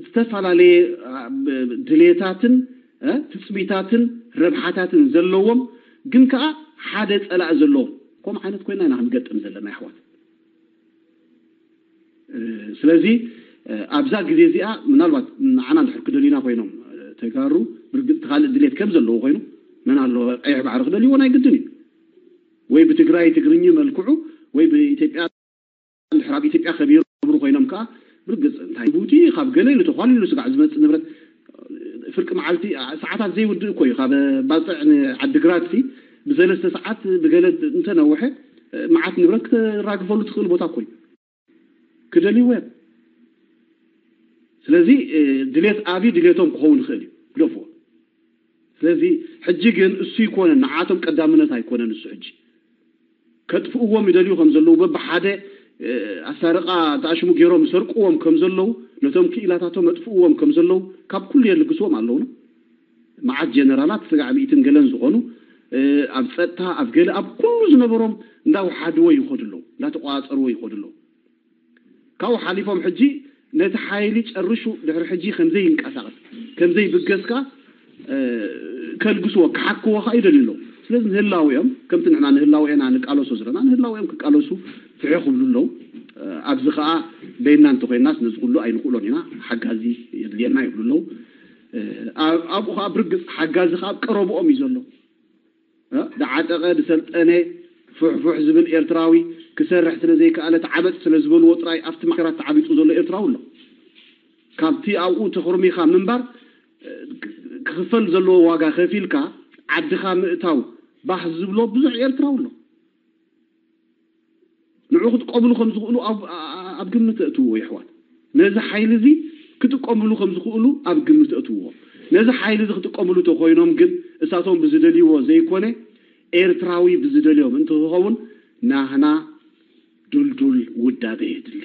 ዝተፈላለየ ድሌታትን ትፅቢታትን ረብሓታትን ዘለዎም፣ ግን ከዓ ሓደ ፀላእ ዘለዎም፣ ከምኡ ዓይነት ኮይና ኢና ክንገጥም ዘለና ኣሕዋት። ስለዚ ኣብዛ ግዜ እዚኣ ምናልባት ንዓና እንድሕር ክደልዩና ኮይኖም ተጋሩ፣ ብርግፅ ካልእ ድሌት ከም ዘለዎ ኮይኑ፣ መን ኣሎ ቀይሕ ባሕሪ ክደልይዎ ናይ ግድን እዩ። ወይ ብትግራይ ትግርኝ መልክዑ ወይ ብኢትዮጵያ እንድሕር ኣብ ኢትዮጵያ ከቢሩ ኮይኖም ከዓ ብርግፅ እንታይ ቡቲ ካብ ገለ ኢሉ ተኳሉ ኢሉ ስጋዕ ዝመፅእ ንብረት ፍርቂ መዓልቲ ሰዓታት ዘይውድእ እኮ እዩ። ካብ ባፅዕ ንዓድግራት ብዘለስተ ሰዓት ብገለ እንተነውሐ መዓት ንብረት ክትራግፈሉ ትኽእል ቦታ እኮ እዩ። ክደልይዎ እዮም። ስለዚ ድሌት ኣብይ ድሌቶም ክኸውን ይኽእል እዩ፣ ግደፍዎ። ስለዚ ሕጂ ግን እሱ ይኮነን፣ ንዓቶም ቀዳምነት ኣይኮነን እሱ። ሕጂ ከጥፍእዎም ይደልዩ ከም ዘለዉ፣ በብሓደ ኣሳርቃ ተኣሽሙ ገይሮም ይሰርቅዎም ከም ዘለዉ፣ ነቶም ክኢላታቶም ኣጥፍእዎም ከም ዘለዉ ካብ ኩሉ የልግስዎም ኣለውና። መዓት ጀነራላት ስጋዕ ሚእትን ገለን ዝኾኑ ኣብ ፀጥታ ኣብ ገለ ኣብ ኩሉ ዝነበሮም እንዳወሓድዎ ይኸዱ ኣለዉ፣ እንዳተቋፀርዎ ይኸዱ ኣለዉ። ካብኡ ሓሊፎም ሕጂ ነቲ ሓይሊ ጨርሹ ድሕሪ ሕጂ ከምዘይ ይንቀሳቐስ ከምዘይ ብገስካ ከልግስዎ ክሓክዎ ከዓ ይደልዩ ኣለዉ። ስለዚ ንህላውኦም ከምቲ ንሕና ንህላውኤና ንቃለሶ ዘለና ንህላውኦም ክቃለሱ ፍሑ ክብሉ ኣለዉ። ኣብዚ ከዓ በይና እንተኮይናስ ነዚ ኩሉ ኣይንኽእሎን ኢና፣ ሓጋዚ የድልየና ይብሉ ኣለዉ። ኣብኡ ከዓ ብርግፅ ሓጋዚ ከዓ ኣብ ቀረብኦም እዩ ዘሎ። ዝዓጠቐ ዝሰልጠነ ፍሕፉሕ ዝብል ኤርትራዊ ክሰርሕ ስለ ዘይከኣለ ተዓበጥ ስለ ዝበልዎ ጥራይ ኣብቲ ማዕከራት ተዓቢጡ ዘሎ ኤርትራዊ ኣሎ። ካብቲ ኣብኡ ተኽርሚኻ ምንባር ክኽፈል ዘለዎ ዋጋ ከፊልካ ዓድኻ ምእታው ባህ ዝብሎ ብዙሕ ኤርትራዊ ኣሎ። ንዑ ክጥቀምሉ ከም ዝኽእሉ ኣብ ግምት ተእትውዎ የሕዋት። ነዚ ሓይሊ እዚ ክጥቀምሉ ከም ዝኽእሉ ኣብ ግምት ተእትውዎ። ነዚ ሓይሊ እዚ ክጥቀምሉ ተኮይኖም ግን እሳቶም ብዝደልይዎ ዘይኮነ ኤርትራዊ ብዝደልዮም እንትኸውን ናህና ዱልዱል ውዳበ የድሊ።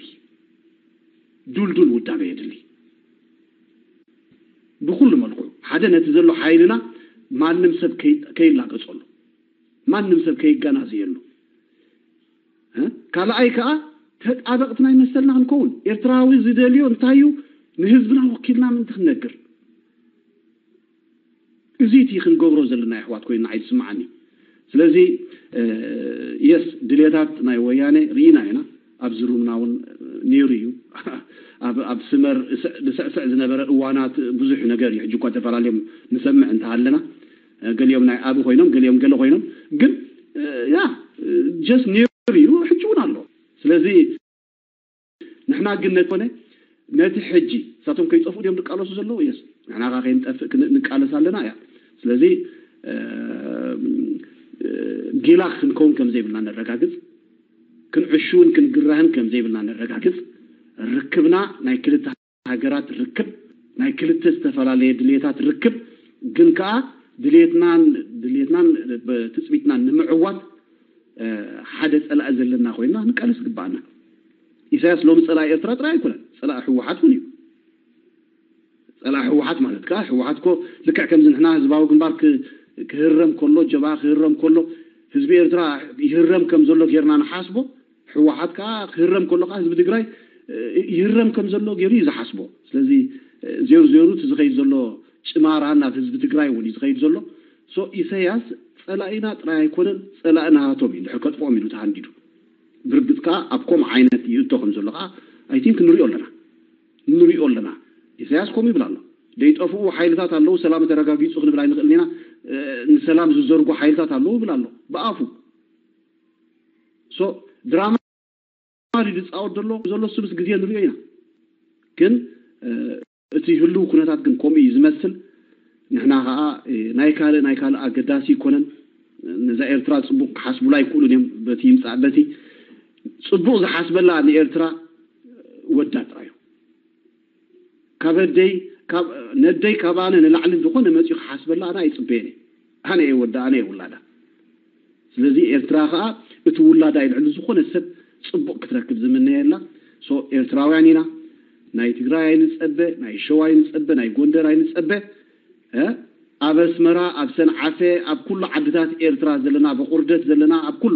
ዱልዱል ውዳበ የድሊ። ብኩሉ መልኩ ሓደ ነቲ ዘሎ ሓይልና ማንም ሰብ ከይላገጸሉ፣ ማንም ሰብ ከይጋናዘየሉ፣ ካልኣይ ከዓ ተጣበቕቲ ናይ መሰልና ክንከውን ኤርትራዊ ዝደልዮ እንታይ እዩ ንህዝብና ወኪልና ምእንቲ ክንነግር። እዚ እቲ ክንገብሮ ዘለና ኣሕዋት ኮይኑ ንዓይ ዝስምዓኒ። ስለዚ የስ ድሌታት ናይ ወያነ ርኢና ኢና። ኣብዚ ሩምና እውን ነይሩ እዩ። ኣብ ስመር ዝስዕስዕ ዝነበረ እዋናት ብዙሕ ነገር እዩ። ሕጂ እኳ ተፈላለዮም ንሰምዕ እንተሃለና ገሊኦም ናይ ኣብ ኮይኖም ገሊኦም ገለ ኮይኖም ግን ያ ጀስት ነይሩ እዩ፣ ሕጂ እውን ኣሎ። ስለዚ ንሕና ግን ነቲ ኮነ ነቲ ሕጂ እሳቶም ከይጠፍኡ ድዮም ዝቃለሱ ዘለዉ? የስ ንሕና ከ ከይንጠፍእ ንቃለስ ኣለና እያ። ስለዚ ጊላ ክንከውን ከም ዘይብልና ነረጋግጽ፣ ክንዕሽውን ክንግራህን ከም ዘይብልና ነረጋግጽ። ርክብና ናይ ክልተ ሃገራት ርክብ፣ ናይ ክልተ ዝተፈላለየ ድልየታት ርክብ፣ ግን ከኣ ድልየትናን ድልየትናን ትጽቢትናን ንምዕዋት ሓደ ጸላኢ ዘለና ኮይና ንቃለስ ግባኣና። ኢሳያስ ሎሚ ጸላኢ ኤርትራ ጥራይ ኣይኮነን፣ ጸላኢ ህወሓት እውን እዩ። ጸላኢ ህወሓት ማለት ከኣ ህወሓት እኮ ልክዕ ከምዚ ንሕና ህዝባዊ ግንባር ክህረም ከሎ፣ ጀብሃ ክህረም ከሎ ህዝቢ ኤርትራ ይህረም ከም ዘሎ ጌርና ንሓስቦ፣ ህወሓት ከኣ ክህረም ከሎ ከኣ ህዝቢ ትግራይ ይህረም ከም ዘሎ ገይሩ እዩ ዝሓስቦ። ስለዚ ዜሩ ዜሩ እቲ ዝኸይድ ዘሎ ጭማራ ናብ ህዝቢ ትግራይ እውን እዩ ዝኸይድ ዘሎ። ሶ ኢሳያስ ጸላኢና ጥራይ ኣይኮነን፣ ጸላኢ ናሃቶም እዩ። እንድሕር ከጥፍኦም ኢሉ ተሃንዲዱ ብርግጽ ከኣ ኣብ ከምኡ ዓይነት ይእቶ ከም ዘሎ ከኣ ኣይ ቲንክ ንሪኦ ኣለና፣ ንሪኦ ኣለና። ኢሳያስ ከምኡ ይብል ኣሎ። ደይጠፍኡ ሓይልታት ኣለዉ፣ ሰላም ተረጋጊጹ ክንብል ኣይንኽእልን ኢና። ንሰላም ዝዘርጉ ሓይልታት ኣለዉ ይብል ኣሎ ብኣፉ። ሶ ድራማ ድዩ ዝጻወት ዘሎ ዘሎ እሱ ምስ ግዜ ንሪኦ ኢና። ግን እቲ ህልው ኩነታት ግን ከምኡ እዩ ዝመስል። ንሕና ከኣ ናይ ካልእ ናይ ካልእ ኣገዳሲ ይኮነን። ነዛ ኤርትራ ጽቡቕ ክሓስቡላ ኣይክእሉን እዮም። በቲ ይምጻእ በቲ ጽቡቕ ዝሓስበላ ንኤርትራ ወዳ ጥራይ እዩ። ካብ ኣደይ ካብ ነደይ ካብ ኣነ ንላዕሊ ዝኾነ መጺኡ ክሓስበላ ኣነ ኣይጽበየን እየ። ኣነ እየ ወዳ ኣነ እየ ውላዳ። ስለዚ ኤርትራ ከኣ እቲ ውላዳ እዩ ልዕሊ ዝኾነ ሰብ ጽቡቕ ክትረክብ ዝምነየላ። ሶ ኤርትራውያን ኢና። ናይ ትግራይ ኣይንጸበ፣ ናይ ሸዋ ኣይንጸበ፣ ናይ ጎንደር ኣይንጸበ። ኣብ ኣስመራ ኣብ ሰንዓፈ ኣብ ኩሉ ዓድታት ኤርትራ ዘለና ብቑርደት ዘለና ኣብ ኩሉ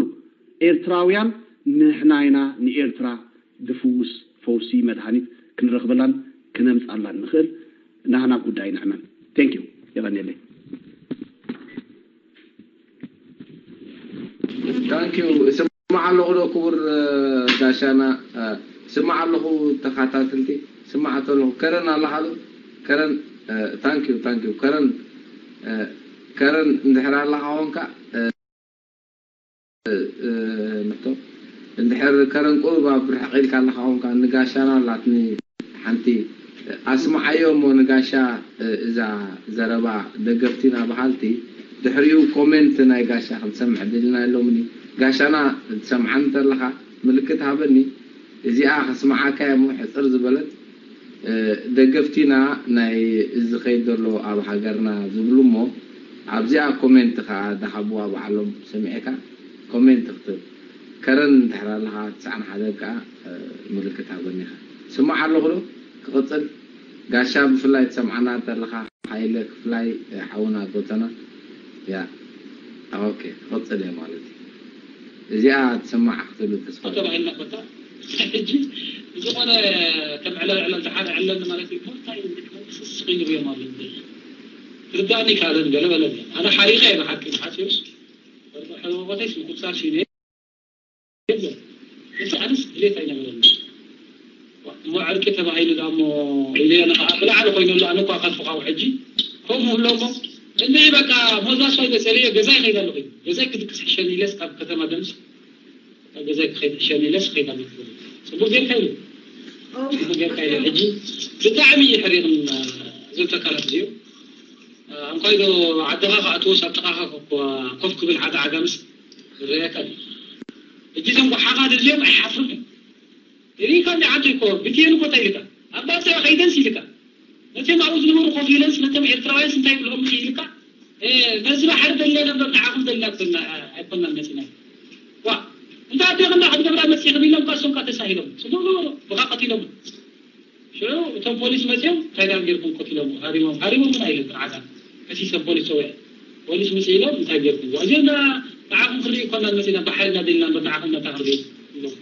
ኤርትራውያን ንሕና ኢና ንኤርትራ ድፍውስ ፈውሲ መድሃኒት ክንረኽበላን ክነምጻላ ንኽእል ናህና ጉዳይ ንዕመም። Thank you። የቐንየለይ። Thank you። ስማዕ ኣለኹ ዶ ክቡር ጋሻና? ስማዕ ኣለኹ ተኻታትልቲ። ስማዕ ኣለኹ። ከረን ኣለኻ ዶ? ከረን thank you thank you። ከረን ከረን እንድሕር ኣለኻ ኾንካ ንቶ እንድሕር ከረን ቁሩብ ኣብ ርሕቕ ኢልካ ኣለኻ ኾንካ ንጋሻና ኣላትኒ ሓንቲ ኣስምዓዮ እሞ ንጋሻ እዛ ዘረባ ደገፍቲና በሃልቲ ድሕሪኡ ኮሜንት ናይ ጋሻ ክንሰምዕ ደሊና የሎምኒ። ጋሻና ትሰምዓኒ እንተለኻ ምልክት ሃበኒ። እዚኣ ከስምዓካ እየ እሞ ሕፅር ዝበለት ደገፍቲና ናይ እዚ ኸይድ ዘሎ ኣብ ሃገርና ዝብሉ እሞ ኣብዚኣ ኮሜንት ከዓ ዝሃብዋ ባዕሎም ሰሚዕካ ኮሜንት ክትብ ከረን እንድሕር ኣለኻ ትስዓን ሓደ ከዓ ምልክት ሃበኒ ኢኻ። ስማዕ ኣለኹ ዶ ክቕፅል? ጋሻ ብፍላይ ትሰምዓና እንተለኻ ሓይለ ክፍላይ ሓውና ጎተና ያ ኦኬ ክቕፅል እየ ማለት እዩ። እዚኣ ትስማዕ ክትብል ተስፋ ተባሂልና ኮታ ሕጂ ዝኾነ ከም ዕለል ዕለል ዝሓደ ዕለል ማለት እዩ። እንታይ ስስ ኺንብዮም ኣሎ ትርዳእኒ ካልእን ገለ በለኒ ኣነ ሓሪቐ እየ ብሓቂ ሓሲብስ ወርቂ ሕበቦተይ ስንኩብሳር ሽነ የለን እቲ ኣነስ ድሌት ኣይነበረኒ እሞ ዕርቂ ተባሂሉ ዳሞ ኢለዮ ንኸዓ ብላዕሊ ኮይነሉ ኣነ እኳ ከልፍኻው ሕጂ ከምኡ እብሎ እሞ እንድዒ በቃ ሞዛስ ኮይነ ፀሊኦ ገዛይ ከይደ ኣለኹ ገዛይ ክድቅስ ሕሸኒ ኢለስ ካብ ከተማ ደምስ ገዛይ ክኸይድ ሕሸኒ ኢለስ ከይደ ኣለኹ ፅቡቅ ጌርካ ኢሉ ፅቡቅ ጌርካ ኢለ ሕጂ ብጣዕሚ እዩ ሕሪቕን እዞም ተካላት እዚኦም ኣንኳይ ዶ ዓድኻ ከኣትዎስ ኣብ ጥቓኻ ኮፍ ክብል ሓደ ዓጋምስ ዝረኣየካ እዩ። ሕጂ እዞም ጓሓፋት እዚኦም ኣይሓፍሩን እዮም። ሪኢካ እንዲ ዓዲ እኮ ብትየን እኮ እንታይ ኢልካ ኣብ ባፅዕ ከይደንስ ኢልካ ነቶም ኣብኡ ዝነበሩ ኮፍ ኢለንስ ነቶም ኤርትራውያንስ እንታይ ይብልኦም ኢልካ ነዚ ባሕሪ ደለና እምበር ንዓኹም ደልና ክብልና ኣይኮናን መፂና ዋ እንተ ኣዴኽና ክንገብራ መፂእኽን ኢሎም ካ እሶም ካ ተሳሂሎም ፅቡቅ ገበሩ ብካ ቀቲሎም ሽዑ እቶም ፖሊስ መፅኦም እንታይ ዳም ጌርኩም ቀቲሎም ሃሪሞም ሃሪሞም እውን ኣይልም ዓሳ ሕሲሶም ፖሊስ ፀውዐ ፖሊስ ምስ ኢሎም እንታይ ጌርኩም እዚኦም ንዓኹም ክርኢ ኮና መፂና ብሓይልና ደልና እምበር ንዓኹም መታ ክንርኢ ኢሎም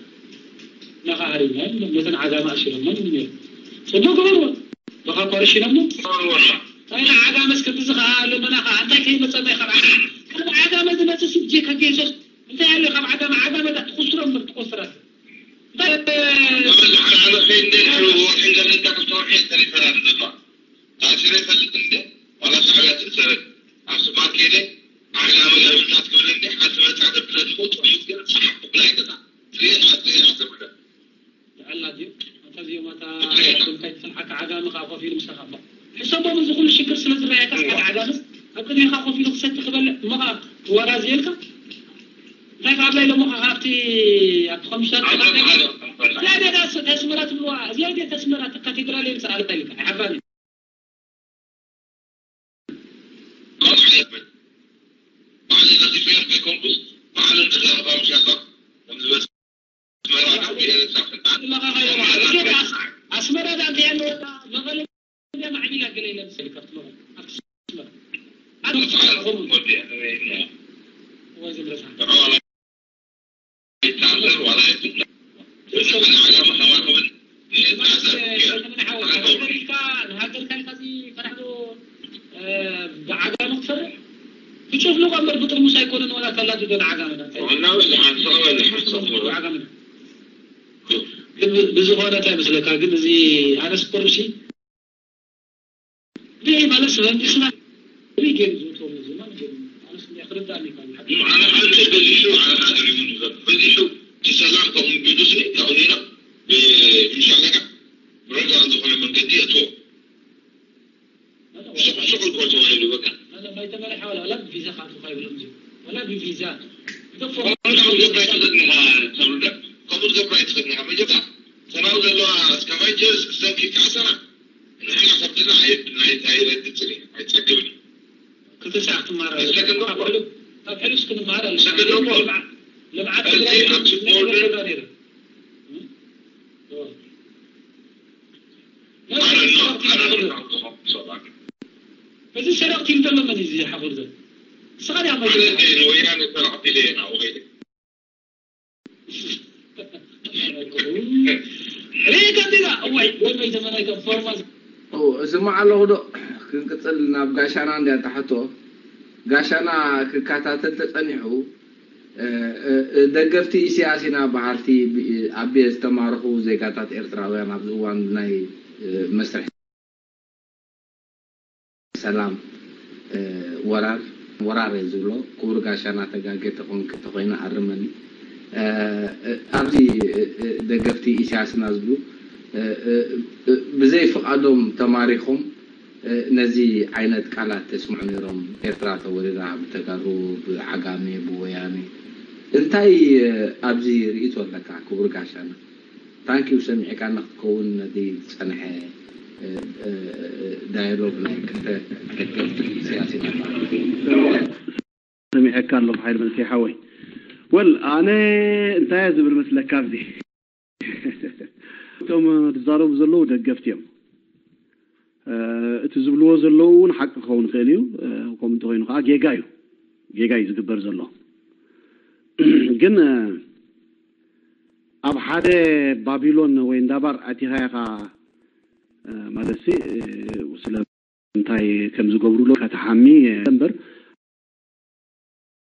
ናኻ ሃሪምና ነተን ዓጋመ ኣሲሮሞን ነይሩ ፅቡቅ ግበርዎ በኻ ኮረሽኖሞ ኣይና ዓጋመስ ከምዚ ዝኸዓ ኣለመና ከዓ እንታይ ከይመፀና ካብ ዓጋመ ዝመፅእ ስብጀ ከጌሶስ እንታይ ኣሎ ካብ ዓጋመ ዓጋመ ትቁስሮም ትቆስራት መመልሓን ኣነ ከይደ ድሕሪ ወርሒ ዘለካ ክልተ ወርሒ ተሪፈና ንዘባ ተኣሲረ ይፈልጥ እንደ ዋላ ሻዕብያ ትእሰርን ኣብ ስባር ከይደ ዓጋመ ለምንታት ክብል እንደ ሓንቲ መጻ ተብለኒ ጥሙት ግን ሰሓቅ ክብላ ይገዛ ትሪኦ ናት ትሪኦ ናት ተብለ ብዕላ ድዩ ኣታ እዚኦም ኣታ ቶም ከይትሰምዓካ ዓጋመ ከዓ ኮፍ ኢሉ ምሳኻ እሞ ሕሰቦም እዚ ኩሉ ሽግር ስለ ዝረኣየካ ሓደ ዓጋመስ ኣብ ቅድሚኻ ኮፍ ኢሉ ክሰቲ ክበልዕ እሞ ከዓ ክወራዝየልካ እንታይ ካብ ላይ ደሞ ካብቲ ኣብቲ ኮምሽተር እዚኣ ድያ ተስመራ ትብልዋ እዚኣ ድያ ተስመራ እቲ ካቴድራል የምፅኣልካ ኢልካ ኣይሓፍራን እዩ ባዕለይ ነዚ ፌር ከይኮንኩስ ባዕለን ተዛረባ ምሻ ከምዝበፅ ኣስመራ ዳ እንታይ ኣለዎ መቐለ ማዕቢላ ገለ ኢለ ምሰል ካብቲ መቐለ ኣብቲ ኣስመራ ኣነ ብዓጋመ ክሰርሕ ብጭፍልቆ እምበር ብጥርሙስ ኣይኮነን ዋላ ተላጅዶ ንዓጋመ ብዝኾነ እንታይ መስለካ ግን እዚ ኣነስ ቁርብሲ ብይ ማለት ስለ ንስና ብይ ገይሩ ዝውትዎም እዚ ማለት ገይሩ ኣነስ እንዲያ ክርዳእኒ ካብ ሓቂ ዓለኻ እንተ በዚሑ ዓለኻ ደሪቡ ንዘብ በዚሑ እቲ ሰላም ከምኡ ቢሉስ ከምኡ ኢሎም ብሻለካ ብረጋ ዝኾነ መንገዲ የእትዎ ስቕ ስቕ እኮ ተባሂሉ በቃ ማይተመርሐ ዋላ ዋላ ብቪዛ ካቱ ካይብሎም እዚ ዋላ ብቪዛ ከምኡ ትገብራ ይትኽእል ኢኻ ተብሉ ከምኡ ትገብራ ይትኽእል ኢኻ መጀመርያ ሰናው ዘለዋ እስከ ማይጀርስ ክዘንኪ ከዓሰና ንሕና ከብድና ኣይረግፅን እዩ ኣይፀግብን እዩ ክልተ ሰዓት ትማር ኣብ ሕሉፍ ክንማር ኣለና ልምዓት ነይረ እዚ ሰረቕቲ እንተሎ መን እዩ ዝሓፍር ዘሎ ንስኻ ዲኻ መጀመርያ ወያነ ሰረቕቲ ኢለ ኢና ወይለ ሬጋ ዲጋ እዋይ ከይተመረቀ ፎርማል እው፣ እስማዕ ኣለኹ ዶ? ክንቅጽል ናብ ጋሻና እንድያ እታ ሕቶ። ጋሻና ክከታተል ተጸኒሑ፣ እ፣ እ፣ እ፣ ደገፍቲ ኢሳያስ ኢና በሃልቲ ብ-፣ ኣብ ዝተማረኹ ዜጋታት ኤርትራውያን ኣብዚ እዋን ናይ፣ እ፣ መስርሕ ሰላም፣ እ፣ ወራር፣ ወራር እየ ዝብሎ። ክቡር ጋሻና ተጋጌ ተኾንክ-፣ ተኾይነ ኣርመኒ። እ፣ እ፣ ኣብዚ፣ እ፣ እ፣ ደገፍቲ ኢሳያስና ዝብሉ፣ እ፣ እ፣ እ፣ ብዘይ ፍቓዶም ተማሪኾም፣ እ፣ ነዚ ዓይነት ቃላት ተስምዑ ነይሮም። ኤርትራ ተወሪራ ብተጋሩ፣ ብዓጋሜ፣ ብወያኔ። እንታይ፣ እ፣ ኣብዚ ርእይቶ ኣለካ ክቡር ጋሻና? ታንኪዩ ሰሚዕካ ንክትከውን ነቲ ዝጸንሐ፣ እ፣ እ፣ እ፣ ዳያሎግ ናይ ክልተ ደገፍቲ ኢሳያስ ኢና። ሰሚዐካ ኣለኹ ሓይል መንእሰይ ሓወይ። ወል ኣነ እንታይ እየ ዝብል መስለካ ኣብዚ እቶም ዝዛረቡ ዘለዉ ደገፍቲ እዮም። እ፣ እቲ ዝብልዎ ዘለዉ እውን ሓቂ ክኸውን ይኽእል እዩ። እ፣ ከምኡ እንተኾይኑ ከዓ ጌጋ እዩ፣ ጌጋ እዩ ዝግበር ዘሎ። ግን እ፣ ኣብ ሓደ ባቢሎን ወይ እንዳባር ኣቲኻ ኢኻ፣ እ፣ ማለት ሲ እ፣ ስለ እንታይ ከም ዝገብሩሉ ከተሓሚ እምበር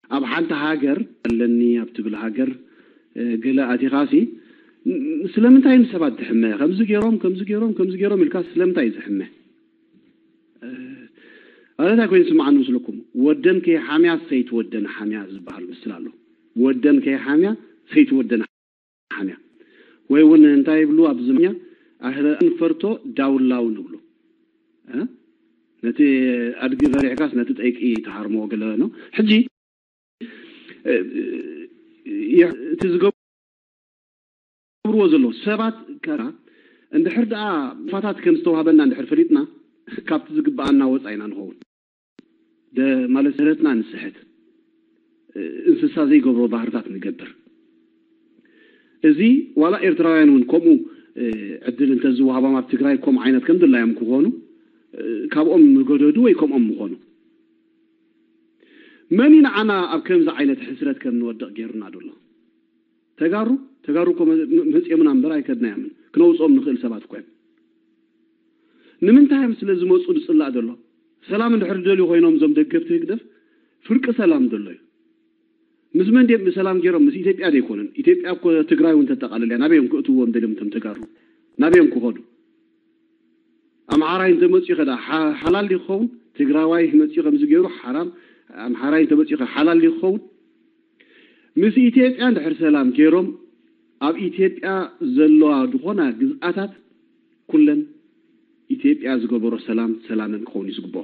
ኣብ ሓንቲ ሃገር ኣለኒ ኣብ ትብል ሃገር እ፣ ገለ ኣቲኻሲ ን-፣ ስለምንታይ ንሰባት ትሕመ? ከምዚ ገይሮም ከምዚ ገይሮም ከምዚ ገይሮም ኢልካ ስለምንታይ እዩ ዝሕመ? እ፣ ማለት ኣይኮይኑ ስምዓኒ ምስልኩም ወደን ከይሓምያ ሰይት ወደን ሓምያ ዝበሃል ምስል ኣሎ። ወደን ከይሓምያ ሰይት ወደን ሓምያ ወይ እውን እንታይ ይብሉ ኣብ ዝምኛ ኣህረን ፈርቶ ዳውላው ንብሉ እ? ነቲ ኣድጊ ፈሪሕካስ ነቲ ጠይቂ ተሃርሞ ገለ ነው። ሕጂ እ፣ እ፣ እቲ ዝገብርዎ ዘለዉ ሰባት ከ እንድሕር ደኣ ፋታት ከም ዝተዋህበና እንድሕር ፈሊጥና ካብቲ ዝግብኣና ወፃ ኢና ንኸውን። ደ-፣ ማለት ስሕተትና ንስሕት፣ እ፣ እንስሳ ዘይገብሮ ባህርታት ንገብር። እዚ ዋላ ኤርትራውያን እውን ከምኡ፣ እ፣ ዕድል እንተዝወሃቦም ኣብ ትግራይ ከምኡ ዓይነት ከም ድላዮም ክኾኑ፣ እ፣ ካብኦም ምገደዱ ወይ ከምኦም ምኾኑ። መን እዩ ንዓና ኣብ ከምዚ ዓይነት ሕስረት ከም ንወድቕ ገይሩና ደሎ? ተጋሩ፣ ተጋሩ እኮ መ-፣ መ-፣ መጺኦምና እምበር ኣይከድናዮምን። ክነውጽኦም ንኽእል ሰባት እኮ እዮም። ንምንታይ እዮም ስለ ዝመጹ ዝጽላእ ዘሎ? ሰላም እንድሕር ዝደልዩ ኮይኖም እዞም ደገፍቲ ህግደፍ ፍርቂ ሰላም ዘሎ እዩ። ምስ መን ድዮም ሰላም ገይሮም? ምስ ኢትዮጵያ ዶ ኣይኮኑን? ኢትዮጵያ እኮ ትግራይ እውን ተጠቓልል እያ። ናበይ እዮም ክእትውዎም ደልዮም እቶም ተጋሩ? ናበይ እዮም ክኸዱ? ኣምሓራይ እንተመጺኡ ከ ደኣ ሓ-፣ ሓላል ድዩ ክኸውን? ትግራዋይ መጺኡ ከምዚ ገይሩ ሓራም ኣምሓራይ እንተመጺኡ ከ ሓላል ድዩ ክኸውን? ምስ ኢትዮጵያ እንድሕር ሰላም ገይሮም ኣብ ኢትዮጵያ ዘለዋ ዝኾና ግዝኣታት ኩለን ኢትዮጵያ ዝገበሮ ሰላም ሰላመን ክኸውን እዩ ዝግብኦ።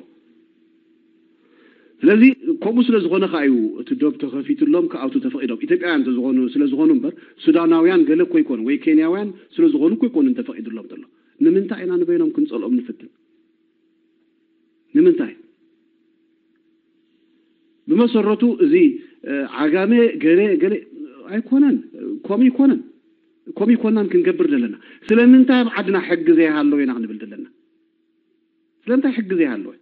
ስለዚ ከምኡ ስለ ዝኾነ ከዓ እዩ እቲ ዶብ ተኸፊቱሎም ክኣቱ ተፈቒዶም። ኢትዮጵያውያን እንተዝኾኑ ስለ ዝኾኑ እምበር ሱዳናውያን ገለ እኮ ይኮኑ ወይ ኬንያውያን ስለ ዝኾኑ እኮ ይኮኑ እንተፈቒዱሎም ዘሎ። ንምንታይ ኢና ንበይኖም ክንጸልኦም ንፍትን? ንምንታይ? ብመሰረቱ እዚ እ፣ ዓጋመ ገለ ገለ ኣይኮነን። ከምኡ ይኮነን፣ ከምኡ ይኮናን ክንገብር ዘለና። ስለምንታይ ኣብ ዓድና ሕጊ ዘይሃለወ ኢና ክንብል ዘለና? ስለምንታይ ሕጊ ዘይሃለወ?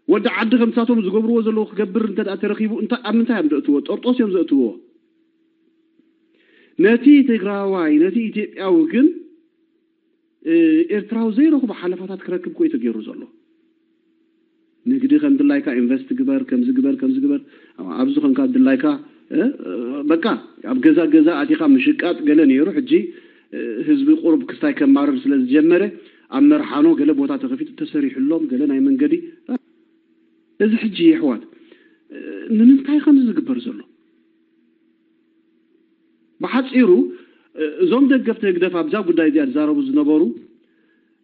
ወዲ ዓዲ ከምሳቶም ዝገብርዎ ዘለዉ ክገብር እንተ ደኣ ተረኺቡ እንታይ፣ ኣብ ምንታይ እዮም ዘእትዎ? ጠርጦስ እዮም ዘእትዎ። ነቲ ትግራዋይ፣ ነቲ ኢትዮጵያዊ ግን እ፣ ኤርትራዊ ዘይረኽቦ ሓለፋታት ክረክብ ኮዩ ተገይሩ ዘሎ። ንግዲ ከም ድላይካ ኢንቨስት ግበር፣ ከምዚ ግበር፣ ከምዚ ግበር፣ ኣብዚ ኮንካ ድላይካ እ፣ በቃ ኣብ ገዛ ገዛ ኣቲኻ ምሽቃጥ ገለ ነይሩ። ሕጂ እ፣ ህዝቢ ቁሩብ ክስታይ ከማርር ስለ ዝጀመረ ኣብ መርሓኖ ገለ ቦታ ተኸፊቱ ተሰሪሕሎም ገለ ናይ መንገዲ። እዚ ሕጂ የሕዋት እ፣ ንምንታይ ከምዚ ዝግበር ዘሎ? ብሓጺሩ እ፣ እዞም ደገፍቲ ህግደፍ ኣብዛ ጉዳይ እዚኣ ዝዛረቡ ዝነበሩ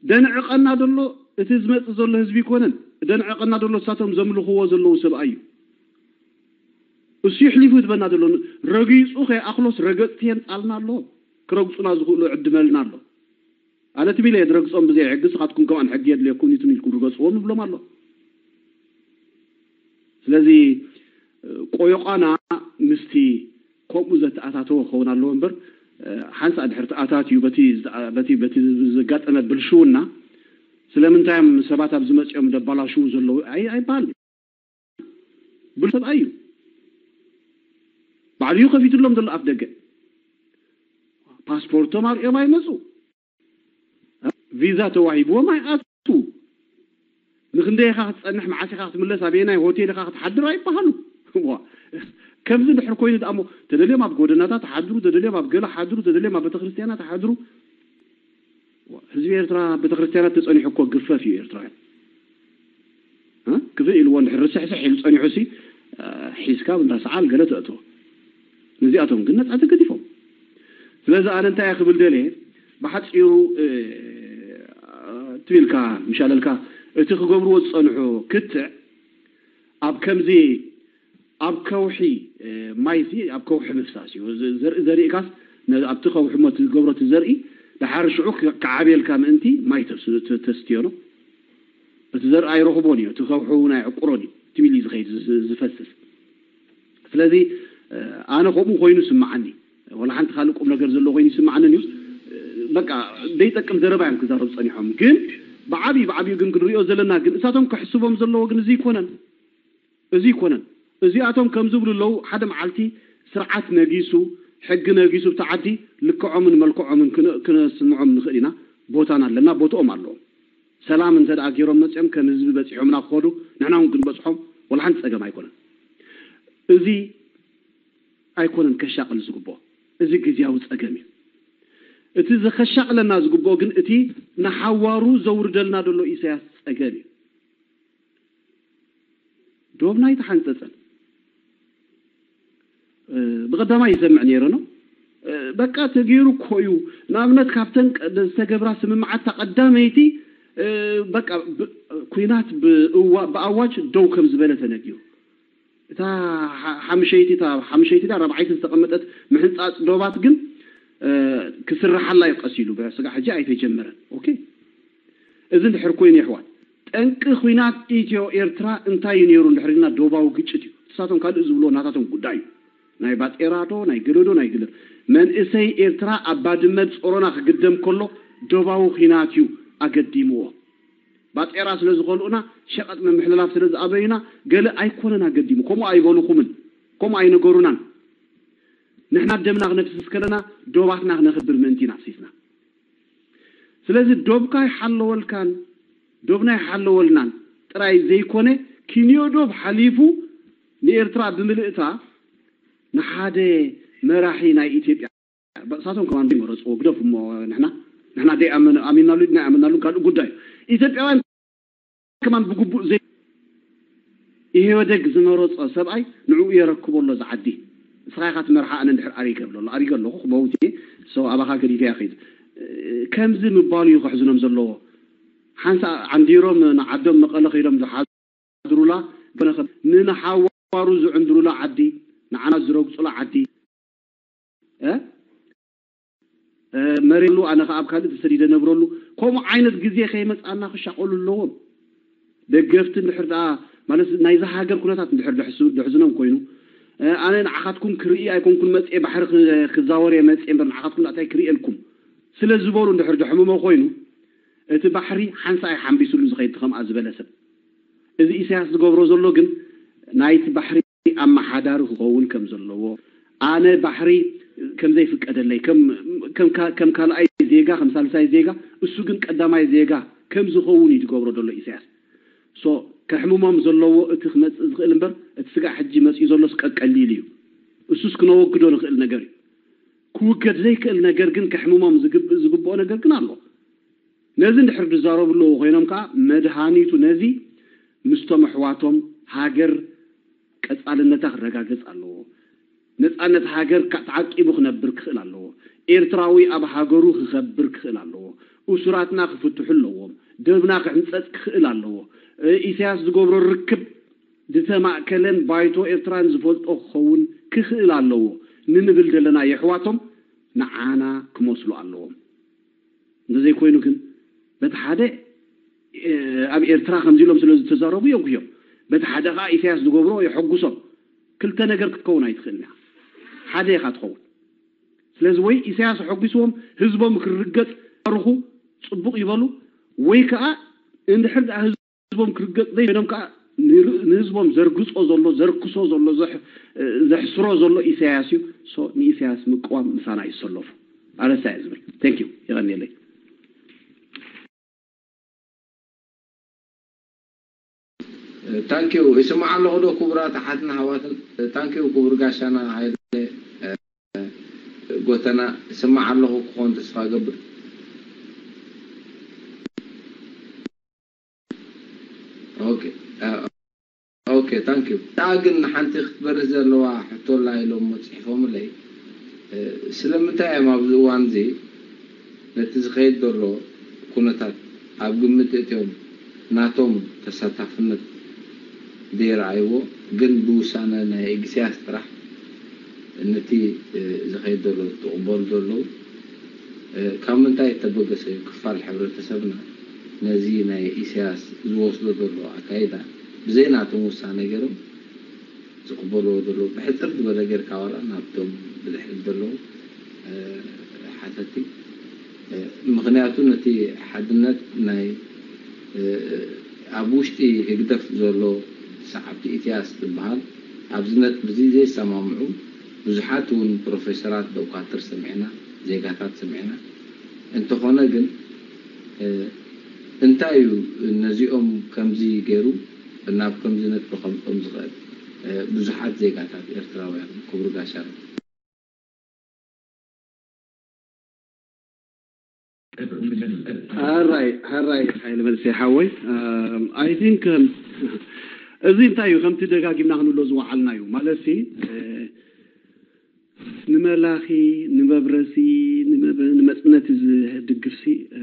ደንዕቐና ዘሎ እቲ ዝመጽእ ዘሎ ህዝቢ ይኮነን። ደንዕቐና ዘሎ እሳቶም ዘምልኽዎ ዘለዉ ሰብኣይ እዩ። እሱ ይሕሊፉ ዝበና ዘሎ ረጊጹ ከይኣኽሎስ ረገጽቲ የምጻልና ኣሎ። ክረግጹና ዝኽእሉ ዕድመልና ኣሎ። ኣነ ትም ኢለ እየ ዝረግጾም ብዘይ ሕጊ፣ ንስኻትኩም ከምኣን ሕጊ የድልየኩም እዩ ትም ኢልኩም ርገጽዎም ንብሎም ኣሎ። ስለዚ ቆዮቓና ምስቲ ከምኡ ዘተኣታተወ ክኸውን ኣለዎ እምበር ሓንሳእ ድሕር ተኣታትዩ በቲ በቲ በቲ ዘጋጠመ ብልሽውና ስለምንታይ እዮም ሰባት ኣብዚ መጺኦም ደባላሽው ዘለዉ ኣይ ኣይበሃል። ብሉዕ ሰብኣይ እዩ። ባዕሉ እዩ ከፊትሎም ዘሎ ኣፍ ደገ። ፓስፖርቶም ኣርእዮም ኣይመጹ። ቪዛ ተዋሂብዎም ኣይኣትዉ። ንክንደይ ኢኻ ክትጸንሕ፣ መዓስ ኢኻ ክትምለስ፣ ኣበየናይ ሆቴል ኢኻ ክትሓድር ኣይበሃሉ። ዋ፣ ከምዚ ድሕር ኮይኑ ደኣ እሞ ተደልዮም ኣብ ጎደናታት ሓድሩ፣ ተደልዮም ኣብ ገለ ሓድሩ፣ ተደልዮም ኣብ ቤተክርስትያናት ሓድሩ። ዋ፣ ህዝቢ ኤርትራ ኣብ ቤተክርስትያናት ተጸኒሑ እኮ ግፈፍ እዩ ኤርትራውያን። እ? ክፍእ ኢልዎ እንድሕር ርስሕስሕ ኢሉ ጸኒሑ ሲ፣ እ፣ ሒዝካ እንዳ ሰዓል ገለ ተእትዎ። ነዚኣቶም ግን ነጻ ተገዲፎም። ስለዚ ኣነ እንታይ እየ ክብል ደልየ፣ ብሓጺሩ፣ እ፣ ትቢልካ ምሻለልካ፣ እቲ ክገብርዎ ዝጸንሑ ክትዕ ኣብ ከምዚ ኣብ ከውሒ፣ እ፣ ማይሲ ኣብ ከውሒ ምፍሳስ እዩ። ዘ-፣ ዘርኢ ዘሪእካስ ነ-፣ ኣብቲ ከውሒ እሞ ትገብሮ እቲ ዘርኢ ደሓር ሽዑ ክ-፣ ክዓብየልካ ምእንቲ ማይ ተስ-፣ ተ-፣ ተስትዮ ነው። እቲ ዘርኢ ኣይረኽቦን እዩ። እቲ ከውሒ እውን ኣይዕቁሮን እዩ። እቲ ሚሊ ዝኸይድ ዝ-፣ ዝፈስስ። ስለዚ፣ እ፣ ኣነ ከምኡ ኮይኑ ስምዓኒ። ወላ ሓንቲ ካልእ ቁም ነገር ዘለዎ ኮይኑ ይስምዓንን እዩ። እ፣ በቃ ዘይጠቅም ዘረባ እዮም ክዛረቡ ጸኒሖም። ግን ብዓብዩ፣ ብዓብዩ ግን ክንሪኦ ዘለና ግን እሳቶም ክሕስቦም ዘለዎ ግን እዚ ይኮነን። እዚ ይኮነን። እዚኣቶም ከም ዝብሉ ኣለዉ፣ ሓደ መዓልቲ ስርዓት ነጊሱ፣ ሕጊ ነጊሱ ኣብቲ ዓዲ ልክዖምን መልክዖምን ክነ-፣ ክነስምዖም ንኽእል ኢና። ቦታና ኣለና፣ ቦትኦም ኣለዎም። ሰላም እንተ ደኣ ገይሮም መጺኦም ከም ህዝቢ በጺሖምና ክኸዱ፣ ንሕና እውን ክንበጽሖም ወላ ሓንቲ ጸገም ኣይኮነን። እዚ ኣይኮነን ከሻቕል ዝግብኦ። እዚ ግዝያዊ ጸገም እዩ። እቲ ዘኸሻቕለና ዝግብኦ ግን እቲ ንሓዋሩ ዘውርደልና ዘሎ ኢሳያስ ጸገም እዩ። ዶብና ኣይተሓንጸጸን። እ፣ ብቐዳማይ ይሰምዕ ነይረ ነው። እ፣ በቃ ተገይሩ እኮ እዩ። ንኣብነት ካብተን ቀ-፣ ዝተገብራ ስምምዓት እታ ቀዳመይቲ፣ እ፣ በቃ ብ-፣ ኲናት ብእዋ-፣ ብኣዋጅ ደው ከም ዝበለ ተነጊሩ። እታ ሓ-፣ ሓምሸይቲ፣ እታ ሓምሸይቲ ዳ ራብዓይቲ ዝተቐመጠት ምሕንጻጽ ዶባት ግን፣ እ፣ ክስርሓላ እዩ ቀሲሉ። ብስጋ ሕጂ ኣይተጀመረን። ኦኬ። እዚ እንድሕር ኮይኑ የሕዋት፣ ጠንቂ ኲናት ኢትዮ ኤርትራ እንታይ እዩ ነይሩ እንድሕር ኢልና ዶባዊ ግጭት እዩ። ንሳቶም ካልእ ዝብልዎ ናታቶም ጉዳይ እዩ። ናይ ባጤራ ዶ፣ ናይ ገለ ዶ፣ ናይ ገለ። መንእሰይ ኤርትራ ኣብ ባድመ ጾሮና ክግደም ከሎ ዶባዊ ኲናት እዩ ኣገዲምዎ። ባጤራ ስለ ዝኸልኡና፣ ሸቐጥ ምምሕልላፍ ስለ ዝኣበዩና፣ ገለ ኣይኮነን ኣገዲሙ። ከምኡ ኣይበሉኹምን፣ ከምኡ ኣይነገሩናን። ንሕና ደምና ክነፍስስ ከለና ዶባትና ክነኽብር ምእንቲ ኢና ኣፍሲስና። ስለዚ ዶብካ ይሓለወልካን ዶብና ይሓለወልናን ጥራይ ዘይኮነ፣ ኪንዮ ዶብ ሓሊፉ ንኤርትራ ብምልእታ ንሓደ መራሒ ናይ ኢትዮጵያ፣ እሳቶም ከማን ዘይመረጽዎ ግደፉ እሞ፣ ንሕና፣ ንሕና ደይ ኣመን-፣ ኣሚናሉ፣ ድና ኣመናሉ ካልእ ጉዳይ እዩ። ኢትዮጵያውያን ከማን ብግቡእ ዘይ-፣ ኢህወደግ ዝመረጾ ሰብኣይ ንዕኡ የረክቦ ኣሎ እዚ ዓዲ። ንስኻ ኢኻ ትመርሓ፣ ኣነ እንድሕር ኣሪገ እብሎ ኣሎ። ኣሪገ ኣለኹ፣ ክመውት እየ። ሰው ኣባኻ ገዲፈ እያ ከይድ። ከምዚ ምባሉ እዩ ከሕዝኖም ዘለዎ። ሓንሳ ዓንዲሮም ንዓዶም መቐለ ከይዶም ዝሓድሩላ፣ ንንሓዋሩ ዝዕንድሩላ ዓዲ፣ ንዓና ዝረግጹላ ዓዲ፣ እ? እ፣ መሬት ኣነ ከኣ ኣብ ካልእ ተሰዲደ ነብረሉ። ከምኡ ዓይነት ግዜ ከይመጽኣና ክሻቐሉ ኣለዎም። ደገፍቲ እንድሕር ደኣ፣ ማለት ናይዛ ሃገር ኩነታት እንድሕር ደሕሱ-፣ ደሕዝኖም ኮይኑ፣ እ፣ ኣነ ንዓኻትኩም ክርኢ ኣይኮንኩን መጽኤ፣ ባሕሪ ክ-፣ ክዛወር እየ መጽኤ እምበር ንዓኻትኩም እንታይ ክርእየልኩም ስለ ዝበሉ እንድሕር ደሕምሞ ኮይኑ፣ እቲ ባሕሪ ሓንሳእ ኣይሓምቢስሉ ዝኸይድ ከምኣ ዝበለ ሰብ። እዚ ኢሳያስ ዝገብሮ ዘሎ ግን ናይቲ ባሕሪ ኣመሓዳሪ ክኸውን ከም ዘለዎ፣ ኣነ ባሕሪ ከም ዘይፍቀደለይ፣ ከም፣ ከም ካ-፣ ከም ካልኣይ ዜጋ፣ ከም ሳልሳይ ዜጋ፣ እሱ ግን ቀዳማይ ዜጋ ከም ዝኸውን እዩ ዝገብሮ ዘሎ ኢሳያስ። ሶ፣ ከሕምሞም ዘለዎ እቲ ክመጽእ ዝኽእል እምበር፣ እቲ ስጋዕ ሕጂ መጺኡ ዘሎስ ቀቀሊል እዩ። እሱስ ክነወግዶ ንኽእል ነገር እዩ። ክውገድ ዘይክእል ነገር ግን ከሕምሞም ዝግብ-፣ ዝግብኦ ነገር ግን ኣሎ። ነዚ እንድሕር ዝዛረቡ ኣለዉ ኮይኖም ከኣ፣ መድሃኒቱ ነዚ ምስቶም ኣሕዋቶም ሃገር ቀጻልነታ ክረጋገጽ ኣለዎ። ነጻነት ሃገር ከ-፣ ተዓቂቡ ክነብር ክኽእል ኣለዎ። ኤርትራዊ ኣብ ሃገሩ ክኸብር ክኽእል ኣለዎ። እሱራትና ክፍትሑ ኣለዎም። ደብና ክሕንጸጽ ክኽእል ኣለዎ። እ፣ ኢሳያስ ዝገብሮ ርክብ ዝተማእከለን ባይቶ ኤርትራን ዝፈልጦ ክኸውን ክኽእል ኣለዎ። ንንብል ዘለና የሕዋቶም ንዓና ክመስሉ ኣለዎም። እንተዘይኮይኑ ግን በቲ ሓደ፣ እ፣ ኣብ ኤርትራ ከምዚ ኢሎም ስለ ዝተዛረቡ የጉህዮም። በቲ ሓደ ከኣ ኢሳያስ ዝገብሮ የሐጉሶም። ክልተ ነገር ክትከውን ኣይትኽእልን እያ። ሓደ ኢኻ ትኸውን። ስለዚ ወይ ኢሳያስ ኣሐጒስዎም ህዝቦም ክርገጽ ኣርኹ ጽቡቕ ይበሉ፣ ወይ ከኣ እንድሕር ደኣ ህዝቦም ክርገጽ ዘይኮይኖም ከኣ ንር-፣ ንህዝቦም ዘርግጾ ዘሎ፣ ዘርክሶ ዘሎ፣ ዘሕ-፣ ዘሕስሮ ዘሎ ኢሳያስ እዩ። ሶ ንኢሳያስ ምቅዋም ምሳና ይሰለፉ። ኣረሳ እየ ዝብል። Thank you። የቐንየለይ። ታንኪዩ። ይስማዕ ኣለኹ ዶ ክቡራት ኣሓትና ኣሕዋትን? ታንኪዩ ክቡር ጋሻና ሃይለ፣ እ፣ ጎተና። ይስማዕ ኣለኹ ክኾን ተስፋ ገብር። ኦኬ፣ እ፣ ኦኬ፣ ታንኪዩ። እታ ግን ሓንቲ ክትበርህ ዘለዋ ሕቶ ኣላ ኢሎም ጽሒፎምለይ። እ፣ ስለምንታይ እዮም ኣብዚ እዋን እዚ ነቲ ዝኸይድ ዘሎ ኩነታት ኣብ ግምት እትዮም ናቶም ተሳታፍነት ዘይረኣይዎ፣ ግን ብውሳነ ናይ ኢግስያስ ጥራሕ ነቲ፣ እ፣ ዝኸይድ ዘሎ ዝቕበሉ ዘለዉ፣ እ፣ ካብ ምንታይ እተበገሰ እዩ ክፋል ሕብረተሰብና ነዚ ናይ ኢሳያስ ዝወስዶ ዘሎ ኣካይዳ ብዘይ ናቶም ውሳነ ገይሮም ዝቕበልዎ ዘለዉ? ብሕጽር ዝበለ ጌርካ ዋላ ናብቶም ብድሕሪት ዘለዉ፣ እ፣ ሓተቲ፣ እ፣ ምኽንያቱ ነቲ ሓድነት ናይ፣ እ፣ ኣብ ውሽጢ ህግደፍ ዘሎ ሰዓብቲ ኢሳያስ ዝበሃል ኣብዚ ነጥቢ እዚ ዘይሰማምዑ ብዙሓት እውን ፕሮፌሰራት፣ ዶኳትር ሰሚዕና፣ ዜጋታት ሰሚዕና። እንተኾነ ግን፣ እ፣ እንታይ እዩ ነዚኦም ከምዚ ገይሩ ናብ ከምዚ ነጥቢ ከምጽኦም ዝኽእል? እ፣ ብዙሓት ዜጋታት ኤርትራውያን ክቡር ጋሻና። ሕራይ ሕራይ ሓይለ መልሲ ሓወይ። Um, I think, um, እዚ እንታይ እዩ ከምቲ ደጋጊምና ክንብሎ ዝወዓልና እዩ ማለት ሲ፣ እ፣ ንመላኺ፣ ንመብረሲ፣ ንመብ-፣ ንመጽነቲ ዝድግፍ ሲ፣ እ፣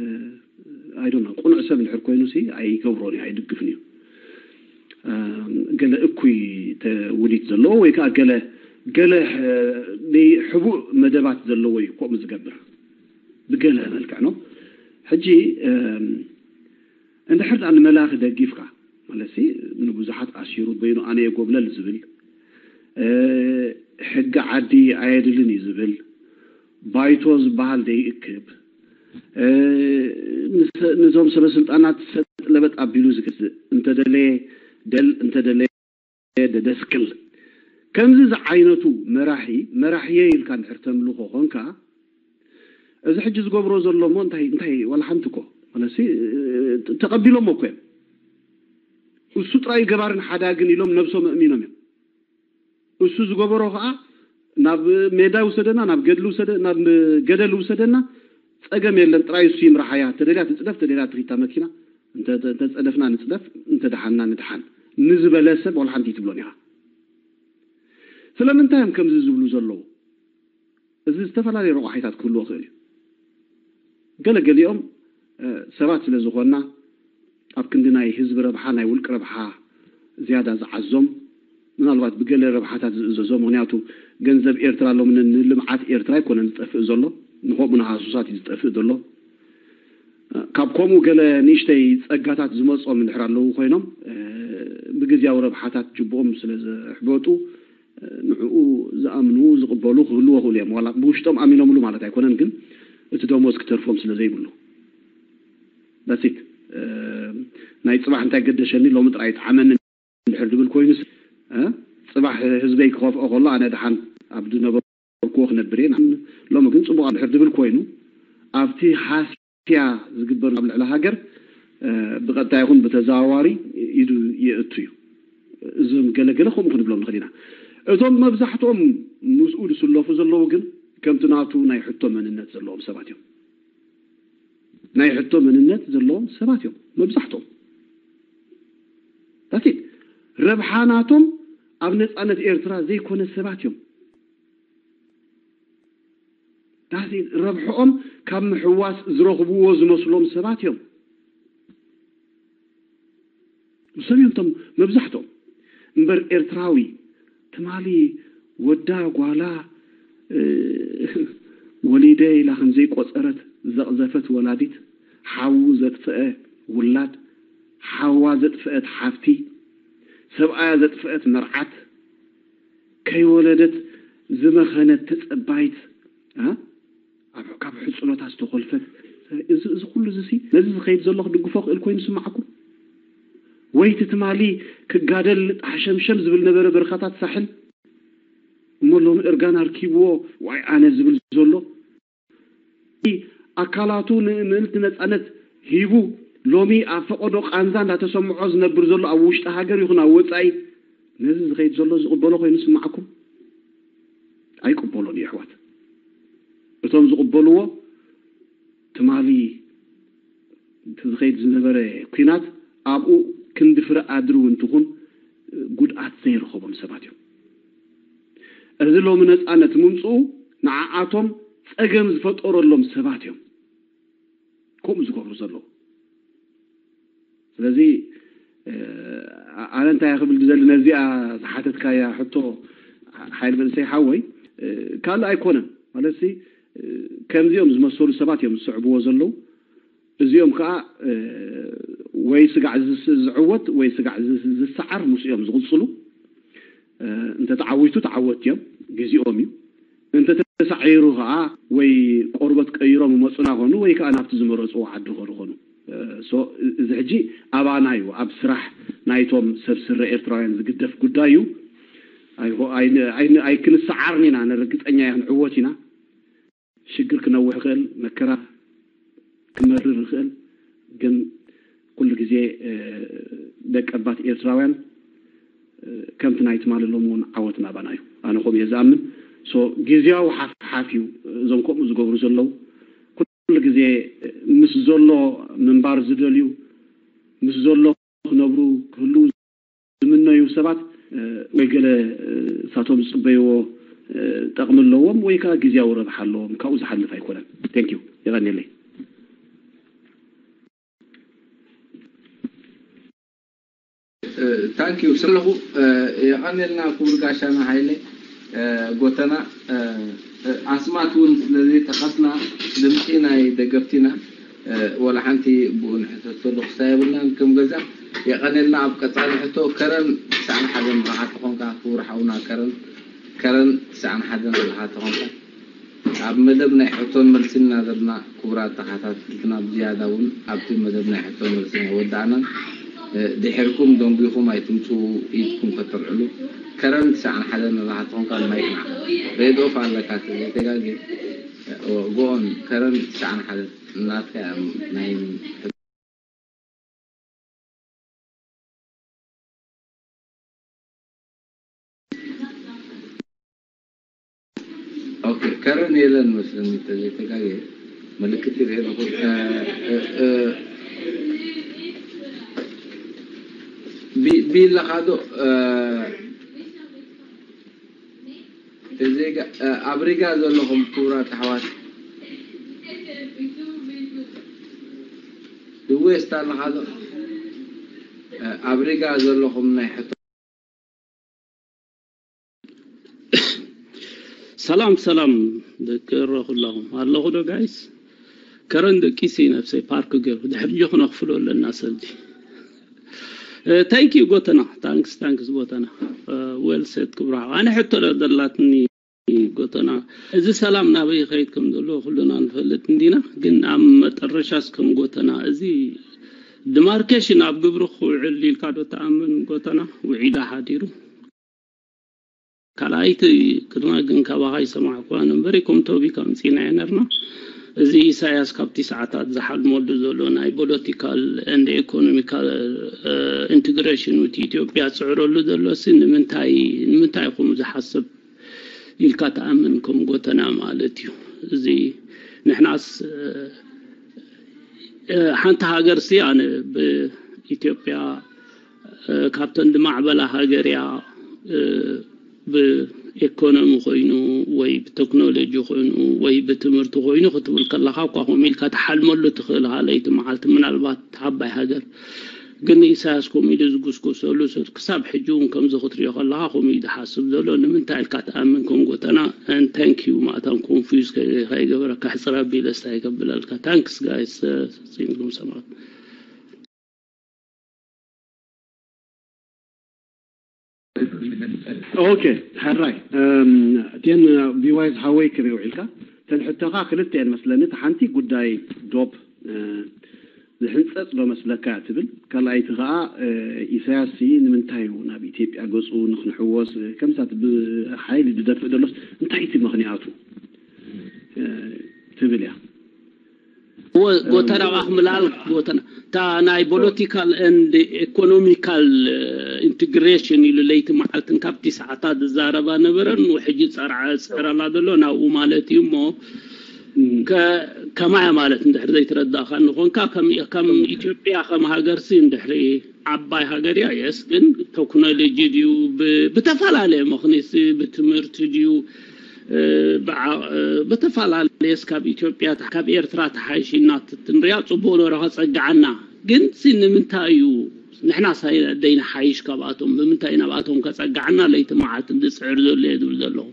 I don't know፣ ቁኑዕ ሰብ እንድሕር ኮይኑ ሲ ኣይገብሮን እዩ፣ ኣይድግፍን እዩ። Um, ገለ እኩይ ተ-፣ ውዲት ዘለዎ ወይ ከዓ ገለ ገለ፣ እ፣ ንሕቡእ መደባት ዘለዎ እዩ ከምኡ ዝገብር ብገለ መልክዕ ነው። ሕጂ፣ እም፣ እንድሕር ደኣ ንመላኺ ደጊፍካ ማለት ሲ ንብዙሓት ኣሲሩ በይኑ ኣነ እየ ጎብለል ዝብል፣ እ፣ ሕጊ ዓዲ ኣየድልን እዩ ዝብል፣ ባይቶ ዝበሃል ደይእክብ፣ እ፣ ንሰ-፣ ንዞም ሰበ ስልጣናት ሰጥ ለበጥ ኣቢሉ ዝገዝእ፣ እንተደለየ ደል እንተደለየ ደደስክል፣ ከምዚ ዝዓይነቱ መራሒ መራሒየ ኢልካ እንድሕር ተምልኾ ኾንካ፣ እዚ ሕጂ ዝገብሮ ዘሎ እሞ እንታይ እንታይ ዋላ ሓንቲ እኮ ማለት ሲ፣ እ፣ ተቐቢሎሞ እኮ እዮም። እሱ ጥራይ ገባርን ሓዳግን ኢሎም ነብሶም ኣእሚኖም እዮም። እሱ ዝገበሮ ኸዓ ናብ ሜዳ ውሰደና፣ ናብ ገድሊ ውሰደ-፣ ናብ ገደል ውሰደና፣ ጸገም የለን፣ ጥራይ እሱ ይምራሓያ። ተደልያ ትጽደፍ፣ ተደልያ ትኺድ እታ መኪና፣ እንተ-፣ እንተ-፣ እንተጸደፍና ንጽደፍ፣ እንተደሓንና ንድሓን ንዝበለ ሰብ ዋላ ሓንቲ ኣይትብሎን ኢኻ። ስለምንታይ እዮም ከምዚ ዝብሉ ዘለዉ? እዚ ዝተፈላለዩ ረቋሒታት ክህልዎ ይኽእል እዩ። ገለ ገሊኦም፣ እ፣ ሰባት ስለ ዝኾንና፣ ኣብ ክንዲ ናይ ህዝቢ ረብሓ፣ ናይ ውልቂ ረብሓ ዝያዳ ዝዓዞም፣ ምናልባት ብገለ ረብሓታት ዝእዘዞም፣ ምኽንያቱ ገንዘብ ኤርትራ ሎሚ ን-፣ ንልምዓት ኤርትራ ኣይኮነን ዝጠፍእ ዘሎ፣ ንኸምኡ ንሃሱሳት እዩ ዝጠፍእ ዘሎ። እ፣ ካብ ከምኡ ገለ ንእሽተይ ጸጋታት ዝመጾም እንድሕር ኣለዉ ኮይኖም፣ እ፣ ብግዝያዊ ረብሓታት ጅብኦም ስለ ዘሕበጡ፣ ንዕኡ ዝኣምኑ ዝቕበሉ ክህልዎ ይኽእሉ እዮም። ዋላ ብውሽጦም ኣሚኖምሉ ማለት ኣይኮነን፣ ግን እቲ ደሞዝ ክተርፎም ስለ ዘይብሉ። That's it። እ፣ ናይ ጽባሕ እንታይ ገደሸኒ ሎሚ ጥራይ ይጥዓመኒ እንድሕር ድብል ኮይኑስ፣ እ፣ ጽባሕ ህዝበይ ክኸፍኦ ከሎ ኣነ ደሓን ኣብ ዝነበርኩዎ ክነብር እየ። ሎሚ ግን ጽቡቕ እንድሕር ድብል ኮይኑ ኣብቲ ሃስ ያ ዝግበር ኣብ ልዕሊ ሃገር፣ እ፣ ብቐጥታ ይኹን ብተዘዋዋሪ ኢዱ የእቱ እዩ። እዞም ገለ ገለ ከምኡ ክንብሎም ንኽእል ኢና። እቶም መብዛሕትኦም ምስኡ ዝስለፉ ዘለዉ ግን ከምቲ ናቱ ናይ ሕቶ መንነት ዘለዎም ሰባት እዮም። ናይ ሕቶ መንነት ዘለዎም ሰባት እዮም መብዛሕትኦም። That's it። ረብሓ ናቶም ኣብ ነጻነት ኤርትራ ዘይኮነ ሰባት እዮም። ዳሴ ረብሕኦም ካብ ምሕዋስ ዝረኽብዎ ዝመስሎም ሰባት እዮም። እሶም እዮም እቶም መብዛሕትኦም። እምበር ኤርትራዊ ትማሊ ወዳ ጓላ፣ እ፣ ወሊደ ኢላ ከም ዘይቆጸረት ዘቕዘፈት ወላዲት፣ ሓዉ ዘጥፍአ ውላድ፣ ሓዋ ዘጥፍአት ሓፍቲ፣ ሰብኣያ ዘጥፍአት መርዓት፣ ከይወለደት ዝመኸነት ተጸባይት፣ እ፣ ኣብ፣ ካብ ሕጽኖታ ዝተኾልፈት፣ እዚ፣ እዚ ኩሉ እዚ ሲ፣ ነዚ ዝኸይድ ዘሎ ክድግፎ ክእል ኮይኑ ይስምዓኩም? ወይ እቲ ትማሊ ክጋደል ጣሕሸምሸም ዝብል ነበረ በረኻታት ሳሕል፣ እሞ ሎሚ እርጋን ኣርኪብዎ ዋይ ኣነ ዝብል ዘሎ፣ ኣካላቱ ንምእንቲ ነጻነት ሂቡ ሎሚ ኣብ ፈቐዶ ቃንዛ እንዳተሰምዖ ዝነብር ዘሎ ኣብ ውሽጢ ሃገር ይኹን ኣብ ወጻኢ ነዚ ዝኸይድ ዘሎ ዝቕበሎ ኮይኑ ዝስምዓኩም ኣይቅበሎን እዩ ኣሕዋት። እቶም ዝቕበልዎ ትማሊ እቲ ዝኸይድ ዝነበረ ኲናት ኣብኡ ክንዲ ፍረ ኣድሪ እውን ትኹን ጉድኣት ዘይረኸቦም ሰባት እዮም። እዚ ሎሚ ነፃነት ምምፅኡ ንዓኣቶም ፀገም ዝፈጠረሎም ሰባት እዮም ከምኡ ዝገብሩ ዘለዉ። ስለዚ ኣነ እንታይ ክብል ዝደሊ ነዚኣ ዝሓተትካያ ሕቶ ሓይል መንእሰይ ሓወይ ካልእ ኣይኮነን ማለት ከምዚኦም ዝመሰሉ ሰባት እዮም ዝስዕብዎ ዘለዉ። እዚኦም ከዓ ወይ ስጋዕ ዝዕወት ወይ ስጋዕ ዝሰዓር ምስ እዮም ዝቕፅሉ። እንተተዓዊቱ ተዓወት እዮም፣ ግዜኦም እዩ። እንተተሳዒሩ ከዓ ወይ ቆርበት ቀይሮም ይመፁና ኾኑ ወይ ከዓ ናብቲ ዝመረፅዎ ዓዲ ኾኑ ኾኑ። እዚ ሕጂ ኣባና እዩ፣ ኣብ ስራሕ ናይቶም ሰብ ስረ ኤርትራውያን ዝግደፍ ጉዳይ እዩ። ኣይክንሰዓርን ኢና፣ ንርግፀኛ ክንዕወት ኢና። ሽግር ክነውሕ ይኽእል፣ መከራ ክመርር ይኽእል። ግን ኩሉ ግዜ ደቀባት ኤርትራውያን ከምቲ ናይ ትማሊ ሎም እውን ዓወት ናባና እዩ። ኣነ ከምኡ እየ ዝኣምን። ሶ ግዜያዊ ሓፍሓፍ እዩ። እዞም ከምኡ ዝገብሩ ዘለዉ ኩሉ ግዜ ምስ ዘሎ ምንባር ዝደልዩ ምስ ዘሎ ክነብሩ ክህልዉ ዝምነዩ ሰባት ወይ ገለ እሳቶም ዝፅበይዎ ጠቕሚ ኣለዎም ወይ ከዓ ግዜያዊ ረብሓ ኣለዎም። ካብኡ ዝሓልፍ ኣይኮነን። Thank you። የቐንየለይ። ታንክ ዩ ስለኹ የቐንየልና ክቡር ጋሻና ሃይለ ጎተና። ኣስማት እውን ስለዘይጠቐስና ድምፂ ናይ ደገፍቲና ወላ ሓንቲ ብኡ ንሕተተሉ ክሳብ የብልናን። ከም ገዛ የቐንየልና። ኣብ ቀፃሊ ሕቶ ከረን ትስዓን ሓደን ኣለኻ ተኾንካ ክቡር ሓውና ከረን ከረን ትስዓን ሓደን ኣለኻ ተኾንካ ኣብ መደብ ናይ ሕቶን መልስን እናዘርና ክቡራት ተኸታተልትና ብዝያዳ እውን ኣብቲ መደብ ናይ ሕቶን መልስን ኣይወዳእናን። ድሒርኩም ደንጒኹም ኣይትምፅኡ ኢድኩም ከተልዕሉ። ከረን ትስዓን ሓደን ኣለኻ ተኾንካ ማይክ ንዓኻ ሬድዮ ኦፍ ኣለካ ተዘይተጋግየ። ጎኦን ከረን ትስዓን ሓደን ናትካ እያ ናይ ኦኬ ከረን የለን መስለኒ ተዘይተጋየ ምልክት ይርኢ ኣለኹ። ቢለኻ ዶ ኣብ ሪጋ ዘለኹም ክቡራት ኣሕዋት ድወስት ኣለኻ ዶ ኣብ ሪጋ ዘለኹም ናይ ሕቶ ሰላም ሰላም ደቂ ሮ ኩላኹም ኣለኹ ዶ ጋይስ? ከረን ደቂሲ ነብሰይ ፓርክ ገሩ ድሕር ጆኹ ነኽፍሎ ኣለና ሰልዲ። Thank you ጎተና። Thanks thanks ጎተና። Well said ክብራ። ኣነ ሕቶ ደላትኒ ጎተና። እዚ ሰላም ናበይ ይኸይድ ከም ዘሎ ኩልና ንፈልጥ እንዲና፣ ግን ኣብ መጠረሻስ ከም ጎተና እዚ ዲማርኬሽን ኣብ ግብሪ ክውዕል ኢልካ ዶ ትኣምን ጎተና? ውዒዳ ሓዲሩ። ካልኣይቲ ቅድማ ግን ካባኻ ይሰማዕኩዋ ነበረ፣ ከም ቶቢክ ኣምፂእናዮ ነርና። እዚ ኢሳያስ ካብቲ ሰዓታት ዝሓልመሉ ዘሎ ናይ ፖለቲካል and economical integration with ኢትዮጵያ ዝፅዕረሉ ዘሎ ሲ ንምንታይ ንምንታይ ኢኹም ዝሓስብ ኢልካ ትኣምን ከም ጎተና ማለት እዩ። እዚ ንሕናስ ሓንቲ ሃገር ሲ ኣነ ብኢትዮጵያ ካብተን ዝማዕበላ ሃገር እያ ብኤኮኖሚ ኮይኑ ወይ ብቴክኖሎጂ ኮይኑ ወይ ብትምህርቲ ኮይኑ ክትብል ከለካ እኳ ከምኡ ኢልካ ትሓልመሉ ትኽእል ሃለይቲ መዓልቲ ምናልባት ዓባይ ሃገር ግን ኢሳያስ ከምኡ ኢሉ ዝጉስጉሰሉ ሰብ ክሳብ ሕጂ እውን ከምዚ ክትሪኦ ከለካ ከምኡ እዩ ዝሓስብ ዘሎ ንምንታይ ኢልካ ትኣምን ከም ጎተና and thank you ማእታን confuse ከይገበረካ ሕፅር ኣቢለ ስታይ ከብለልካ thanks guys ሲንግም ሰማት ኦኬ ሕራይ እቴን ቢዋይ ዝሓወይ ከመይ ውዒልካ ተን ሕቶኻ ክልተ እየን መስለኒ እቲ ሓንቲ ጉዳይ ዶብ ዝሕንፀፅ ዶ መስለካ እያ ትብል ካልኣይቲ ከዓ ኢሳያስ ሲ ንምንታይ እዩ ናብ ኢትዮጵያ ገፁ ንክንሕወስ ከምሳት ብሓይሊ ዝደፍእ ዘሎስ እንታይ እቲ ምክንያቱ ትብል እያ ጎተራ ኣኽምላል ጎተና እታ ናይ political and economical integration ኢሉ ለይቲ መዓልትን ካብቲ ሰዓታት ዝዛረባ ነበረን። ሕጂ ጸርዓ ጽዕራላ ዘሎ ናብኡ ማለት እዩ እሞ ከማያ ማለት እንድሕር ዘይትረዳእካ ንኾንካ ከም ኢትዮጵያ ከም ሃገርሲ እንድሕሪ ዓባይ ሃገር እያ። የስ ግን ቴክኖሎጂ ድዩ ብተፈላለየ ምኽኒሲ ብትምህርቲ ድዩ ብተፈላለየስ ካብ ኢትዮጵያ ካብ ኤርትራ ተሓይሽ ኢና ትንሪያ ጽቡቅ ነበረ ከጸግዓና። ግን ሲ ንምንታይ እዩ ንሕና ሳይ ደይንሓይሽ ካብኣቶም ብምንታይ ናብኣቶም ከጸግዓና ለይቲ መዓልቲ ዝጽዕር ዘሎ እየ ዝብል ዘለኹ።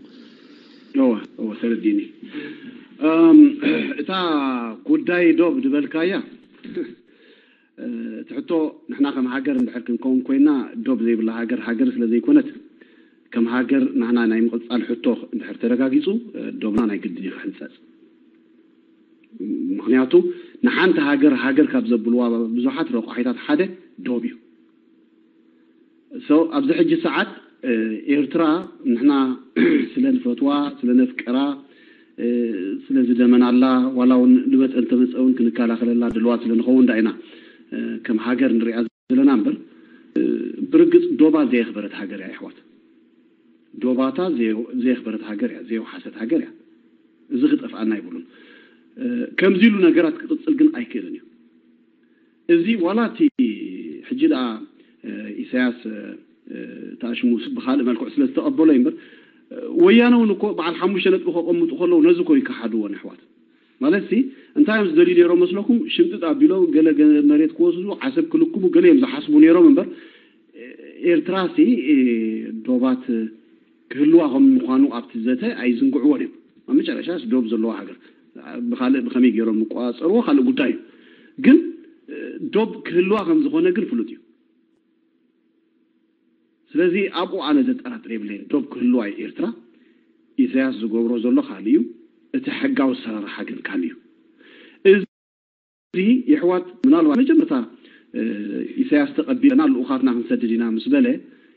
እወ እወ ተረዲኒ። እታ ጉዳይ ዶብ ዝበልካያ እቲ ሕቶ ንሕና ከም ሃገር እንድሕር ክንከውን ኮይና ዶብ ዘይብላ ሃገር ሃገር ስለ ዘይኮነት ከም ሃገር ናህና ናይ ምቕጻል ሕቶ እንድሕር ተረጋጊጹ ዶብና ናይ ግድን እዩ ክሕንጸጽ። ምክንያቱ ንሓንቲ ሃገር ሃገር ካብ ዘብልዋ ብዙሓት ረቋሒታት ሓደ ዶብ እዩ። So ኣብዚ ሕጂ ሰዓት ኤርትራ ንሕና ስለ ንፈትዋ ስለ ነፍቅራ ስለ ዝደመናላ ዋላ እውን ንመፀ እንተመፀ እውን ክንከላኸለላ ድልዋት ስለ ንኸውን ዳ ኢና ከም ሃገር ንሪኣ ዘለና እምበር ብርግፅ ዶባ ዘየኽበረት ሃገር እያ ይሕዋት። ዶባታ ዘየኽበረት ሃገር እያ፣ ዘየውሓሰት ሃገር እያ። እዚ ክጠፍኣና ይብሉን። ከምዚ ኢሉ ነገራት ክቕፅል ግን ኣይክእልን እዩ። እዚ ዋላ እቲ ሕጂ ደኣ ኢሳያስ ተኣሽሙ ብካልእ መልክዑ ስለ ዝተቐበሎ እዩ እምበር ወያነ እውን እኮ በዓል ሓሙሽተ ነጥቢ ከቐምጡ ከለዉ ነዚ እኮ ይከሓድዎ ነሕዋት። ማለት ሲ እንታይ እዮም ዝደልዩ ነይሮም መስለኩም? ሽምጥጥ ኣቢሎም ገለ ገ- መሬት ክወስዱ ዓሰብ ክልክሙ ገለ እዮም ዝሓስቡ ነይሮም እምበር ኤርትራ ሲ ዶባት ክህልዋ ከም ምዃኑ ኣብቲ ዘተ ኣይዝንግዕዎን እዮም። ኣብ መጨረሻ ዶብ ዘለዋ ሃገር ብካልእ ብከመይ ገይሮም ምቋጸርዎ ካልእ ጉዳይ እዩ። ግን ዶብ ክህልዋ ከም ዝኾነ ግን ፍሉጥ እዩ። ስለዚ ኣብኡ ኣነ ዘጠራጥር የብለይን። ዶብ ክህልዋ እዩ ኤርትራ። ኢሳያስ ዝገብሮ ዘሎ ካልእ እዩ። እቲ ሕጋዊ ኣሰራርሓ ግን ካልእ እዩ። እዚ የሕዋት ምናልባት መጀመርታ ኢሳያስ ተቐቢለና ልኡኻትና ክንሰድድ ኢና ምስ በለ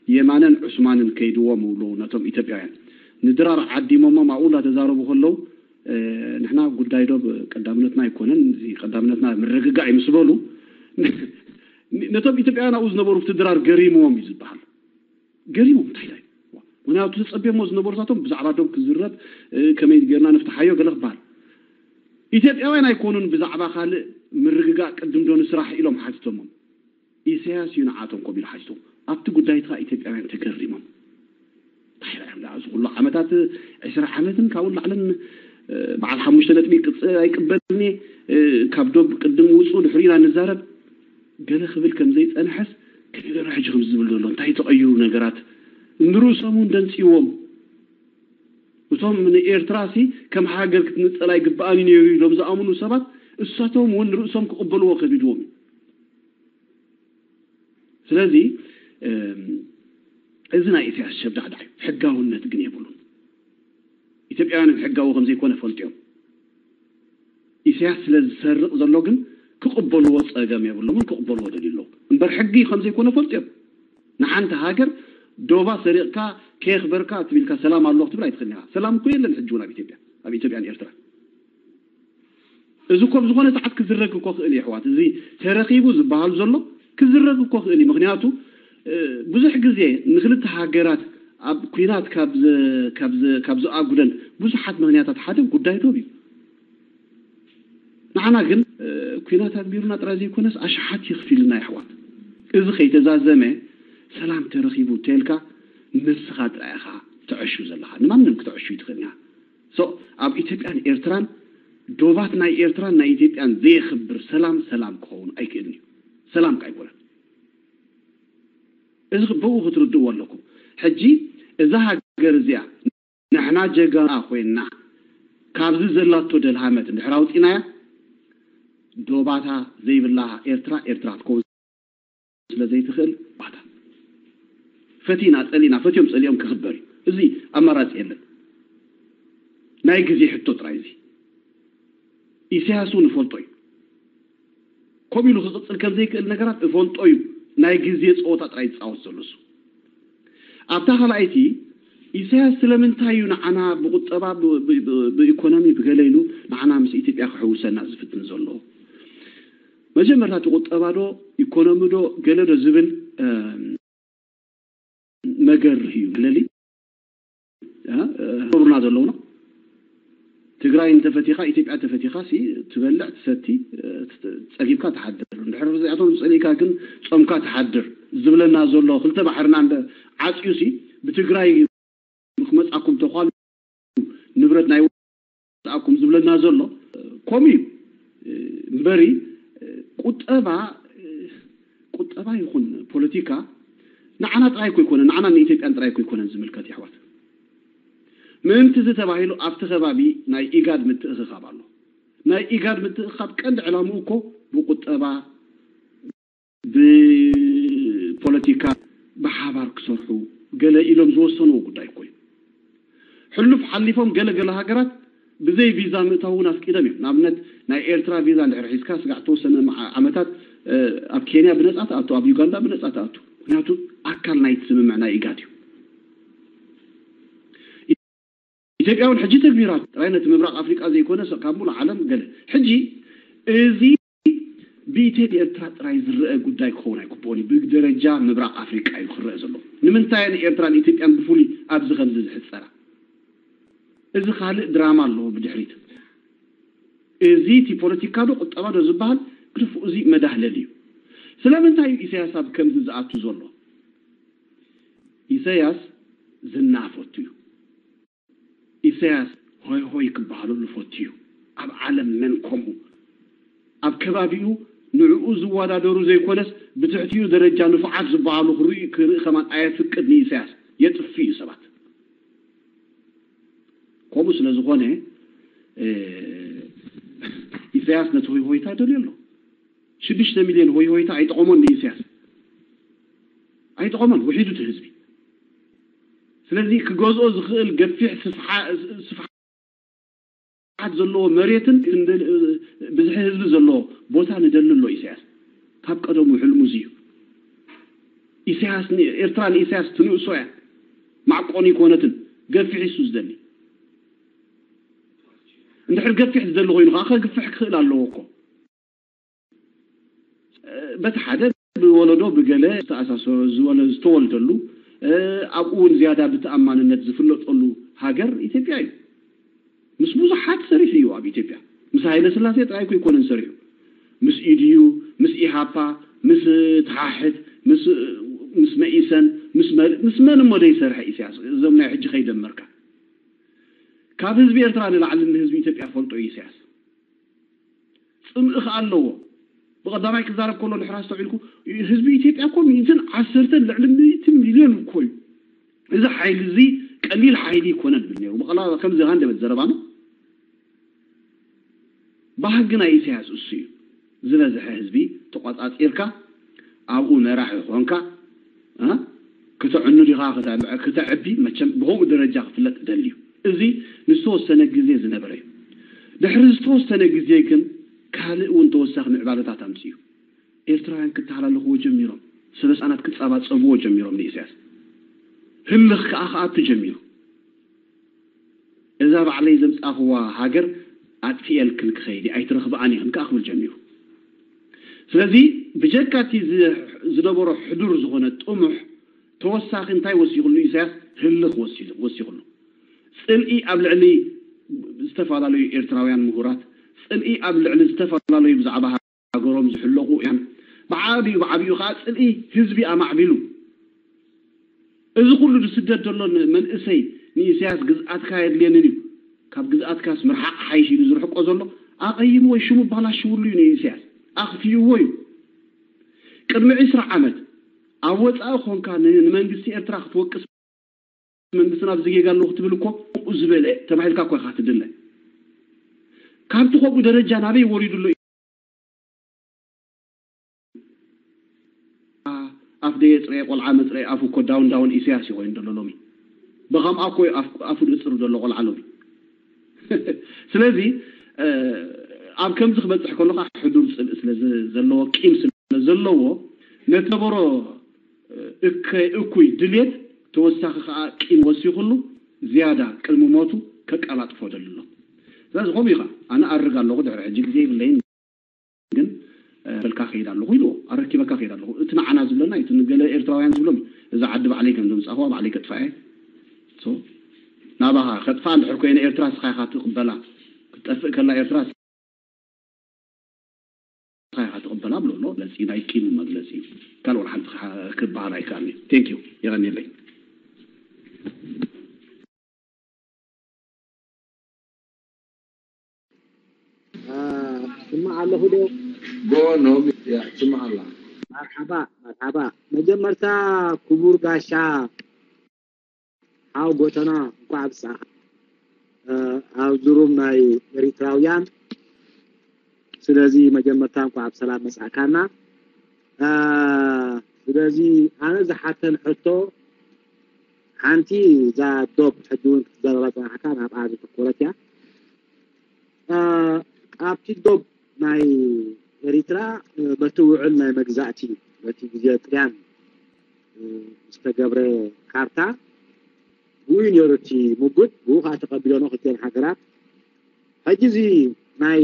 የማነን ዑስማንን ከይድዎም እብሉ ነቶም ኢትዮጵያውያን ንድራር ዓዲሞሞም ኣብኡ እንዳተዛረቡ ከለዉ ንሕና ጉዳይ ዶብ ቀዳምነትና ኣይኮነን፣ እዚ ቀዳምነትና ምርግጋእ እዩ ምስ በሉ ነቶም ኢትዮጵያውያን ኣብኡ ዝነበሩ ብቲ ድራር ገሪምዎም እዩ ዝበሃል። ገሪሞም እንታይ ኢላይ ምክንያቱ ተፀቢዮሞ ዝነበሩ ሳቶም ብዛዕባ ዶብ ክዝረብ ከመይ ጌርና ንፍትሓዮ ገለ ክበሃል ኢትዮጵያውያን ኣይኮኑን ብዛዕባ ካልእ ምርግጋእ ቅድም ዶ ንስራሕ ኢሎም ሓቲቶሞም ኢሳያስ እዩ ንዓቶም ኮም ኢሉ ሓቲቶም ኣብቲ ጉዳይ ትኻ ኢትዮጵያውያን ተገሪሞም እንታይ ራዮም ደኣ እዚ ኩሉ ዓመታት ዕስራ ዓመትን ካብኡ ላዕልን በዓል ሓሙሽተ ነጥቢ ቅፅ ኣይቅበልን ካብ ዶብ ቅድም ውፁ ድሕሪና ንዛረብ ገለ ክብል ከም ዘይጸንሐስ ከመይ ገይሩ ሕጂ ከምዚ ዝብል ዘሎ እንታይ ተቐይሩ ነገራት ንርእሶም እውን ደንጽይዎም እቶም ንኤርትራ ሲ ከም ሃገር ክትንጸል ኣይግብኣን እዩ ነይሩ ኢሎም ዝኣምኑ ሰባት እሳቶም እውን ንርእሶም ክቕበልዎ ከቢድዎም እዩ ስለዚ እዚ ናይ ኢሳያስ ሸብዳዕዳዕ እዩ ሕጋውነት ግን የብሉን ኢትዮጵያውያን ሕጋዊ ከም ዘይኮነ ፈልጥዮም ኢሳያስ ስለ ዝሰርቕ ዘሎ ግን ክቕበልዎ ጸገም የብሎምን ክቕበልዎ ደልዩ ኣለዉ እምበር ሕጊ ከም ዘይኮነ ፈልጥዮም ንሓንቲ ሃገር ዶባ ሰሪቕካ ከየኽበርካ ትብልካ ሰላም ኣለዎ ክትብል ኣይትኽእልን ኢኻ ሰላም እኮ የለን ሕጂ እውን ኣብ ኢትዮጵያ ኣብ ኢትዮጵያን ኤርትራ እዚ እኮ ብዝኾነ ሰዓት ክዝረግ እኮ ክእል እዩ ኣሕዋት እዚ ተረኺቡ ዝበሃል ዘሎ ክዝረግ እኮ ክእል እዩ ምክንያቱ ብዙሕ ግዜ ንክልተ ሃገራት ኣብ ኩናት ካብ ዝኣጉደን ብዙሓት ምክንያታት ሓደ ጉዳይ ዶብ እዩ ንዓና ግን ኩናት ኣግቢሩና ጥራይ ዘይኮነስ ኣሽሓት ይኽፊልና የሕዋት እዚ ከይተዛዘመ ሰላም ተረኺቡ እንተልካ ንስኻ ጥራይ ኢኻ ትዕሹ ዘለኻ ንማንም ክትዕሹ ይትኽእል ኢና So ኣብ ኢትዮጵያን ኤርትራን ዶባት ናይ ኤርትራን ናይ ኢትዮጵያን ዘየኽብር ሰላም ሰላም ክኸውን ኣይክእልን እዩ። ሰላም ከ ኣይኮነን። እዚ ብኡ ክትርድእዎ ኣለኩም። ሕጂ እዛ ሃገር እዚኣ ንሕና ጀጋና ኮይንና ካብዚ ዘላቶ ደልሃመት እንድሕር ኣውፂናያ ዶባታ ዘይብላ ኤርትራ ኤርትራ ክትከውን ስለ ዘይትኽእል ባታ ፈቲና ጸሊና ፈትዮም ጸሊኦም ክኽበር እዩ። እዚ ኣማራጺ የለን። ናይ ግዜ ሕቶ ጥራይ እዚ። ኢሳያስ እውን ይፈልጦ እዩ። ከምኡ ኢሉ ክቕጽል ከም ዘይክእል ነገራት እፈልጦ እዩ። ናይ ግዜ ጸወታ ጥራይ ዝጻወት ዘሎ እሱ። ኣብታ ካልኣይቲ ኢሳያስ ስለምንታይ እዩ ንዓና ብቁጠባ ብኢኮኖሚ ብገለ ኢሉ ንዓና ምስ ኢትዮጵያ ክሕውሰና ዝፍትን ዘሎ? መጀመርታ እቲ ቁጠባ ዶ ኢኮኖሚ ዶ ገለ ዶ ዝብል ነገር እዩ። ለሊ ሩና ዘለውና ትግራይ እንተፈቲኻ ኢትዮጵያ ተፈቲኻ ሲ ትበልዕ ትሰቲ ጸጊብካ ትሓድር። እንድሕር እዚኣቶም ዝጸሊእካ ግን ጾምካ ትሓድር ዝብለና ዘሎ ክልተ ባሕርና እንደ ዓጽዩ ሲ ብትግራይ ክመጻኩም ተኳሉ ንብረት ናይ ወጻእኩም ዝብለና ዘሎ ከምኡ እዩ እምበሪ ቁጠባ ቁጠባ ይኹን ፖለቲካ ንዓና ጥራይ እኮ ይኮነ ንዓና ንኢትዮጵያን ጥራይ እኮ ይኮነን ዝምልከት ይሕዋት። ምእንቲ እዚ ተባሂሉ ኣብቲ ከባቢ ናይ ኢጋድ ምትእኽኻብ ኣሎ። ናይ ኢጋድ ምትእኽኻብ ቀንዲ ዕላምኡ እኮ ብቁጠባ ብፖለቲካ ብሓባር ክሰርሑ ገለ ኢሎም ዝወሰንዎ ጉዳይ እኮ እዩ። ሕሉፍ ሓሊፎም ገለ ገለ ሃገራት ብዘይ ቪዛ ምእታው እውን ኣፍቂዶም እዮም። ንኣብነት ናይ ኤርትራ ቪዛ እንድሕር ሒዝካ ስጋዕ ተወሰነ መዓ- ዓመታት ኣብ ኬንያ ብነጻ ትኣቱ፣ ኣብ ዩጋንዳ ብነጻ ትኣቱ። ምክንያቱ ኣካል ናይቲ ስምምዕ ናይ ኢጋድ እዩ። ኢትዮጵያ እውን ሕጂ ተግቢራ ጥራይ ነቲ ምብራቕ ኣፍሪቃ ዘይኮነ ካብ ሙሉ ዓለም ገለ ሕጂ እዚ ብኢትዮጵያ ኤርትራ ጥራይ ዝረአ ጉዳይ ክኸውን ኣይግብኦን እዩ። ብደረጃ ምብራቕ ኣፍሪቃ እዩ ክረአ ዘሎ። ንምንታይ እየን ኤርትራን ኢትዮጵያን ብፍሉይ ኣብዚ ከምዚ ዝሕጸራ? እዚ ካልእ ድራማ ኣለዎ ብድሕሪት። እዚ እቲ ፖለቲካ ዶ ቁጠባ ዶ ዝበሃል ግደፉ፣ እዚ መዳህለል እዩ። ስለምንታይ እዩ ኢሳያስ ኣብ ከምዚ ዝኣቱ ዘሎ? ኢሳያስ ዝና ፈቱ እዩ። ኢሳያስ ሆይ ሆይ ክበሃለሉ ፈትዩ። ኣብ ዓለም መን ከምኡ? ኣብ ከባቢኡ ንዕኡ ዝወዳደሩ ዘይኮነስ ብትሕቲኡ ደረጃ ንፉዓት ዝበሃሉ ክርኢ ክርኢ ከማን ኣየፍቅድ ንኢሳያስ የጥፍእ እዩ ሰባት። ከምኡ ስለ ዝኾነ ኢሳያስ ነቲ ሆይ ሆይታ ይደልዮ ኣሎ። ሽዱሽተ ሚልዮን ሆይ ሆይታ ኣይጠቐሞን ንኢሳያስ ኣይጠቐሞን ውሒዱ እቲ ህዝቢ። ስለዚ ክገዝኦ ዝኽእል ገፊሕ ስፍሓት ዘለዎ መሬትን ብዝሒ ህዝቢ ዘለዎ ቦታ ንደሊ ኣሎ ኢሳያስ። ካብ ቀደሙ ሕልሙ እዚ እዩ። ኢሳያስ ኤርትራ ንኢሳያስ ትንእሶ እያ። ማዕቆኒ ይኮነትን ገፊሕ እሱ ዝደሊ። እንድሕር ገፊሕ ዝደሊ ኮይኑ ከዓ ከግፍሕ ክኽእል ኣለዎ እኮ። በቲ ሓደ ብወለዶ ብገለ ዝተኣሳሰሮ ዝወለ ዝተወልደሉ ኣብኡ እውን ዝያዳ ብተኣማንነት ዝፍለጠሉ ሃገር ኢትዮጵያ እዩ። ምስ ብዙሓት ሰሪሑ እዩ ኣብ ኢትዮጵያ። ምስ ሃይለ ስላሴ ጥራይ እኮ ኣይኮነን ሰሪሑ። ምስ ኢድዩ፣ ምስ ኢሃፓ፣ ምስ ተሓሕት፣ ምስ ምስ መኢሰን፣ ምስ መን ምስ መን እሞ ደይሰርሐ ኢሳያስ እዞም ናይ ሕጂ ከይደመርካ ካብ ህዝቢ ኤርትራ ንላዕሊ ንህዝቢ ኢትዮጵያ ፈልጦ እዩ ኢሳያስ። ጽምኢ ከኣ ኣለዎ። ብቐዳማይ ክዛረብ ከሎ ንሕራ ኣስተውዒልኩ ህዝቢ ኢትዮጵያ እኮ ሚእትን ዓሰርተን ልዕሊ ሚእቲ ሚልዮን እኮ እዩ። እዚ ሓይሊ እዚ ቀሊል ሓይሊ ይኮነን ብል ነይሩ። ብቐላ ከምዚ ሃንደበት ዘረባና ባህጊ ናይ ኢሳያስ እሱ እዩ። ዝበዝሐ ህዝቢ ተቆጻጺርካ ኣብኡ መራሒ ኮንካ ክተዕኑ ዲኻ ክተዕቢ መቸም ብኸምኡ ደረጃ ክፍለጥ ደልዩ። እዚ ንዝተወሰነ ግዜ ዝነበረ እዩ። ድሕሪ ዝተወሰነ ግዜ ግን ካልእ እውን ተወሳኺ ምዕባለታት ኣምፅኡ። ኤርትራውያን ክተሃላለኽዎ ጀሚሮም። ሰበስኣናት ክፃባፀብዎ ጀሚሮም ንኢሳያስ ህልኽ ከዓ ክኣቱ ጀሚሩ። እዛ ባዕለይ ዘምፃእኽዋ ሃገር ኣጥፊኤልክን ክኸይድ ኣይትረኽብኣን ኢኽን ከዓ ክብል ጀሚሩ። ስለዚ ብጀካ እቲ ዝነበሮ ሕዱር ዝኾነ ጥሙሕ ተወሳኺ እንታይ ወሲኽሉ ኢሳያስ ህልኽ ወሲኽሉ። ፅልኢ ኣብ ልዕሊ ዝተፈላለዩ ኤርትራውያን ምሁራት፣ ፅልኢ ኣብ ልዕሊ ዝተፈላለዩ ብዛዕባ ሃገሮም ዝሕለቑ እዮም። ብዓብዩ ብዓብዩ ከዓ ፅልኢ ህዝቢ ኣማዕቢሉ። እዚ ኩሉ ዝስደድ ዘሎ መንእሰይ ንኢሳያስ ግዝኣትካ የድልየንን እዩ፣ ካብ ግዝኣትካስ ምርሓቕ ሓይሽ ኢሉ ዝርሕቆ ዘሎ ኣቐይምዎ እዩ። ሽሙ ባላሽውሉ እዩ ንኢሳያስ ኣኽፊእዎ እዩ። ቅድሚ ዕስራ ዓመት ኣብ ወፃኢ ኮንካ ንመንግስቲ ኤርትራ ክትወቅስ መንግስትና ኣብዚ ጌጋ ኣለዎ ክትብል እኮ ከምኡ ዝበለ ተባሂልካ እኮ ኢኻ ትድለ። ካብቲ ከምኡ ደረጃ ናበይ ወሪዱ ኣሎ? ኣፍ ደየፅረየ ቆልዓ መፅረየ ኣፉ እኮ ዳውን ዳውን ኢሳያስ እዩ ኮይኑ ዘሎ ሎሚ። ብኸምኣ እኮ እዩ ኣፍ- ኣፉ ደፅሩ ዘሎ ቆልዓ ሎሚ። ስለዚ ኣብ ከምዚ ክበፅሕ ከሎ ከዓ ሕዱር ፅልኢ ስለ ዘለዎ ቂም ስለ ዘለዎ ነቲ ነበሮ እከ- እኩይ ድሌት ተወሳኺ ከዓ ቂም ወሲኽሉ ዝያዳ ቅድሚ ሞቱ ከቀላጥፎ ደሊ ኣሎ። ስለዚ ከምኡ ኢኻ ኣነ ኣርግ ኣለኹ ድሕሪ ሕጂ ግዜ ይብለይን ግን በልካ ከይድ ኣለኹ ኢልዎ፣ ኣረኪበካ ከይድ ኣለኹ። እቲ ንዓና ዝብለና እዩ፣ እቲ ንገለ ኤርትራውያን ዝብሎም፣ እዛ ዓዲ ባዕለይ ከም ዘምጻእኽዋ ባዕለይ ከጥፋ እየ። So፣ ናባኻ ከጥፋ እንድሕር ኮይነ ኤርትራ ንስኻ ኢኻ ትቕበላ። ክትጠፍእ ከላ ኤርትራ ንስኻ ኢኻ ትቕበላ ብሎ ኣሎ። መግለጺ ናይ ቂሙ መግለጺ እዩ። ካልእ ወላ ሓንቲ ክበሃል ኣይከኣልን እዩ። Thank you። የቐንየለይ። ስማዕ ኣለኹ ዶ? ጎ ኖ ያ ትስማዕ ኣላ። መርሓባ መርሓባ። መጀመርታ ክቡር ጋሻ ሓው ጎተና እንኳዕ ኣብጻኻ ኣብዚ ሩም ናይ ኤሪትራውያን። ስለዚ መጀመርታ እንኳዕ ብሰላም መጻእካና። ስለዚ ኣነ ዝሓተን ሕቶ ሓንቲ እዛ ዶብ ሕጂ እውን ክትዛረባ ጸናሕካ ናብኣ ዘተኮረት እያ። ኣብቲ ዶብ ናይ ኤሪትራ በቲ ውዕል ናይ መግዛእቲ በቲ ግዜ ጥልያን ዝተገብረ ካርታ ብኡ እዩ ነይሩ እቲ ምጉት። ብኡ ከዓ ተቐቢሎኖ ክልቲኤን ሃገራት። ሕጂ እዚ ናይ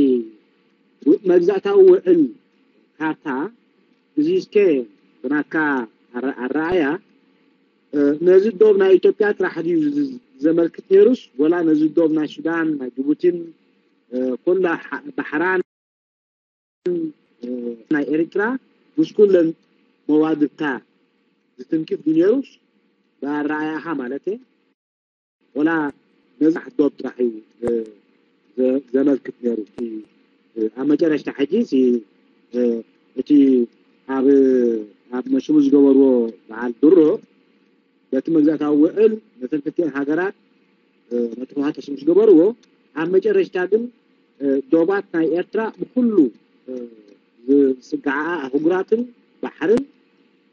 መግዛእታዊ ውዕል ካርታ እዚ እስከ ብናትካ ኣረኣእያ ነዚ ዶብ ናይ ኢትዮጵያ ጥራሕ ድዩ ዘመልክት ነይሩስ ወላ ነዚ ዶብ ናይ ሱዳን ናይ ጅቡቲን ኩላ ባሕራን ናይ ኤርትራ ምስ ኩለን መዋድብታ ዝትንክፍ ድዩ ነይሩስ ብኣረኣእያኻ ማለት እየ ወላ ነዚ ዶብ ጥራሕ እዩ ዘመልክት ነይሩ። ኣብ መጨረሽታ ሕጂ እቲ ኣብ ኣብ ሽሙ ዝገበርዎ በዓል ድሮ በቲ መግዛእታዊ ውዕል ነተን ክልቲኤን ሃገራት ነቲ ህወሓት ሽሙ ዝገበርዎ ኣብ መጨረሽታ ግን ዶባት ናይ ኤርትራ ብኩሉ ዝስጋዓ ኣህጉራትን ባሕርን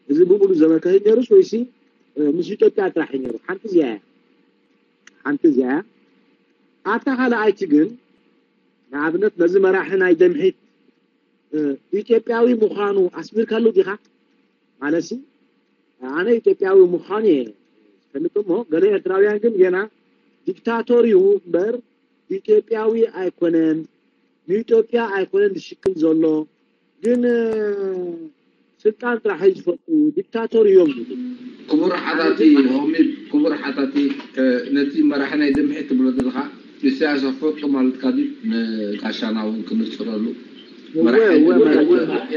እዚ ብምሉ ዘመልከተ ነይሩስ ወይሲ ምስ ኢትዮጵያ ጥራሕ እዩ ነይሩ? ሓንቲ እዚኣ እያ። ሓንቲ እዚኣ እያ። ኣብታ ካልኣይቲ ግን ንኣብነት ነዚ መራሒ ናይ ደምሒት ኢትዮጵያዊ ምዃኑ ኣስሚርካሉ ዲኻ? ማለትሲ ኣነ ኢትዮጵያዊ ምዃኑ እየ ዝፈልጥ እሞ ገለ ኤርትራውያን ግን ገና ዲክታቶር እዩ እምበር ኢትዮጵያዊ ኣይኮነን፣ ንኢትዮጵያ ኣይኮነን ዝሽክም ዘሎ ግን ስልጣን ጥራሕ እዩ ዝፈልጡ ዲክታቶር እዮም ዝብል። ክቡር ሓታቲ ሆሚድ፣ ክቡር ሓታቲ ነቲ መራሒ ናይ ደምሒት ትብሎ ዘለኻ ኢሳያስ ኣፈወርቂ ማለትካ ድዩ? ንጋሻና እውን ክንጽረሉ መራሒ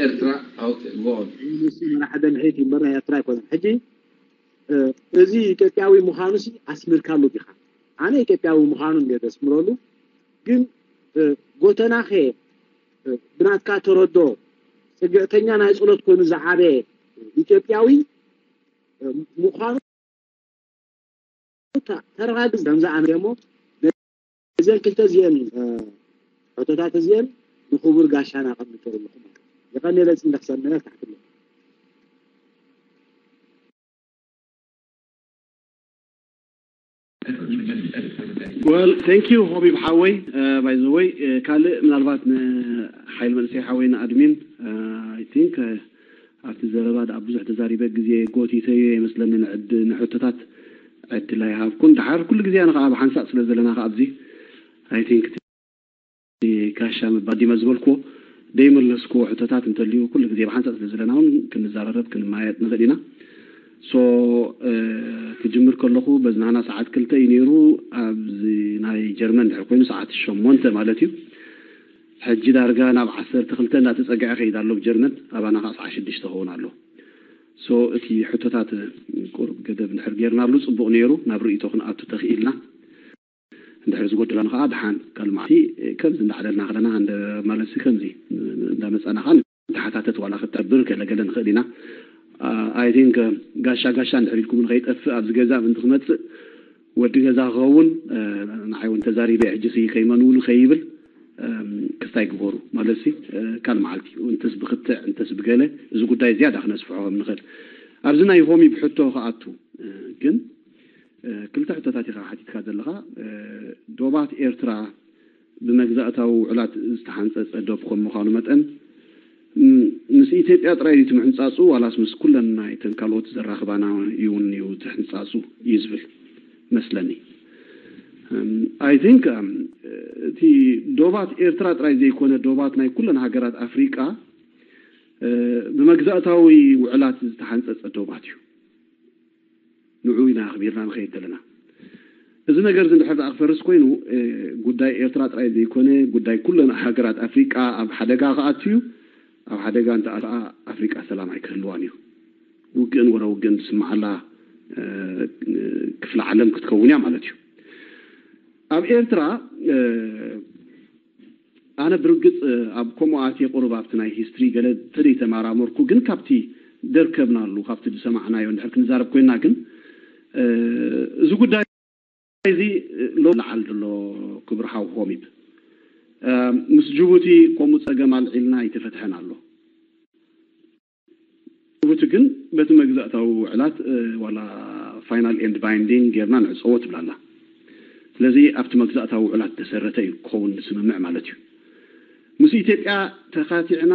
ኤርትራ። ኦኬ ጎ ኦን። ንሱ መራሒ ደምሒት እዩ እምበር ናይ ኤርትራ ኣይኮነን። ሕጂ እዚ ኢትዮጵያዊ ምዃኑሲ ኣስሚርካሉ ዲኻ? ኣነ ኢትዮጵያዊ ምዃኑ እንድየ ዘስምረሉ፣ ግን ጎተናኸ ብናትካ ተረዶ ጽግዕተኛ ናይ ጸሎት ኮይኑ ዝዓበየ ኢትዮጵያዊ ምዃኑ ተረጋግጽ ከምዚ ኣነ እሞ እዘን ክልተ እዚአን ሕቶታት እዚአን ንክቡር ጋሻና ኣቐምጠሉ ኣለኹ ማለት እዩ። የቐንየለ ጽንደኽ ሰናያት ታሕትለ Well, thank you ሆቢብ ሓወይ። By the way፣ ካልእ ምናልባት ንሓይል መንእሰይ ሓወይ ንኣድሚን፣ I think ኣብቲ ዘረባ ደኣ ብዙሕ ተዛሪበ ግዜ ጎቲተዮ ይመስለኒ። ንዕድ ንሕቶታት ዕድል ኣይሃብኩን። ደሓር ኩሉ ግዜ ኣነ ከዓ ብሓንሳእ ስለ ዘለና ከዓ ኣብዚ I think እቲ ጋሻ ምባል ዲመ ዝበልክዎ ደይመለስክዎ ሕቶታት እንተልዩ ኩሉ ግዜ ብሓንሳእ ስለ ዘለና እውን ክንዘራረብ ክንማየጥ ንኽእል ኢና። So ክጅምር ከለኹ በዚ ናህና ሰዓት ክልተ እዩ ነይሩ፣ ኣብዚ ናይ ጀርመን ድሕር ኮይኑ ሰዓት ሸሞንተ ማለት እዩ። ሕጂ ዳርጋ ናብ ዓሰርተ ክልተ እንዳተጸግዐ ከይድ ኣሎ ብጀርመን፣ ኣባና ከዓ ሰዓት ሽዱሽተ ክኸውን ኣሎ። So እቲ ሕቶታት ቁሩብ ገደብ እንድሕር ጌርናሉ ጽቡቕ ነይሩ፣ ናብ ርእይቶ ክንኣቱ ተኽኢልና። እንድሕር ዝጎደላና ከዓ ድሓን ካልእ መዓልቲ ከምዚ እንዳዕለልና ከለና እንደ ማለትሲ ከምዚ እንዳመጻና ከዓ ንተሓታተት ዋላ ክተብር ገለገለ ንኽእል ኢና። I think ጋሻ ጋሻ እንድሕር ኢልኩም ንኸይጠፍእ ኣብዚ ገዛ ምእንቲ ክመጽእ ወዲ ገዛ ክኸውን ንዓይ እውን ተዛሪበ ሕጂ ሲ ከይመንውሉ ከይብል ክስታይ ግበሩ ማለትሲ ካልእ መዓልቲ እንተስ ብክትዕ እንተስ ብገለ እዚ ጉዳይ ዝያዳ ክነስፍሖ ከም ንኽእል ኣብዚ ናይ ሆሚ ብሕቶ ክኣቱ ግን ክልተ ሕቶታት ኢኻ ሓቲትካ ዘለኻ። ዶባት ኤርትራ ብመግዛእታዊ ውዕላት ዝተሓንጸጸ ዶብ ከም ምዃኑ መጠን ምስ ኢትዮጵያ ጥራይ ድዩ እቲ ምሕንጻጹ ዋላስ ምስ ኩለን ናይተን ካልኦት ዘራኽባና እውን እዩ እቲ ሕንጻጹ እዩ ዝብል መስለኒ። I think እቲ ዶባት ኤርትራ ጥራይ ዘይኮነ ዶባት ናይ ኩለን ሃገራት ኣፍሪቃ ብመግዛእታዊ ውዕላት ዝተሓንፀፀ ዶባት እዩ። ንዑ ኢና ኣኽቢርና ንኸይድ ዘለና። እዚ ነገር እዚ እንድሕር ደኣ ክፈርስ ኮይኑ፣ ጉዳይ ኤርትራ ጥራይ ዘይኮነ፣ ጉዳይ ኩለን ሃገራት ኣፍሪቃ ኣብ ሓደጋ ክኣቱ እዩ። ኣብ ሓደጋ እንተኣተኣ ኣፍሪቃ ሰላም ኣይክህልዋን እዩ። ውግእን ወረ ውግእን ዝስምዓላ ክፍለ ዓለም ክትከውን እያ ማለት እዩ። ኣብ ኤርትራ ኣነ ብርግጽ ኣብ ከምኡ ኣትየ ቁሩብ ኣብቲ ናይ ሂስትሪ ገለ ተደይተመራመርኩ፣ ግን ካብቲ ደርከብናሉ ካብቲ ዝሰማዕናዮ እንድሕር ክንዛረብ ኮይና ግን እዚ ጉዳይ እዚ ሎ ለዓል ዘሎ ክብሪ ሓው ሆሚብ ምስ ጅቡቲ ከምኡ ጸገም ኣልዒልና ኣይተፈትሐን ኣሎ። ጅቡቲ ግን በቲ መግዛእታዊ ውዕላት ዋላ ፋይናል ኤንድ ባይንዲንግ ጌርና ንዕፀዎ ትብላላ። ስለዚ ኣብቲ መግዛእታዊ ውዕላት ተሰረተ እዩ ክኸውን ስምምዕ ማለት እዩ። ምስ ኢትዮጵያ ተኻቲዕና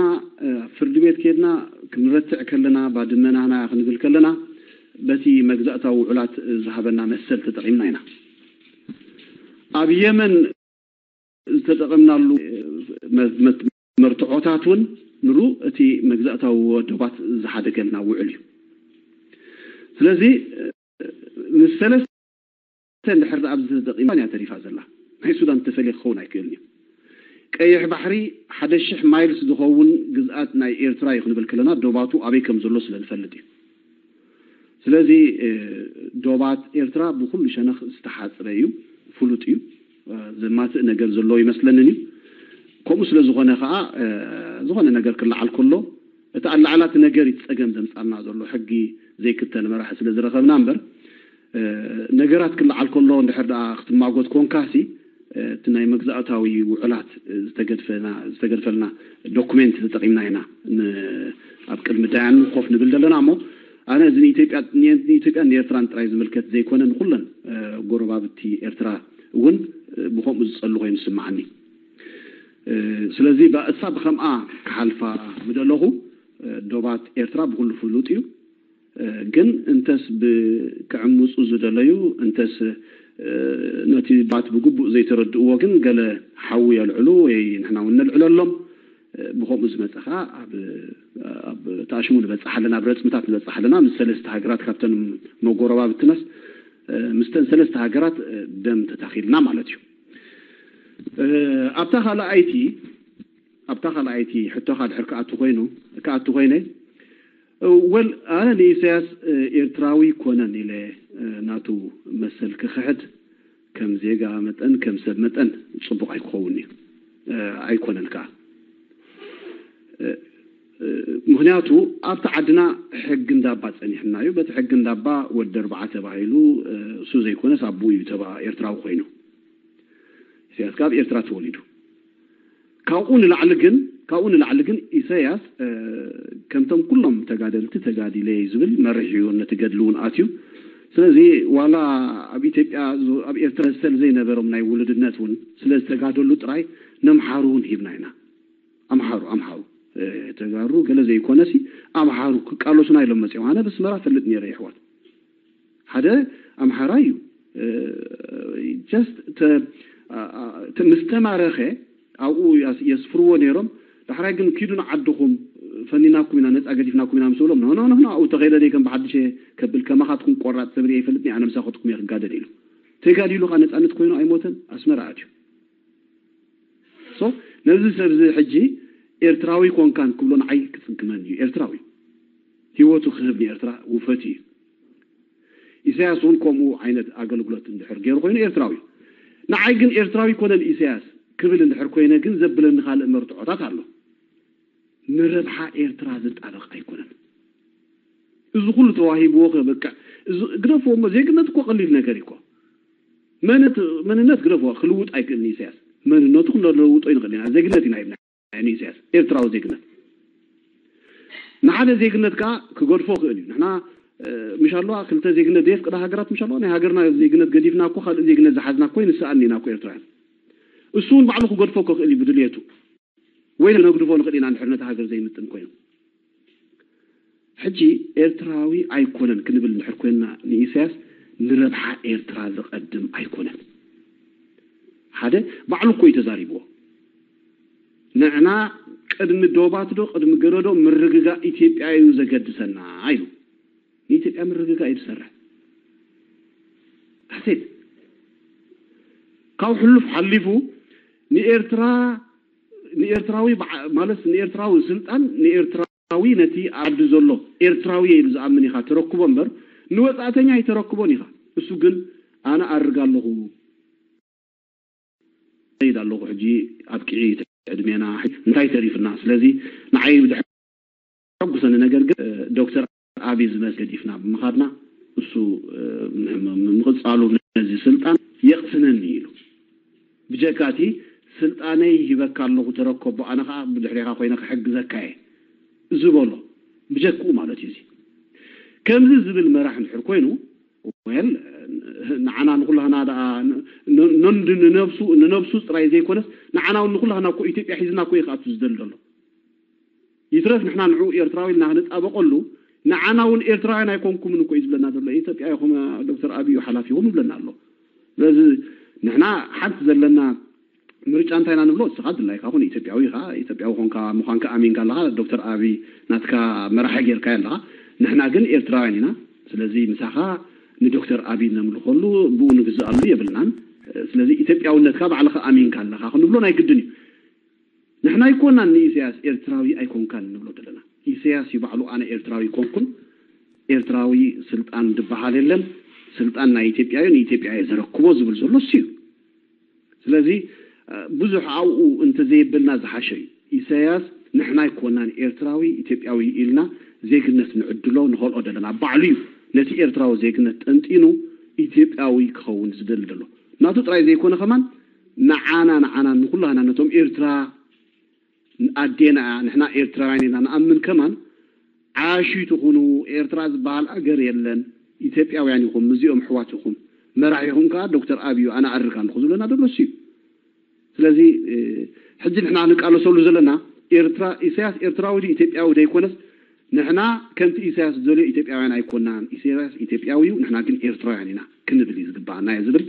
ፍርዲ ቤት ከድና ክንረትዕ ከለና ባድመ ናህና ክንብል ከለና በቲ መግዛእታዊ ውዕላት ዝሃበና መሰል ተጠቒምና ኢና። ኣብ የመን ዝተጠቐምናሉ መርትዖታት እውን ንሩ እቲ መግዛእታዊ ወደባት ዝሓደገልና ውዕል እዩ። ስለዚ ምስ ሰለስተ እንድሕር ኣብዚ ተጠቒምና እያ ተሪፋ ዘላ። ናይ ሱዳን ተፈልየ ክኸውን ኣይክእልን እዩ። ቀይሕ ባሕሪ ሓደ ሽሕ ማይልስ ዝኸውን ግዝኣት ናይ ኤርትራ እዩ ክንብል ከለና ዶባቱ ኣበይ ከም ዘሎ ስለ ንፈልጥ እዩ። ስለዚ ዶባት ኤርትራ ብኩሉ ሸነኽ ዝተሓፅረ እዩ፣ ፍሉጥ እዩ። ዘማትእ ነገር ዘለዎ ይመስለንን እዩ። ከምኡ ስለ ዝኾነ ከዓ ዝኾነ ነገር ክለዓል ከሎ እቲ ኣላዕላቲ ነገር እዩ ጸገም ዘምጻልና ዘሎ፣ ሕጊ ዘይክተል መራሒ ስለ ዝረኸብና እምበር፣ ነገራት ክለዓል ከሎ እንድሕር ደኣ ክትማጎት ኮንካሲ እቲ ናይ መግዛእታዊ ውዕላት ዝተገድፈና ዝተገድፈልና ዶኩሜንት ተጠቒምና ኢና ኣብ ቅድሚ ዳያን ኮፍ ንብል ዘለና። እሞ ኣነ እዚ ንኢትዮጵያን ንኤርትራን ጥራይ ዝምልከት ዘይኮነ ንኩለን ጎረባብቲ ኤርትራ እውን ብከምኡ ዝፀሉ ኮይኑ ዝስምዓኒ። ስለዚ እሳ ብከምኣ ክሓልፋ ምደለኹ፣ ዶባት ኤርትራ ብኩሉ ፍሉጥ እዩ። ግን እንተስ ክዕምፁ ዝደለዩ፣ እንተስ ነቲ ባት ብግቡእ ዘይተረድእዎ ግን ገለ ሓዊ የልዕሉ ወይ ንሕና እውን ነልዕለሎም። ብከምኡ ዝመፀ ከዓ ኣብ ተኣሽሙ ንበፅሕ ኣለና፣ ኣብ ረፅምታት ንበፅሕ ኣለና። ምስ ሰለስተ ሃገራት ካብተን መጎረባብትናስ ምስተን ሰለስተ ሃገራት ደም ተታኺልና ማለት እዩ። ኣብታ ካልኣይቲ ኣብታ ካልኣይቲ ሕቶኻ ድሕር ክኣቱ ኮይኑ ክኣቱ ኮይነ ወል ኣነ ንኢሳያስ ኤርትራዊ ኮነን ኢለ ናቱ መሰል ክኽሕድ ከም ዜጋ መጠን ከም ሰብ መጠን ጽቡቕ ኣይክኸውን እዩ። ኣይኮነን ከኣ ምክንያቱ ኣብቲ ዓድና ሕጊ እንዳባ ጸኒሕና እዩ። በቲ ሕጊ እንዳባ ወዲ ኣርባዓ ተባሂሉ እሱ ዘይኮነስ ኣቦኡ እዩ ተባ ኤርትራዊ ኮይኑ። ኢሳያስ ካብ ኤርትራ ተወሊዱ። ካብኡ ንላዕሊ ግን ካብኡ ንላዕሊ ግን ኢሳያስ ከምቶም ኩሎም ተጋደልቲ ተጋዲለ ዝብል መሪሕ እዩ። ነቲ ገድሊ እውን ኣትዩ። ስለዚ ዋላ ኣብ ኢትዮጵያ ኣብ ኤርትራ መሰል ዘይነበሮም ናይ ውሉድነት እውን ስለ ዝተጋደሉ ጥራይ ነምሓሩ እውን ሂብና ኢና። ኣምሓሩ ኣምሓሩ ተጋሩ ገለ ዘይኮነሲ ኣምሓሩ ክቃለሱና ኢሎም መፅኦም። ኣነ ብስመራ ፈልጥ ነይረ ይሕዋት ሓደ ኣምሓራ እዩ። ጀስት ምስ ተማረኸ ኣብኡ የስፍርዎ ነይሮም። ዳሕራይ ግን ኪዱ ንዓድኹም ፈኒናኩም ኢና ነፃ ገዲፍናኩም ኢና ምስ በሎም ንሆኖ ንሆኖ ኣብኡ ተኸይደ ደይ ከም ብሓድሽ ከብል ከማኻትኩም ቆራጥ ሰብ ርየ ይፈልጥ ኣነ ምሳኸትኩም እየ ክጋደል ኢሉ ተጋዲሉ ካ ነፃነት ኮይኑ ኣይሞተን ኣስመራ ኣትዩ። ሶ ነዚ ሰብዚ ሕጂ ኤርትራዊ ኮንካን ክብሎ ንዓይ ክፅግመን እዩ። ኤርትራዊ ህይወቱ ክህብ ንኤርትራ ውፈት እዩ። ኢሳያስ እውን ከምኡ ዓይነት ኣገልግሎት እንድሕር ገይሩ ኮይኑ ኤርትራዊ ንዓይ ግን ኤርትራዊ ኮነን ኢሳያስ ክብል እንድሕር ኮይነ ግን ዘብለኒ ካልእ መርትዖታት ኣሎ። ንረብሓ ኤርትራ ዝጣበቕ ኣይኮነን። እዚ ኩሉ ተዋሂብዎ ከበቅዕ ግደፍዎ እሞ ዜግነት እኮ ቀሊል ነገር እኮ መንነት ግደፍዎ ክልውጥ ኣይክእልን ኢሳያስ መንነቱ ክንለውጦ ይንኽእል ኢና። ዜግነት ኢና ኢልና ንኢሳያስ ኤርትራዊ ዜግነት ንሓደ ዜግነት ከዓ ክገድፎ ክእል እዩ። ንሕና ምሽ ኣለዋ ክልተ ዜግነት ዘየፍቅዳ ሃገራት ምሽ ኣለዋ ናይ ሃገርና ዜግነት ገዲፍና እኮ ካልእ ዜግነት ዝሓዝና እኮ ንስኣን ኢና እኮ ኤርትራውያን። እሱ እውን ባዕሉ ክገድፎ እኮ ክእል እዩ ብድልየቱ ወይ ነግድፎ ንኽእል ኢና እንድሕር ነቲ ሃገር ዘይምጥን ኮይኑ። ሕጂ ኤርትራዊ ኣይኮነን ክንብል እንድሕር ኮይንና ንኢሳያስ ንረብሓ ኤርትራ ዝቐድም ኣይኮነን። ሓደ ባዕሉ እኮ እዩ ተዛሪብዎ። ንዕና ቅድሚ ዶባት ዶ ቅድሚ ገለ ዶ ምርግጋእ ኢትዮጵያ እዩ ዘገድሰና ኢሉ። ንኢትዮጵያ ምርግጋእ እዩ ዝሰርሕ። ዳሴት ካብ ሕሉፍ ሓሊፉ ንኤርትራ ንኤርትራዊ በዓ- ማለት ንኤርትራዊ ስልጣን ንኤርትራዊ ነቲ ኣብ ዓዲ ዘሎ ኤርትራዊ እየ ኢሉ ዝኣምን ኢኻ ተረክቦ እምበር ንወጻእተኛ ኣይተረክቦን ኢኻ። እሱ ግን ኣነ ኣርግ ኣለኹ ይድ ኣለኹ ሕጂ ኣብቅዒ ዕድሜና እንታይ ተሪፍና? ስለዚ ንዓይ ብድሕ ሕጉሰኒ ነገር ግን ዶክተር ኣቢ ዝመስ ገዲፍና ብምኻድና እሱ ምምቕፃሉ ነዚ ስልጣን የቕስነኒ ኢሉ። ብጀካ እቲ ስልጣነይ ሂበካ ኣለኹ ተረከቦ ኣነ ከዓ ብድሕሬኻ ኮይነ ክሕግዘካ እየ ዝበሎ ብጀክኡ ማለት እዩ። እዚ ከምዚ ዝብል መራሕ እንድሕር ኮይኑ ወል ንዓና ንኩላህና ደኣ ንነብሱ ንነብሱ ጥራይ ዘይኮነስ ንዓና እውን ንኩላህና እኮ ኢትዮጵያ ሒዝና እኮ ይክኣቱ ዝደል ዘሎ። ይትረፍ ንሕና ንዑ ኤርትራዊ ኢልና ክንጣበቀሉ ንዓና እውን ኤርትራውያን ኣይኮንኩምን እኮ እዩ ዝብለና ዘሎ። ኢትዮጵያ ይኹም ዶክተር ኣብዩ ሓላፊ ይኹም ይብለና ኣሎ። ስለዚ ንሕና ሓንቲ ዘለና ምርጫ እንታይ ኢና ንብሎ? እስኻ ድላይካ ኩን ኢትዮጵያዊ ኢኻ። ኢትዮጵያዊ ኮንካ ምዃንካ ኣሚንካ ኣለኻ። ዶክተር ኣብይ ናትካ መራሒ ጌርካ ኣለኻ። ንሕና ግን ኤርትራውያን ኢና። ስለዚ ምሳኻ ንዶክተር ኣብይ ነምልኸሉ ብኡ ንግዝኣሉ የብልናን። ስለዚ ኢትዮጵያውነትካ ባዕልኻ ኣሚንካ ኣለኻ ክንብሎ ናይ ግድን እዩ። ንሕና ኣይኮናን ንኢሳያስ ኤርትራዊ ኣይኮንካን ንብሎ ዘለና። ኢሳያስ እዩ ባዕሉ ኣነ ኤርትራዊ ኣይኮንኩን፣ ኤርትራዊ ስልጣን ዝበሃል የለን፣ ስልጣን ናይ ኢትዮጵያ እዩ፣ ንኢትዮጵያ እየ ዘረክቦ ዝብል ዘሎ እሱ እዩ። ስለዚ ብዙሕ ኣብኡ እንተዘይብልና ዝሓሸ እዩ። ኢሳያስ ንሕና ኣይኮናን ኤርትራዊ ኢትዮጵያዊ ኢልና ዜግነት ንዕድሎ ንኸልኦ ዘለና ባዕሉ እዩ ነቲ ኤርትራዊ ዜግነት ጠንጢኑ ኢትዮጵያዊ ክኸውን ዝደሊ ዘሎ። ናቱ ጥራይ ዘይኮነ ከማን ንዓና ንዓና ንኩላህና ነቶም ኤርትራ ኣዴና ንሕና ኤርትራውያን ኢና ንኣምን ከማን ዓሽ ትኹኑ ኤርትራ ዝበሃል ኣገር የለን። ኢትዮጵያውያን ኢኹም እዚኦም ኣሕዋት ኢኹም። መራሒኹም ከዓ ዶክተር ኣብዩ ኣነ ኣርግ ኣለኹ ዝብለና ዘሎ እሱ እዩ። ስለዚ ሕጂ ንሕና ንቃለሰሉ ዘለና ኤርትራ ኢሳያስ ኤርትራዊ ድዩ ኢትዮጵያዊ ዘይኮነስ ንሕና ከምቲ ኢሳያስ ዝደልዮ ኢትዮጵያውያን ኣይኮናን። ኢሳያስ ኢትዮጵያዊ እዩ፣ ንሕና ግን ኤርትራውያን ኢና ክንብል እዩ ዝግባኣና እየ ዝብል።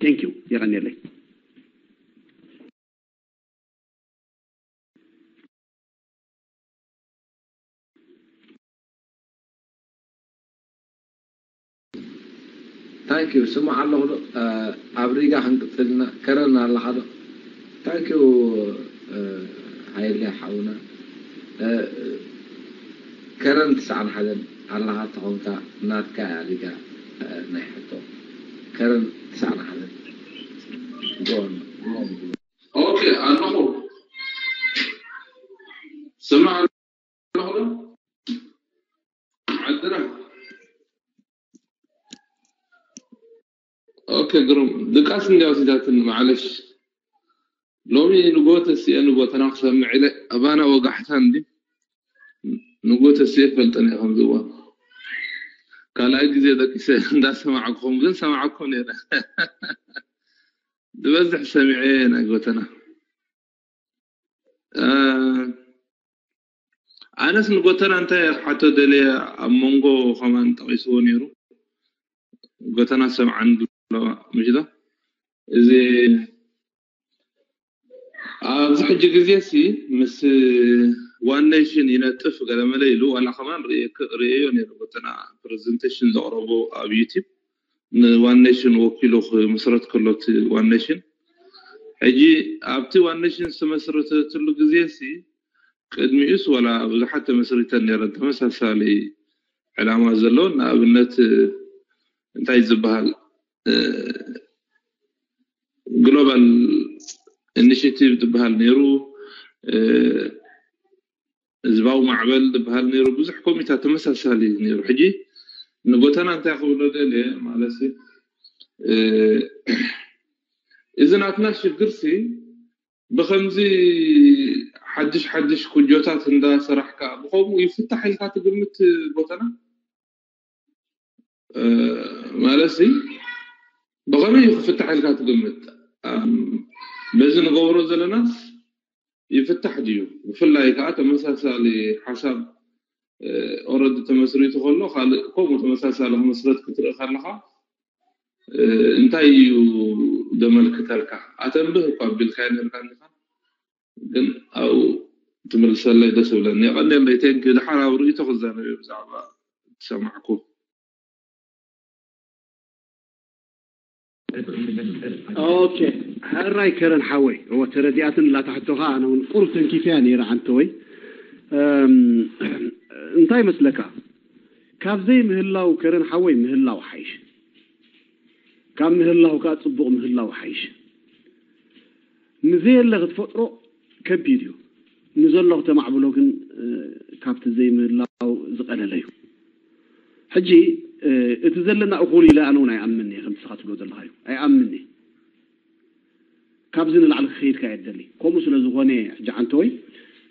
Thank you። የቐንየለይ። Thank you። ስማዕ ኣለኹ ዶ? ኣብ ሪጋ ክንቅፅልና ከረን ኣለኻ ዶ? Thank you። ሃይለ ሓውና ከረን ትስዓን ሓደን ኣለኻ ተኾንካ ናትካ እያ ሪጋ ናይ ሕቶ ከረን ትስዓን ሓደን ኦኬ ኣለኹ ስማዕ ኣለኹ ዶ ዓድና ኦኬ ግሩም ድቃስ እንዲያ ወሲዳትን ማዕለሽ ሎሚ ንጎ ተስኤ ንጎ ተና ክሰምዕ ኢለ ኣባና ወጋሕታ እንዲ ንጎ ተስኤ ፈልጠን እየ ከምዚ እዋን ካልኣይ ግዜ ደቂሰ እንዳሰማዕኩም ግን ሰማዕኩም ነረ ዝበዝሕ ሰሚዐ ናይ ጎተና ኣነስ ንጎተና እንታይ ክሓቶ ደልየ ኣብ መንጎ ከማን ጠቒስዎ ነይሩ ጎተና ሰምዓን ብሎ ምሽዳ እዚ ኣብዚ ሕጂ ግዜ ሲ ምስ ዋን ኔሽን ይነጥፍ ገለመለ ኢሉ ዋላ ከማን ርእየዮ ነይሩ ጎተና ፕሬዘንቴሽን ዘቕረቦ ኣብ ዩቲብ ንዋን ኔሽን ወኪሉ ክምስረት ከሎ እቲ ዋን ኔሽን ሕጂ ኣብቲ ዋን ኔሽን ዝተመስረተትሉ ግዜ ሲ ቅድሚኡስ ዋላ ብዙሓት ተመስሪተን ነይረን ተመሳሳሊ ዕላማ ዘለወን ንኣብነት እንታይ ዝበሃል ግሎባል ኢኒሽቲቭ ዝበሃል ነይሩ ህዝባዊ ማዕበል ዝበሃል ነይሩ ብዙሕ ኮሚታት ተመሳሳሊ ነይሩ ሕጂ ንጎተና እንታይ ክብሎ ደልየ ማለት እዚ ናትና ሽግር ሲ ብከምዚ ሓድሽ ሓድሽ ኩጆታት እንዳሰራሕካ ብከምኡ ይፍታሕ ኢልካ ትግምት ጎተና ማለት ሲ ብከመይ እዩ ክፍታሕ ኢልካ ትግምት በዚ ንገብሮ ዘለናስ ይፍታሕ ድዩ ብፍላይ ከዓ ተመሳሳሊ ሓሳብ ኦረዲ ተመስሪቱ ከሎ ካልእ ከምኡ ተመሳሳሊ ክመስረት ክትርኢ ከለካ እንታይ እዩ ዘመልክተልካ ኣተንብህ እኳ ኣቢልካ ነርካ እንዲካ ግን ኣብኡ ትምልሰለይ ደስ ብለኒ። የቐንየለይ። ቴንክ ድሓር ኣብ ርእይቶ ክዛረብ እየ ብዛዕባ ዝሰማዕኩ። ኦኬ፣ ሕራይ ከረን ሓወይ፣ እወ ተረዲኣትን ላታ ሕቶኻ ኣነ እውን ቁሩብ ተንኪፈያ ነይረ። ዓንተወይ እንታይ መስለካ? ካብ ዘይምህላው ከረን ሓወይ ምህላው ሓይሽ፣ ካብ ምህላው ከዓ ፅቡቕ ምህላው ሓይሽ። ንዘየለ ክትፈጥሮ ከቢድ እዩ። ንዘሎ ክተማዕብሎ ግን ካብቲ ዘይምህላው ዝቐለለ እዩ። ሕጂ እቲ ዘለና እኹል ኢለ ኣነ እውን ኣይኣምን እየ። ከምቲ ስኻ ትብሎ ዘለኻ እዩ ኣይኣምን እየ። ካብዚ ንላዕሊ ክኸይድካ እየ ደሊ። ከምኡ ስለ ዝኾነ ሕጂ ዓንተወይ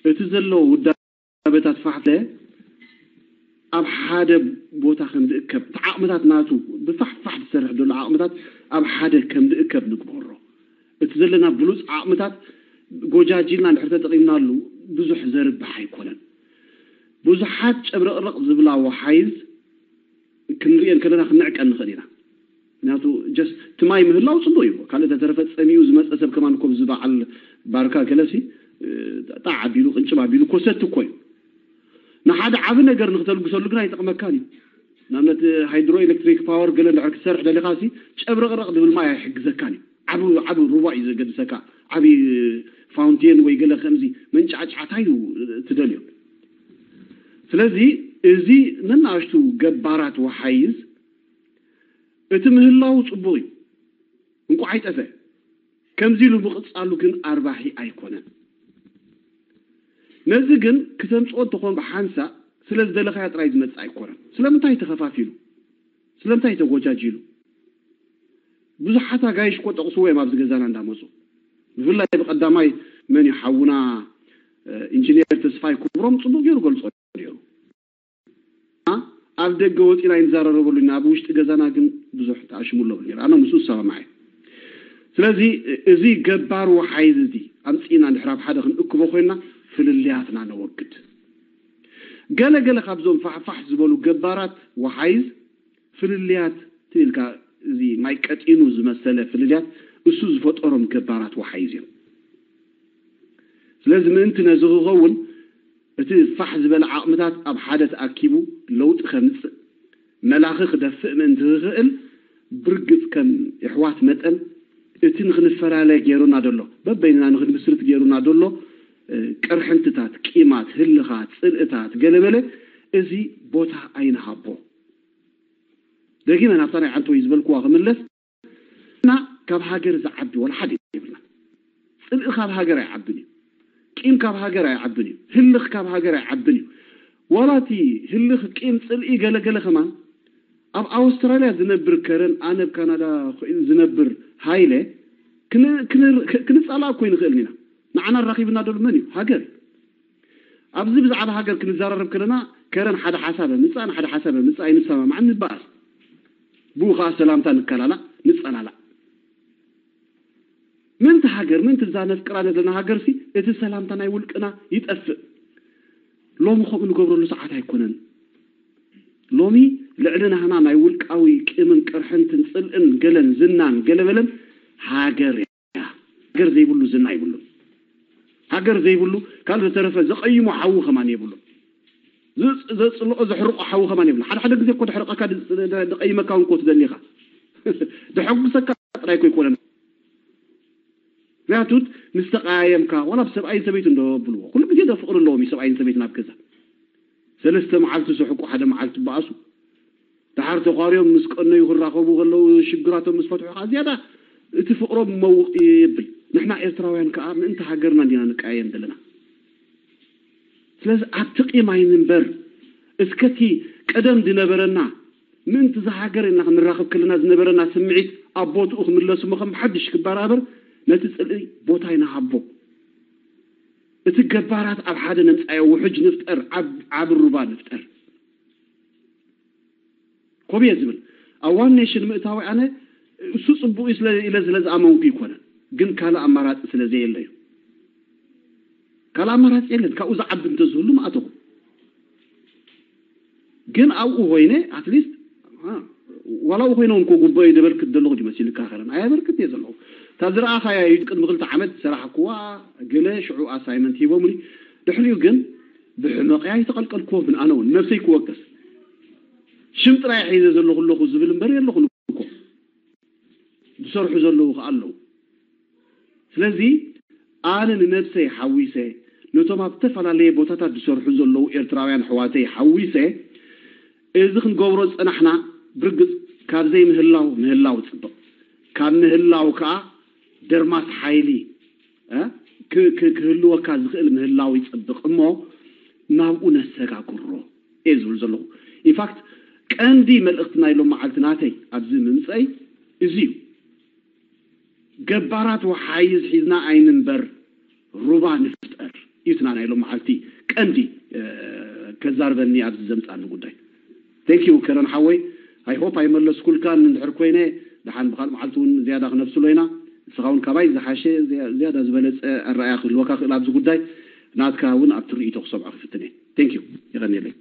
እቲ ዘሎ ውዳበታት ፋሕተ ኣብ ሓደ ቦታ ከም ዝእከብ እቲ ዓቕምታት ናቱ ብፋሕፋሕ ዝሰርሕ ዘሎ ዓቕምታት ኣብ ሓደ ከም ዝእከብ ንግበሮ። እቲ ዘለና ብሉፅ ዓቕምታት ጎጃጅልና እንድሕር ተጠቒምናሉ ብዙሕ ዘርብሕ ኣይኮነን። ብዙሓት ጨብረቕረቕ ዝብላ ወሓይዝ ክንሪኤን ከለና ክንዕቀን ንኽእል ኢና። ምክንያቱ ጀስት እቲ ማይ ምህላው ፅቡቅ እዩ። ካልእ ተተረፈ ፀሚኡ ዝመፀ ሰብ ከማን እኮ ብዚ በዓል ባርካ ገለሲ ጣዕ ኣቢሉ ቅንጭብ ኣቢሉ እኮ ሰቲ እኮ እዩ። ንሓደ ዓቢ ነገር ንክተልግሰሉ ግን ኣይጠቕመካን እዩ። ንኣብነት ሃይድሮ ኤሌክትሪክ ፓወር ገለ እንድሕር ክትሰርሕ ደሊኻ ሲ ጨብረቕረቕ ዝብል ማይ ኣይሕግዘካን እዩ። ዓቢ ዓቢ ሩባ እዩ ዘገድሰካ። ዓቢ ፋውንቴን ወይ ገለ ከምዚ መንጫዕጫዕታ እዩ ትደልዮ። ስለዚ እዚ ነናእሽቱ ገባራት ወሓይዝ እቲ ምህላው ጽቡቕ እዩ፣ እንቋዕ ኣይጠፍአ። ከምዚ ኢሉ ምቕጻሉ ግን ኣርባሒ ኣይኮነን። ነዚ ግን ክተምጽኦ እንተኾን ብሓንሳእ ስለ ዝደለኻያ ጥራይ ዝመጽእ ኣይኮነን። ስለምንታይ ተኸፋፊሉ? ስለምንታይ ተጎጃጂሉ? ብዙሓት ኣጋይሽ እኮ ጠቕስዎ እዮም ኣብዚ ገዛና እንዳመጹ። ብፍላይ ብቐዳማይ መን እዩ ሓውና ኢንጂነር ተስፋይ ክብሮም ጽቡቕ ገይሩ ገልጾ ነይሩ። ኣብ ደገ ወፂና ኣይንዛረረበሉ ኢና፣ ኣብ ውሽጢ ገዛና ግን ብዙሕ ተኣሽሙ ኣሎ ነይሩ። ኣነ ምስኡ ዝሰማማዕ እየ። ስለዚ እዚ ገባር ወሓይዝ እዚ ኣምፂእና እንድሕር ኣብ ሓደ ክንእክቦ ኮይና ፍልልያትና ነወግድ። ገለ ገለ ካብዞም ፋሕፋሕ ዝበሉ ገባራት ወሓይዝ ፍልልያት ትብልካ እዚ ማይ ቀጢኑ ዝመሰለ ፍልልያት እሱ ዝፈጠሮም ገባራት ወሓይዝ እዮም። ስለዚ ምእንቲ ነዚ ክኸውን እቲ ፋሕ ዝበለ ዓቕምታት ኣብ ሓደ ተኣኪቡ ለውጢ ከምፅእ መላኺ ክደፍእ ምእንቲ ክኽእል ብርግፅ ከም የሕዋት መጠን እቲ ንክንፈላለ ገይሩና ደሎ በበይንና ንክንምስርት ገይሩና ደሎ ቅርሕንትታት፣ ቂማት፣ ህልኻት፣ ፅልእታት ገለበለ እዚ ቦታ ኣይንሃቦ። ደጊመ ናብታ ናይ ዓንተወይ ዝበልክዋ ክምለስ እና ካብ ሃገር ዝዓቢ ዋላ ሓደ የብልና። ፅልኢ ካብ ሃገር ኣይዓብን እዩ። ቂም ካብ ሃገር ኣይዓብን እዩ። ህልኽ ካብ ሃገር ኣይዓብን እዩ። ዋላ እቲ ህልኽ፣ ቂም፣ ፅልኢ ገለገለ ከማን ኣብ ኣውስትራልያ ዝነብር ከረን ኣነ ኣብ ካናዳ ኮይኑ ዝነብር ሃይለ ክንፃላእ እኮ ይንኽእልን ኢና። ንዓና ኣራኺብና ደሉ መን እዩ? ሃገር እዩ። ኣብዚ ብዛዕባ ሃገር ክንዘራረብ ከለና ከረን ሓደ ሓሳብ ምፃእ ንሓደ ሓሳብ ምፃእ ኣይንሰማማዕን ንበኣስ። ብኡ ከዓ ሰላምታ ንከላላእ ንፀላላእ። ምእንቲ ሃገር ምእንቲ እዛ ነፍቅራ ዘለና ሃገር ሲ እቲ ሰላምታ ናይ ውልቅና ይጠፍእ። ሎሚ ከምኡ ንገብረሉ ሰዓት ኣይኮነን። ሎሚ ልዕሊ ናህና ናይ ውልቃዊ ቅምን ቅርሕንትን ፅልእን ገለን ዝናን ገለመለን ሃገር እያ። ሃገር ዘይብሉ ዝና ይብሉን። ሃገር ዘይብሉ ካልእ ዝተረፈ ዘቐይሞ ሓዊ ከማን የብሉን። ዘፅልኦ ዘሕርቆ ሓዊ ከማን የብሉን። ሓደ ሓደ ግዜ እኮ ደሕርቀካ ደቐይመካ እውን እኮ ትደሊኻ ደሐጉሰካ ጥራይ እኮ ይኮነን። ምክንያቱ ምስ ተቐያየምካ ዋላ ብሰብኣይን ሰበይቱ እንዶ ብልዎ ኩሉ ግዜ ዶ ፍቕሪ ኣለዎም እዩ ሰብኣይን ሰበይትን ኣብ ገዛ። ሰለስተ መዓልቲ ስሕቁ ሓደ መዓልቲ በኣሱ። ደሓር ተኳርዮም ምስ ቀነዩ ክራኸቡ ከለዉ ሽግራቶም ምስ ፈትሑ ከዓ ዝያዳ እቲ ፍቕሮም መውቕ የብል። ንሕና ኤርትራውያን ከዓ ምእንቲ ሃገርና እንዲና ንቀያየም ዘለና። ስለዚ ኣብቲ ቂም ኣይንንበር። እስከ እቲ ቀደም ዝነበረና ምእንቲ እዛ ሃገር ኢልና ክንራኸብ ከለና ዝነበረና ስምዒት ኣብ ቦትኡ ክምለስ እሞ ከም ብሓድሽ ክበራበር ነቲ ፅልኢ ቦታ ኣይንሃቦ። እቲ ገባራት ኣብ ሓደ ነምፃዮ ውሕጅ ንፍጠር፣ ዓብ- ዓቢ ሩባ ንፍጠር። ኮብየ ዝብል ኣብ ዋን ኔሽን ምእታዊ ኣነ እሱ ፅቡቅ እዩ ስለ ኢለ ስለ ዝኣመንኩ ይኮነ፣ ግን ካልእ ኣማራፂ ስለ ዘየለ እዩ። ካልእ ኣማራፂ የለን። ካብኡ ዝዓቢ እንተዝህሉ ምኣተኹ። ግን ኣብኡ ኮይነ ኣትሊስት ዋላ ኣብኡ ኮይነ እውን ኮ ጉባኤ ደበርክት ዘለኹ ድዩ መሲልካ? ከረን ኣየበርክት እየ ዘለኹ። እታ ዝረኣኻያ እዩ ቅድሚ ክልተ ዓመት ዝሰራሕኩዋ ገለ ሽዑ ኣሳይመንት ሂቦምኒ። ድሕሪኡ ግን ብሕመቕ እያ ኣይተቐልቀልክዎ፣ ብን ኣነ እውን ነብሰይ ክወቅስ ሽም ጥራይ ሒዘ ዘለኹ ኣለኹ ዝብል እምበር የለኹን እኮ። ዝሰርሑ ዘለዉ ከኣ ኣለዉ። ስለዚ ኣነ ንነብሰይ ሓዊሰ፣ ነቶም ኣብ ዝተፈላለየ ቦታታት ዝሰርሑ ዘለዉ ኤርትራውያን ኣሕዋተይ ሓዊሰ፣ እዚ ክንገብሮ ዝጸናሕና ብርግጽ ካብ ዘይምህላው ምህላው ጽብቕ፣ ካብ ምህላው ከኣ ደርማስ ሓይሊ እ፣ ክ- ክ- ክህልወካ ዝኽእል ምህላው ይጽብቕ እሞ ናብኡ ነሰጋግሮ እየ ዝብል ዘለኹ። ኢንፋክት ቀንዲ መልእኽቲ ናይ ሎም መዓልቲ ናተይ ኣብዚ ምምፀይ እዚ እዩ። ገባራት ወሓይዝ ሒዝና ኣይንንበር፣ ሩባ ንፍጠር እዩ እቲ ናይ ሎም መዓልቲ ቀንዲ እ፣ ከዛርበኒ ኣብዚ ዘምፃኒ ጉዳይ። ቴንክ ዩ ከረን ሓወይ። ኣይ ሆፕ ኣይመለስኩልካን። እንድሕር ኮይነ ደሓን ብካልእ መዓልቲ እውን ዝያዳ ክነብስሎ ኢና። ንስኻ እውን ካባይ ዝሓሸ ዝያ- ዝያዳ ዝበለፀ ኣረኣያ ክህልወካ ክእል ኣብዚ ጉዳይ። ናትካ እውን ኣብቲ ርእይቶ ክሰምዖ ክፍትን እየ። ቴንክ ዩ። የቐንየለይ።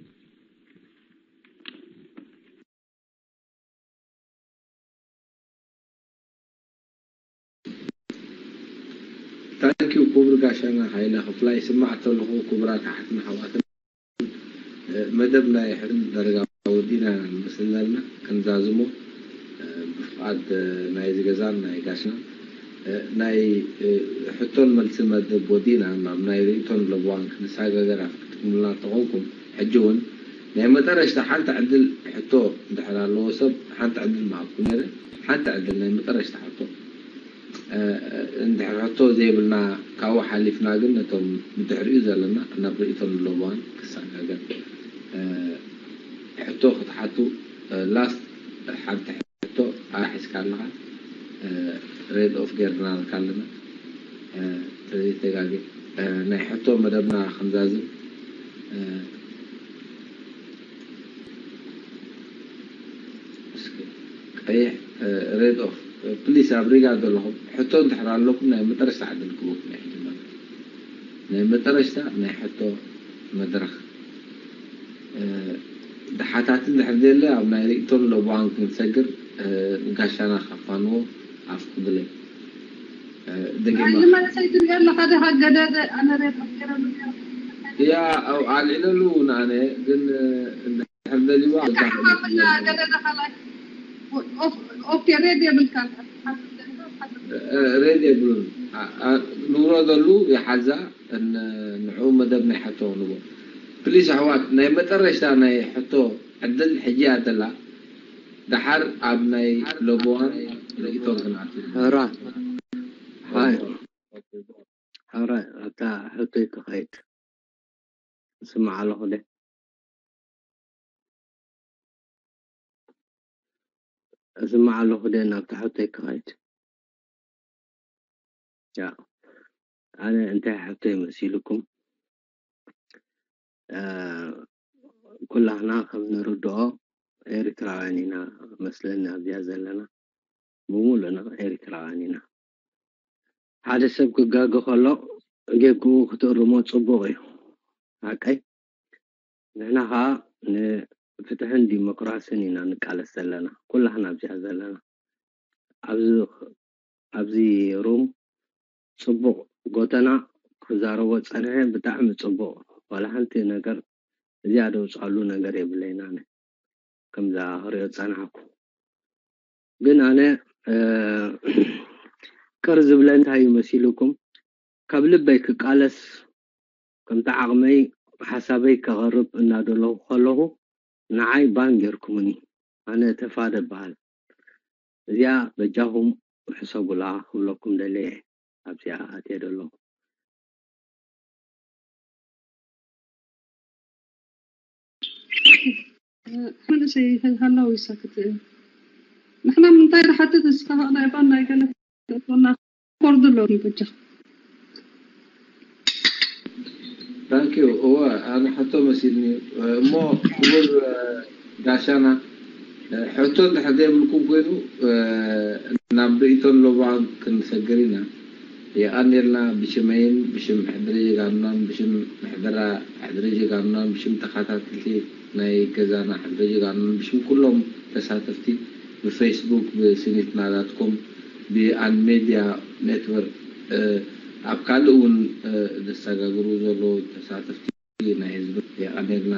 ታንኪዩ ክቡር ጋሻና ሃይለ ክፍላይ። ስማዕ ተለኹ ክቡራት ኣሓትን ኣሕዋትን፣ መደብ ናይ ሕድን ዳርጋ ወዲእና ንመስል ዘለና። ክንዛዝሞ ብፍቓድ ናይዚ ገዛን ናይ ጋሻን ናይ ሕቶን መልሲ መደብ ወዲእና ናብ ናይ ርእይቶን ለበዋን ክንሰጋገር ኣፍቅድኩምልና ተኾንኩም፣ ሕጂ እውን ናይ መጠረሽታ ሓንቲ ዕድል ሕቶ እንድሕር ኣለዎ ሰብ ሓንቲ ዕድል ምሃብኩ ነይረ። ሓንቲ ዕድል ናይ መጠረሽታ ሕቶ እንድሕር ሕቶ ዘይብልና ካብኡ ሓሊፍና ግን ነቶም ብድሕሪኡ ዘለና ናብ ርእይቶን ለበዋን ክሰጋገር ሕቶ ክትሓቱ ላስት ሓንቲ ሕቶ ኣሒዝካ ኣለኻ ሬድ ኦፍ ጌርናልካ ኣለና ተዘይተጋግየ ናይ ሕቶ መደብና ክንዛዝም ቀይሕ ሬድ ኦፍ ፕሊስ ኣብ ሪጋ ዘለኹም ሕቶ እንድሕር ኣለኩም ናይ መጠረሽታ ዕድል ክህበኩም ናይ ሕጂ ማለት ናይ መጠረሽታ ናይ ሕቶ መድረኽ ደሓታት እንድሕር ዘለ ኣብ ናይ ርእይቶን ለበዋን ክንሰግር ንጋሻና ካፋንዎ ኣፍቅዱለይ ደጊማ መለሰይ ትሪኦ ኣለኻ ዲኻ ገደደ ኣነ ሬድ ኦፍ ጌረ ያ ኣልዒለሉ ንኣነ ግን እንድሕር ደሊዋ ኦኬ ሬድ የብልካ ሬድ የብሉን ንውረደሉ ይሓዛ ንዕኡ መደብ ናይ ሕቶ ክንቦ ፕሊስ ኣሕዋት ናይ መጠረሽታ ናይ ሕቶ ዕድል ሕጂ እያ ዘላ ደሓር ኣብ ናይ ለቦዋን ርእይቶን ክንኣቱ ሕራ ሓራይ ኣብታ ሕቶይ ክኸይድ እስማዕ ኣለኹ ደ እስማዕ ኣለኹ ደ ናብታ ሕቶይ ክኸይድ ያ ኣነ እንታይ ሕቶይ መሲልኩም ኩላህና ከም ንርድኦ ኤርትራውያን ኢና መስለኒ ኣብዚኣ ዘለና ብምሉእና ኤርትራውያን ኢና ሓደ ሰብ ክጋገ ከሎ ጌግኡ ክትእርሞ ጽቡቕ እዩ ሓቀይ ንሕና ኸዓ ንፍትሕን ዲሞክራስን ኢና ንቃለስ ዘለና ኩላህና ኣብዚኣ ዘለና ኣብዚ ኣብዚ ሩም ጽቡቕ ጎተና ክዛረቦ ጸንሐ ብጣዕሚ ጽቡቕ ዋላ ሓንቲ ነገር እዚኣ ደውጻሉ ነገር የብለይን ኣነ ከምዛ ክሪኦ ጸናሕኩ ግን ኣነ ቅር ዝብለ እንታይ እዩ መሲልኩም ካብ ልበይ ክቃለስ ከምቲ ዓቕመይ ሓሳበይ ከቕርብ እናደለኹ ከለኹ ንዓይ ban ጌርኩምኒ ኣነ ተፋደ እበሃል እዚኣ በጃኹም ሕሰቡላ ክብለኩም ደልየ እየ ኣብዚኣ ኣትየ ዘለኹ መንእሰይ ሃላው ይሳክት ንሕና ምንታይ ንሓትት ንስኻ ናይ ban ናይ ገለ ትእትወና ኮርዱ ኣሎ በጃ Thank you እወ ኣነ ሕቶ መሲልኒ እሞ ክቡር ጋሻና ሕቶ እንድሕር ዘይብልኩም ኮይኑ ናብ ርእይቶን ለባን ክንሰግር ኢና የቐንየልና ብሽመይን ብሽም ሕድሪ ጀጋኑናን ብሽም ምሕደራ ሕድሪ ጀጋኑናን ብሽም ተኻታተልቲ ናይ ገዛና ሕድሪ ጀጋኑናን ብሽም ኩሎም ተሳተፍቲ ብፌስቡክ ብስኒትና ዳትኮም ብኣን ሜድያ ኔትወርክ ኣብ ካልእ እውን ዘሰጋግሩ ዘለዉ ተሳተፍቲ ናይ ህዝቢ የቐኔልና።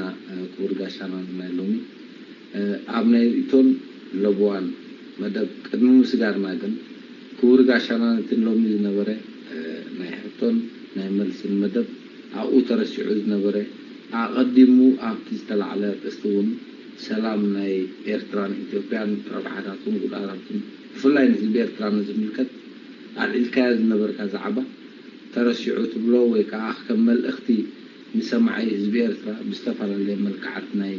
ክቡር ጋሻና ናይ ሎሚ ኣብ ናይ ርእቶን ለቦዋን መደብ ቅድሚ ምስጋርና ግን ክቡር ጋሻና ነቲ ሎሚ ዝነበረ ናይ ሕቶን ናይ መልስን መደብ ኣብኡ ተረሲዑ ዝነበረ ኣቐዲሙ ኣብቲ ዝተላዕለ ኣርእስቲ እውን ሰላም ናይ ኤርትራን ኢትዮጵያን ረብሓታቱን ጉድኣታቱን ብፍላይ ንህዝቢ ኤርትራ ንዝምልከት ኣልዒልካዮ ዝነበርካ ዛዕባ ተረሲዑ ትብሎ ወይ ከዓ ከም መልእኽቲ ንሰማዒ ህዝቢ ኤርትራ ብዝተፈላለየ መልክዓት ናይ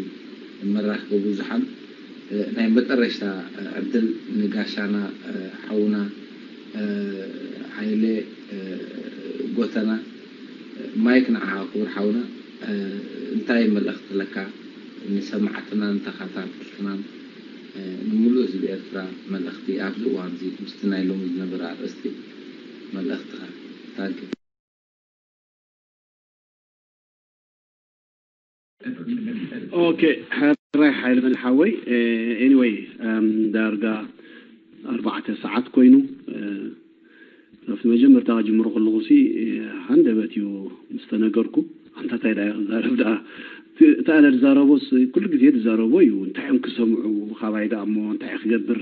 መራኸቢ ብዙሓን ናይ መጠረሽታ ዕድል ንጋሻና ሓውና ሃይለ ጎተና ማይክ ንዓኻ ክቡር ሓውና እንታይ መልእኽቲ ኣለካ ንሰማዕትናን ተኸታተልትናን ንምሉእ ህዝቢ ኤርትራ መልእኽቲ ኣብዚ እዋን እዚ ምስቲ ናይ ሎሚ ዝነበረ ኣርእስቲ መልእኽትኻ ታንኪ ኦኬ ሕራይ ሓይልመን ሓወይ ኤኒወይ ዳርጋ ኣርባዕተ ሰዓት ኮይኑ ካብቲ መጀመርታ ክጅምሮ ከለኹ ሲ ሃንደበት እዩ ምስ ተነገርኩ ኣንታ እንታይ ዳ ክዛረብ ደኣ እቲ ኣነ ዝዛረቦስ ኩሉ ግዜ ዝዛረቦ እዩ እንታይ እዮም ክሰምዑ ካባይ ደኣ እሞ እንታይ ክገብር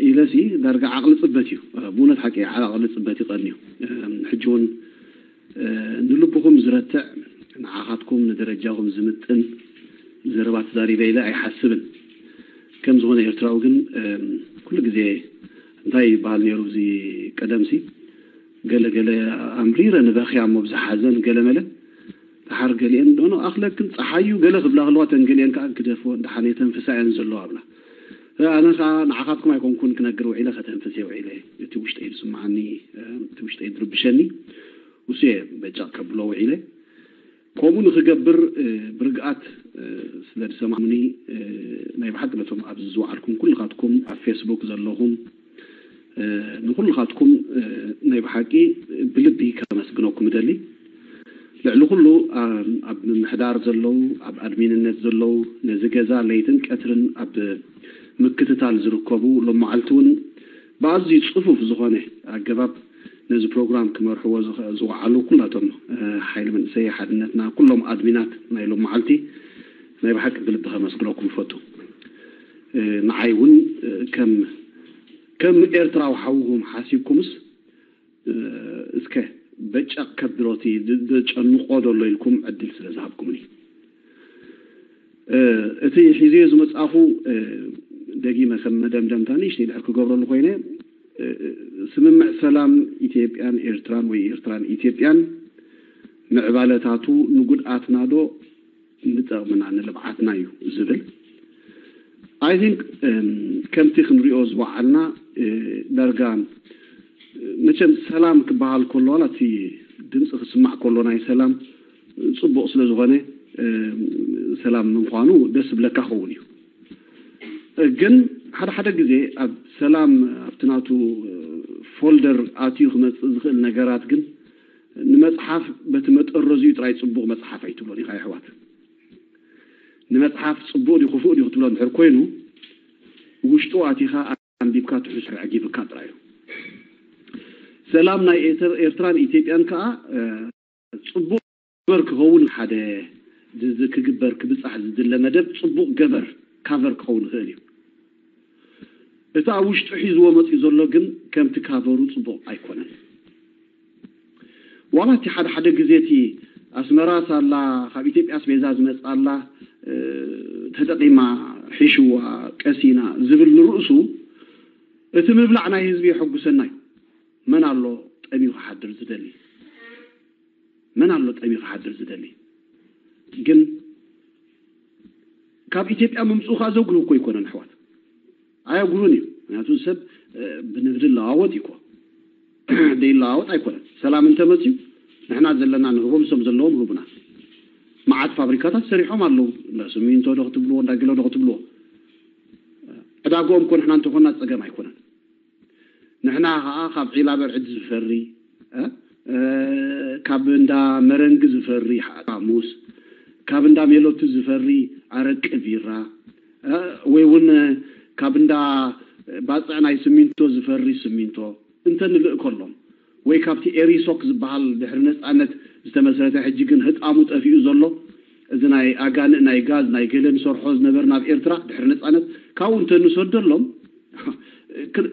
ኢለሲ ዳርጋ ዓቕሊ ፅበት እዩ ብእውነት ሓቂ ዓቕሊ ፅበት ይቐን እዩ ሕጂ እውን ንልብኹም ዝረትዕ ንዓኻትኩም ንደረጃኹም ዝምጥን ዘረባ ተዛሪበ ኢለ ኣይሓስብን ከም ዝኾነ ኤርትራዊ ግን ኩሉ ግዜ እንታይ ይበሃል ነይሩ እዚ ቀደምሲ ገለ ገለ ኣምሪረ ንበኽያ እሞ ብዝሓዘን ገለ መለ ደሓር ገሊአን ዶኖ ኣኽለክን ፀሓዩ ገለ ክብላ ከለዋ ተን ገሊአን ከዓ ግደፍወን ደሓን የተንፍሳ እየን ዘለዋ ኣብላ ኣነ ከዓ ንዓኻትኩም ኣይኮንኩን ክነግር ውዒለ ከተንፍስ እየ ውዒለ እቲ ውሽጠይ ዝስምዓኒ እቲ ውሽጠይ ዝርብሸኒ ውስየ በጫቕ ከብሎ ውዒለ ከምኡ ንክገብር ብርግኣት ስለ ዝሰማሙኒ ናይ ብሓቂ ነቶም ኣብዚ ዝወዓልኩም ኩልኻትኩም ኣብ ፌስቡክ ዘለኹም ንኩልኻትኩም ናይ ብሓቂ ብልቢ ከመስግነኩም እደሊ ልዕሊ ኩሉ ኣብ ምምሕዳር ዘለዉ ኣብ ኣድሚንነት ዘለዉ ነዚ ገዛ ለይትን ቀትርን ኣብ ምክትታል ዝርከቡ ሎመዓልቲ እውን ብኣዝዩ ፅፉፍ ዝኾነ ኣገባብ ነዚ ፕሮግራም ክመርሕዎ ዝወዓሉ ኩላቶም ሓይሊ መንእሰይ ሓድነትና ኩሎም ኣድሚናት ናይ ሎም መዓልቲ ናይ ብሓቂ ብልቢ ከመስግነኩም ይፈቱ ንዓይ እውን ከም ከም ኤርትራዊ ሓውኹም ሓሲብኩምስ እስከ በጫ ከብሎቲ ዘጨንቆ ዘሎ ኢልኩም ዕድል ስለ ዝሃብኩምኒ እቲ ሒዝዮ ዝመጻኹ ደጊመ ከም መደምደምታ ንእሽተይ ድሕር ክገብረሉ ኮይነ ስምምዕ ሰላም ኢትዮጵያን ኤርትራን ወይ ኤርትራን ኢትዮጵያን ምዕባለታቱ ንጉድኣትና ዶ ንጠቕምና ንልብዓትና እዩ ዝብል I think ከምቲ ክንሪኦ ዝወዓልና ዳርጋ መቸም ሰላም ክበሃል ከሎ ዋላ እቲ ድምፂ ክስማዕ ከሎ ናይ ሰላም ፅቡቕ ስለ ዝኾነ ሰላም ምኳኑ ደስ ዝብለካ ኸውን እዩ ግን ሓደ ሓደ ግዜ ኣብ ሰላም ኣብቲ ናቱ ፎልደር ኣትዩ ክመፅእ ዝኽእል ነገራት ግን ንመፅሓፍ በቲ መጠረዚኡ ጥራይ ፅቡቕ መፅሓፍ ኣይትብሎን ኢኻ የሕዋት ንመፅሓፍ ፅቡቕ ድዩ ክፉእ ድዩ ክትብሎ እንድሕር ኮይኑ ውሽጡ ኣቲኻ ኣንቢብካ ትሕሱ ኣዕጊብካ ጥራይ እዩ ሰላም ናይ ኤርትራን ኢትዮጵያን ከዓ ፅቡቕ ገበር ክኸውን ሓደ ክግበር ክብፃሕ ዝድለ መደብ ፅቡቕ ገበር ካቨር ክኸውን ይኽእል እዩ እቲ ኣብ ውሽጡ ሒዝዎ መፅኡ ዘሎ ግን ከምቲ ካቨሩ ፅቡቕ ኣይኮነን ዋላ እቲ ሓደ ሓደ ግዜ እቲ ኣስመራ ሳላ ካብ ኢትዮጵያ ኣስቤዛ ዝመፅኣላ ተጠቒማ ሒሽዋ ቀሲና ዝብል ንርእሱ እቲ ምብላዕ ናይ ህዝቢ የሐጉሰና እዩ መን ኣሎ ጠምዩ ክሓድር ዝደሊ መን ኣሎ ጠምዩ ክሓድር ዝደሊ ግን ካብ ኢትዮጵያ ምምፅኡ ከዓ ዘጉህ እኮ ኣይኮነን ኣሕዋት ኣየጉህን እዩ ምክንያቱ ሰብ ብንግዲ ለዋወጥ እዩ እኮ ዘይለዋወጥ ኣይኮነን ሰላም እንተመፅዩ ንሕና ዘለና ንህቦም እሶም ዘለዎም ህቡና መዓት ፋብሪካታት ሰሪሖም ኣለዉ እንዳ ስሚንቶ ዶ ክትብልዎ እንዳ ገሎ ዶ ክትብልዎ ዕዳግኦም እኮ ንሕና እንተኾና ፀገም ኣይኮነን ንሕና ከዓ ካብ ዒላ በርዕድ ዝፈሪ ካብ እንዳ መረንጊ ዝፈሪ ሓሙስ ካብ እንዳ ሜሎቲ ዝፈሪ ኣረቂ ቢራ ወይ እውን ካብ እንዳ ባፅዕ ናይ ስሚንቶ ዝፈሪ ስሚንቶ እንተንልእከሎም ወይ ካብቲ ኤሪሶክ ዝበሃል ድሕሪ ነጻነት ዝተመስረተ፣ ሕጂ ግን ህጣሙ ጠፊኡ ዘሎ፣ እዚ ናይ ኣጋንእ ናይ ጋዝ ናይ ገለ ንሰርሖ ዝነበርና ኣብ ኤርትራ ድሕሪ ነጻነት፣ ካብኡ እንተንሰደሎም፣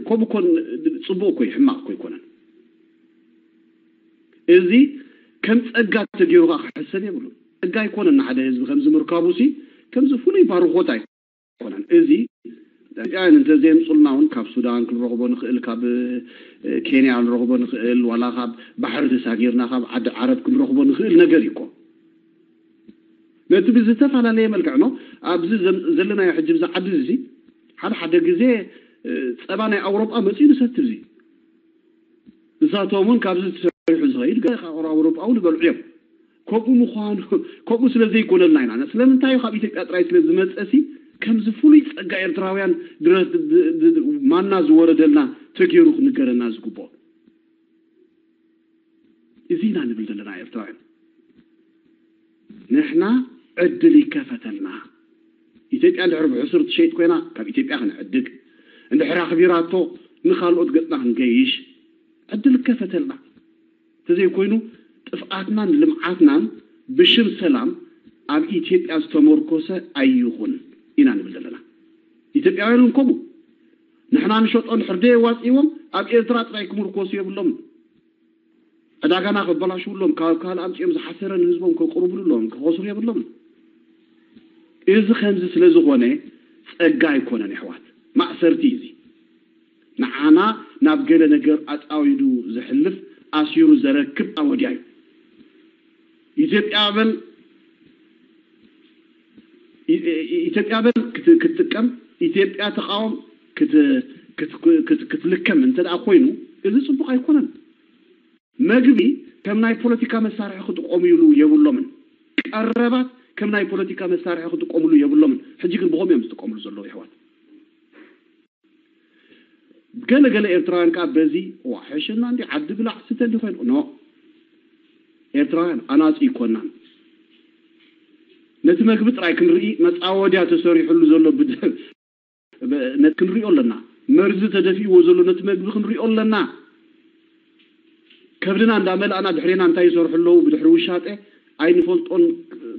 ከምኡ ኮን ጽቡቕ እኮ እዩ፣ ሕማቕ እኮ ኣይኮነን። እዚ ከም ጸጋ ተገይሩ ከኣ ክሕሰብ የብሉን። ጸጋ ኣይኮነን ንሓደ ህዝቢ ከምዚ ምርካቡ ሲ፣ ከምዚ ፍሉይ ባርኾት ኣይኮነን። እዚ ኢትዮጵያውያን እንተዘየምጹልና እውን ካብ ሱዳን ክንረኽቦ ንኽእል፣ ካብ ኬንያ ክንረኽቦ ንኽእል፣ ዋላ ካብ ባሕሪ ተሳጊርና ካብ ዓዲ ዓረብ ክንረኽቦ ንኽእል ነገር እዩ እኮ። ነቲ ብዝተፈላለየ መልክዕ ኖ ኣብዚ ዘለናዮ ሕጂ ብዚ ዓዲ እዚ ሓደ ሓደ ግዜ ጸባ ናይ ኣውሮጳ መጺኡ ንሰቲ እዚ እሳቶም እውን ካብዚ ተሰሪሑ ዝኸይድ ገለ ካብ ኣውሮጳ እውን ይበልዑ እዮም። ከምኡ ምዃኑ ከምኡ ስለ ዘይኮነልና ኢና። ስለምንታይ ካብ ኢትዮጵያ ጥራይ ስለ ዝመጸሲ ከምዚ ፍሉይ ጸጋ ኤርትራውያን ማና ዝወረደልና ተገይሩ ክንገረና ዝግብኦ። እዚ ኢና ንብል ዘለና ኤርትራውያን። ንሕና ዕድል ይከፈተልና። ኢትዮጵያ እንድሕር ብሕሱር ትሸይጥ ኮይና ካብ ኢትዮጵያ ክንዕድግ፣ እንድሕር ኣኽቢራቶ ንኻልኦት ገጽና ክንገይሽ ዕድል ይከፈተልና። እንተዘይኮይኑ ጥፍኣትናን ልምዓትናን ብሽም ሰላም ኣብ ኢትዮጵያ ዝተመርኮሰ ኣይኹን ኢና ንብል ዘለና። ኢትዮጵያውያን እውን ከምኡ። ንሕና ንሸጦ እንድሕር ደየዋፅእዎም ኣብ ኤርትራ ጥራይ ክምርኮሱ የብሎምን። ዕዳጋና ከበላሽውሎም፣ ካብ ካልእ ኣምፂኦም ዝሓሰረ ንህዝቦም ከቅርብሉ ኣለዎም፣ ክኸስሩ የብሎምን። እዚ ከምዚ ስለ ዝኾነ ጸጋ ኣይኮነን የሕዋት፣ ማእሰርቲ እዩ እዚ። ንዓና ናብ ገለ ነገር ኣጻዊዱ ዘሕልፍ፣ ኣሲሩ ዘረክብ ኣወድያ እዩ። ኢትዮጵያ በል ኢትዮጵያ በል ክትጥቀም፣ ኢትዮጵያ ተቃወም ክትልከም እንተ ደኣ ኮይኑ፣ እዚ ጽቡቕ ኣይኮነን። መግቢ ከም ናይ ፖለቲካ መሳርሒ ክጥቀምሉ የብሎምን። ቀረባት ከም ናይ ፖለቲካ መሳርሒ ክጥቀምሉ የብሎምን። ሕጂ ግን ብኸምኡ እዮም ዝጥቀምሉ ዘለዉ የሕዋት። ገለ ገለ ኤርትራውያን ከኣ በዚ ዋ ሕሽና እንዲ ዓዲ ብላዕ ስተ እንዲ ኮይኑ ኖ፣ ኤርትራውያን ኣናጺ ይኮናን። ነቲ መግቢ ጥራይ ክንርኢ መጻወድያ ተሰሪሕሉ ዘሎ ብድ- ብ- ነ- ክንሪኦ ኣለና። መርዚ ተደፊእዎ ዘሎ ነቲ መግቢ ክንሪኦ ኣለና። ከብድና እንዳመልኣና ድሕሬና እንታይ ይሰርሑ ኣለዉ ብድሕሪ ውሻጠ ኣይንፈልጦን።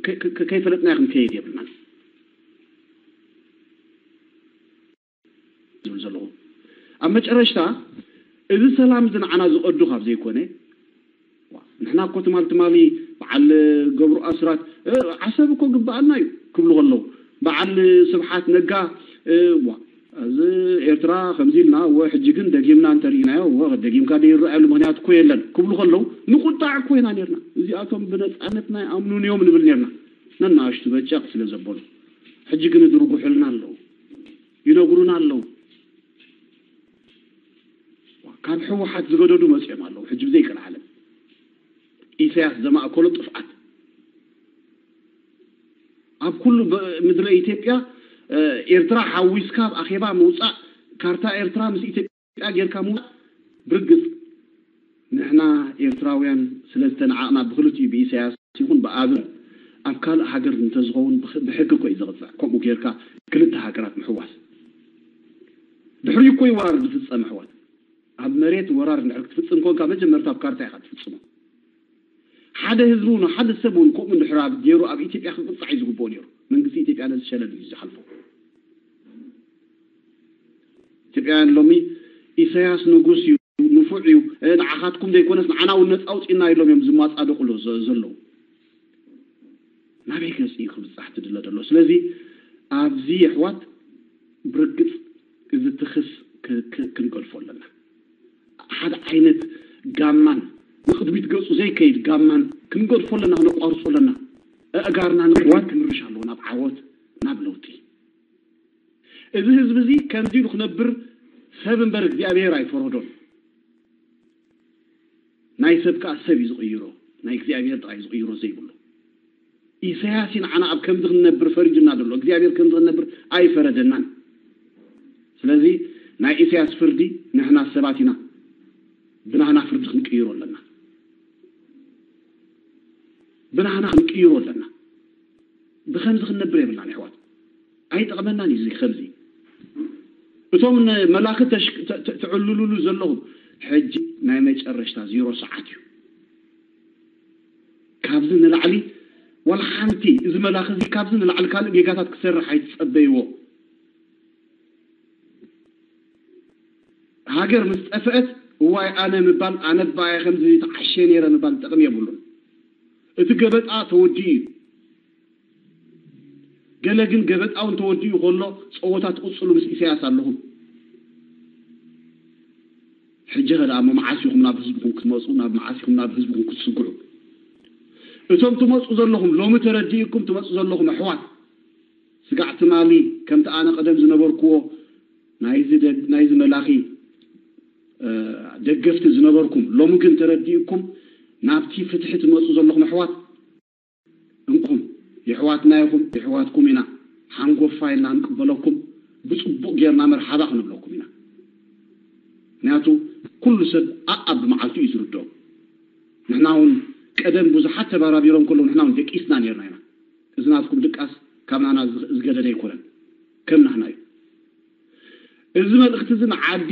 ከ- ከ- ከይፈለጥና ክንከይድ የብልናን። ዝብል ዘለኹ። ኣብ መጨረሽታ እዚ ሰላም እዚ ንዓና ዝቐዱ ካብ ዘይኮነ፣ ንሕና እኮ ትማል ትማሊ በዓል ገብሩ ኣስራት ዓሰብ እኮ ግብኣና እዩ ክብሉ ከለዉ፣ በዓል ስብሓት ነጋ እዚ ኤርትራ ከምዚ ኢልና እወ ሕጂ ግን ደጊምና እንተርኢናዮ እወ ደጊምካ ደይረኣየሉ ምክንያት እኮ የለን ክብሉ ከለዉ ንቁጣዕ እኮ ኢና ነርና። እዚኣቶም ብነፃነትና ይኣምኑን እዮም ንብል ነርና። ነናእሽቱ በጨቕ ስለ ዘበሉ ሕጂ ግን ይድርጉሑልና ኣለዉ። ይነግሩና ኣለዉ። ካብ ህወሓት ዝገደዱ መፅኦም ኣለዉ። ሕጂ ብዘይቀልዓለም ኢሳያስ ዘማእከሎ ጥፍኣት ኣብ ኩሉ ምድረ ኢትዮጵያ ኤርትራ ሓዊስካ ኣብ ኣኼባ ምውፃእ ካርታ ኤርትራ ምስ ኢትዮጵያ ጌርካ ምውፃእ ብርግፅ ንሕና ኤርትራውያን ስለ ዝተነዓቕና ብክልቲኡ ብኢሳያስ ይኹን ብኣብን ኣብ ካልእ ሃገር እንተዝኸውን ብሕጊ እኮ እዩ ዘቕፅዕ። ከምኡ ጌርካ ክልተ ሃገራት ምሕዋስ ድሕሪ እኮ እዩ ወራር ዝፍፀም ኣሕዋት። ኣብ መሬት ወራር እንድሕር ክትፍፅም ኮንካ መጀመርታ ኣብ ካርታ ኢኻ ትፍፅሞ። ሓደ ህዝቢ እውን ሓደ ሰብ እውን ከምኡ እንድሕር ኣብ ገይሩ ኣብ ኢትዮጵያ ክቅፃዕ እዩ ዝግብኦ ነይሩ። መንግስቲ ኢትዮጵያ ነዚ ሸለል እዩ ዝሓልፎ። ኢትዮጵያውያን ሎሚ ኢሳያስ ንጉስ እዩ፣ ንፉዕ እዩ፣ ንዓኻትኩም ዘይኮነስ ንዓና እውን ነፃ ኣውፅእና ኢሎም እዮም ዝማፃደቁ ዘለዉ። ናበይ ገፂ እዩ ክብፃሕ ትድለ ዘሎ? ስለዚ ኣብዚ የሕዋት ብርግፅ እዚ ትኽስ ክንገድፎ ኣለና። ሓደ ዓይነት ጋማን ንቕድሚት ገፁ ዘይከይድ ጋማን ክንገድፎ ኣለና፣ ክነቋርፆ ኣለና። ኣእጋርና ንቅዋት ክምርሽ ኣለዎ ናብ ዓወት፣ ናብ ለውጢ። እዚ ህዝቢ እዚ ከምዚ ኢሉ ክነብር ሰብ እምበር እግዚኣብሔር ኣይፈረዶን። ናይ ሰብ ከኣ ሰብ እዩ ዝቕይሮ፣ ናይ እግዚኣብሔር ጥራይ ዝቕይሮ ዘይብሉ። ኢሳያስ እዩ ንዓና ኣብ ከምዚ ክንነብር ፈሪዱና ዘሎ። እግዚኣብሔር ከምዚ ክንነብር ኣይፈረደናን። ስለዚ ናይ ኢሳያስ ፍርዲ ንሕና ሰባት ኢና ብናህና ፍርዲ ክንቅይሮ ኣለና። ብናህና ክንቅይሮ ኣለና። ብኸምዚ ክንነብር የብልናን ኣሕዋት። ኣይጠቕመናን እዩ እዚ ከምዚ። እቶም ንመላኺ ተሽ- ተ- ተ- ትዕልሉሉ ዘለኹም ሕጂ ናይ መጨረሽታ ዜሮ ሰዓት እዩ። ካብዚ ንላዕሊ ዋላ ሓንቲ፣ እዚ መላኺ እዚ ካብዚ ንላዕሊ ካልእ ጌጋታት ክሰርሕ ኣይትጸበይዎ። ሃገር ምስ ጠፍአት እዋይ ኣነ ምባል፣ ኣነ ባየ ከምዚ ተዓሸ ነይረ ምባል ጥቕሚ የብሉን። እቲ ገበጣ ተወዲኡ እዩ። ገለ ግን ገበጣውን ተወዲኡ ከሎ ጸወታ ትቕጽሉ ምስ ኢሳያስ ኣለኹም። ሕጂ ኸ ደኣ መዓስ ኢኹም ናብ ህዝብኹም ክትመጹ? ናብ መዓስ ኢኹም ናብ ህዝብኹም ክትስግዑ? እቶም ትመጹ ዘለኹም፣ ሎሚ ተረዲእኩም ትመጹ ዘለኹም ኣሕዋት፣ ስጋዕ ትማሊ ከምቲ ኣነ ቀደም ዝነበርክዎ ናይዚ ደግ-፣ ናይዚ መላኺ፣ እ፣ ደገፍቲ ዝነበርኩም፣ ሎሚ ግን ተረዲእኩም ናብቲ ፍትሒ ትመጹ ዘለኹም ኣሕዋት፣ እንኩም የሕዋትና ኢኹም፣ የሕዋትኩም ኢና። ሓንጎፋ ኢልና ንቅበለኩም፣ ብጽቡቕ ጌርና መርሓባ ክንብለኩም ኢና። ምክንያቱ ኩሉ ሰብ ኣኣ ብመዓልቱ እዩ ዝርድኦ። ንሕና እውን ቀደም ብዙሓት ተባራቢሮም ከለዉ ንሕና እውን ደቂስና ኔርና ኢና። እዚ ናትኩም ድቃስ ካብ ናና ዝገደደ ኣይኮነን፣ ከም ናህና እዩ። እዚ መልእኽቲ እዚ ንዓዲ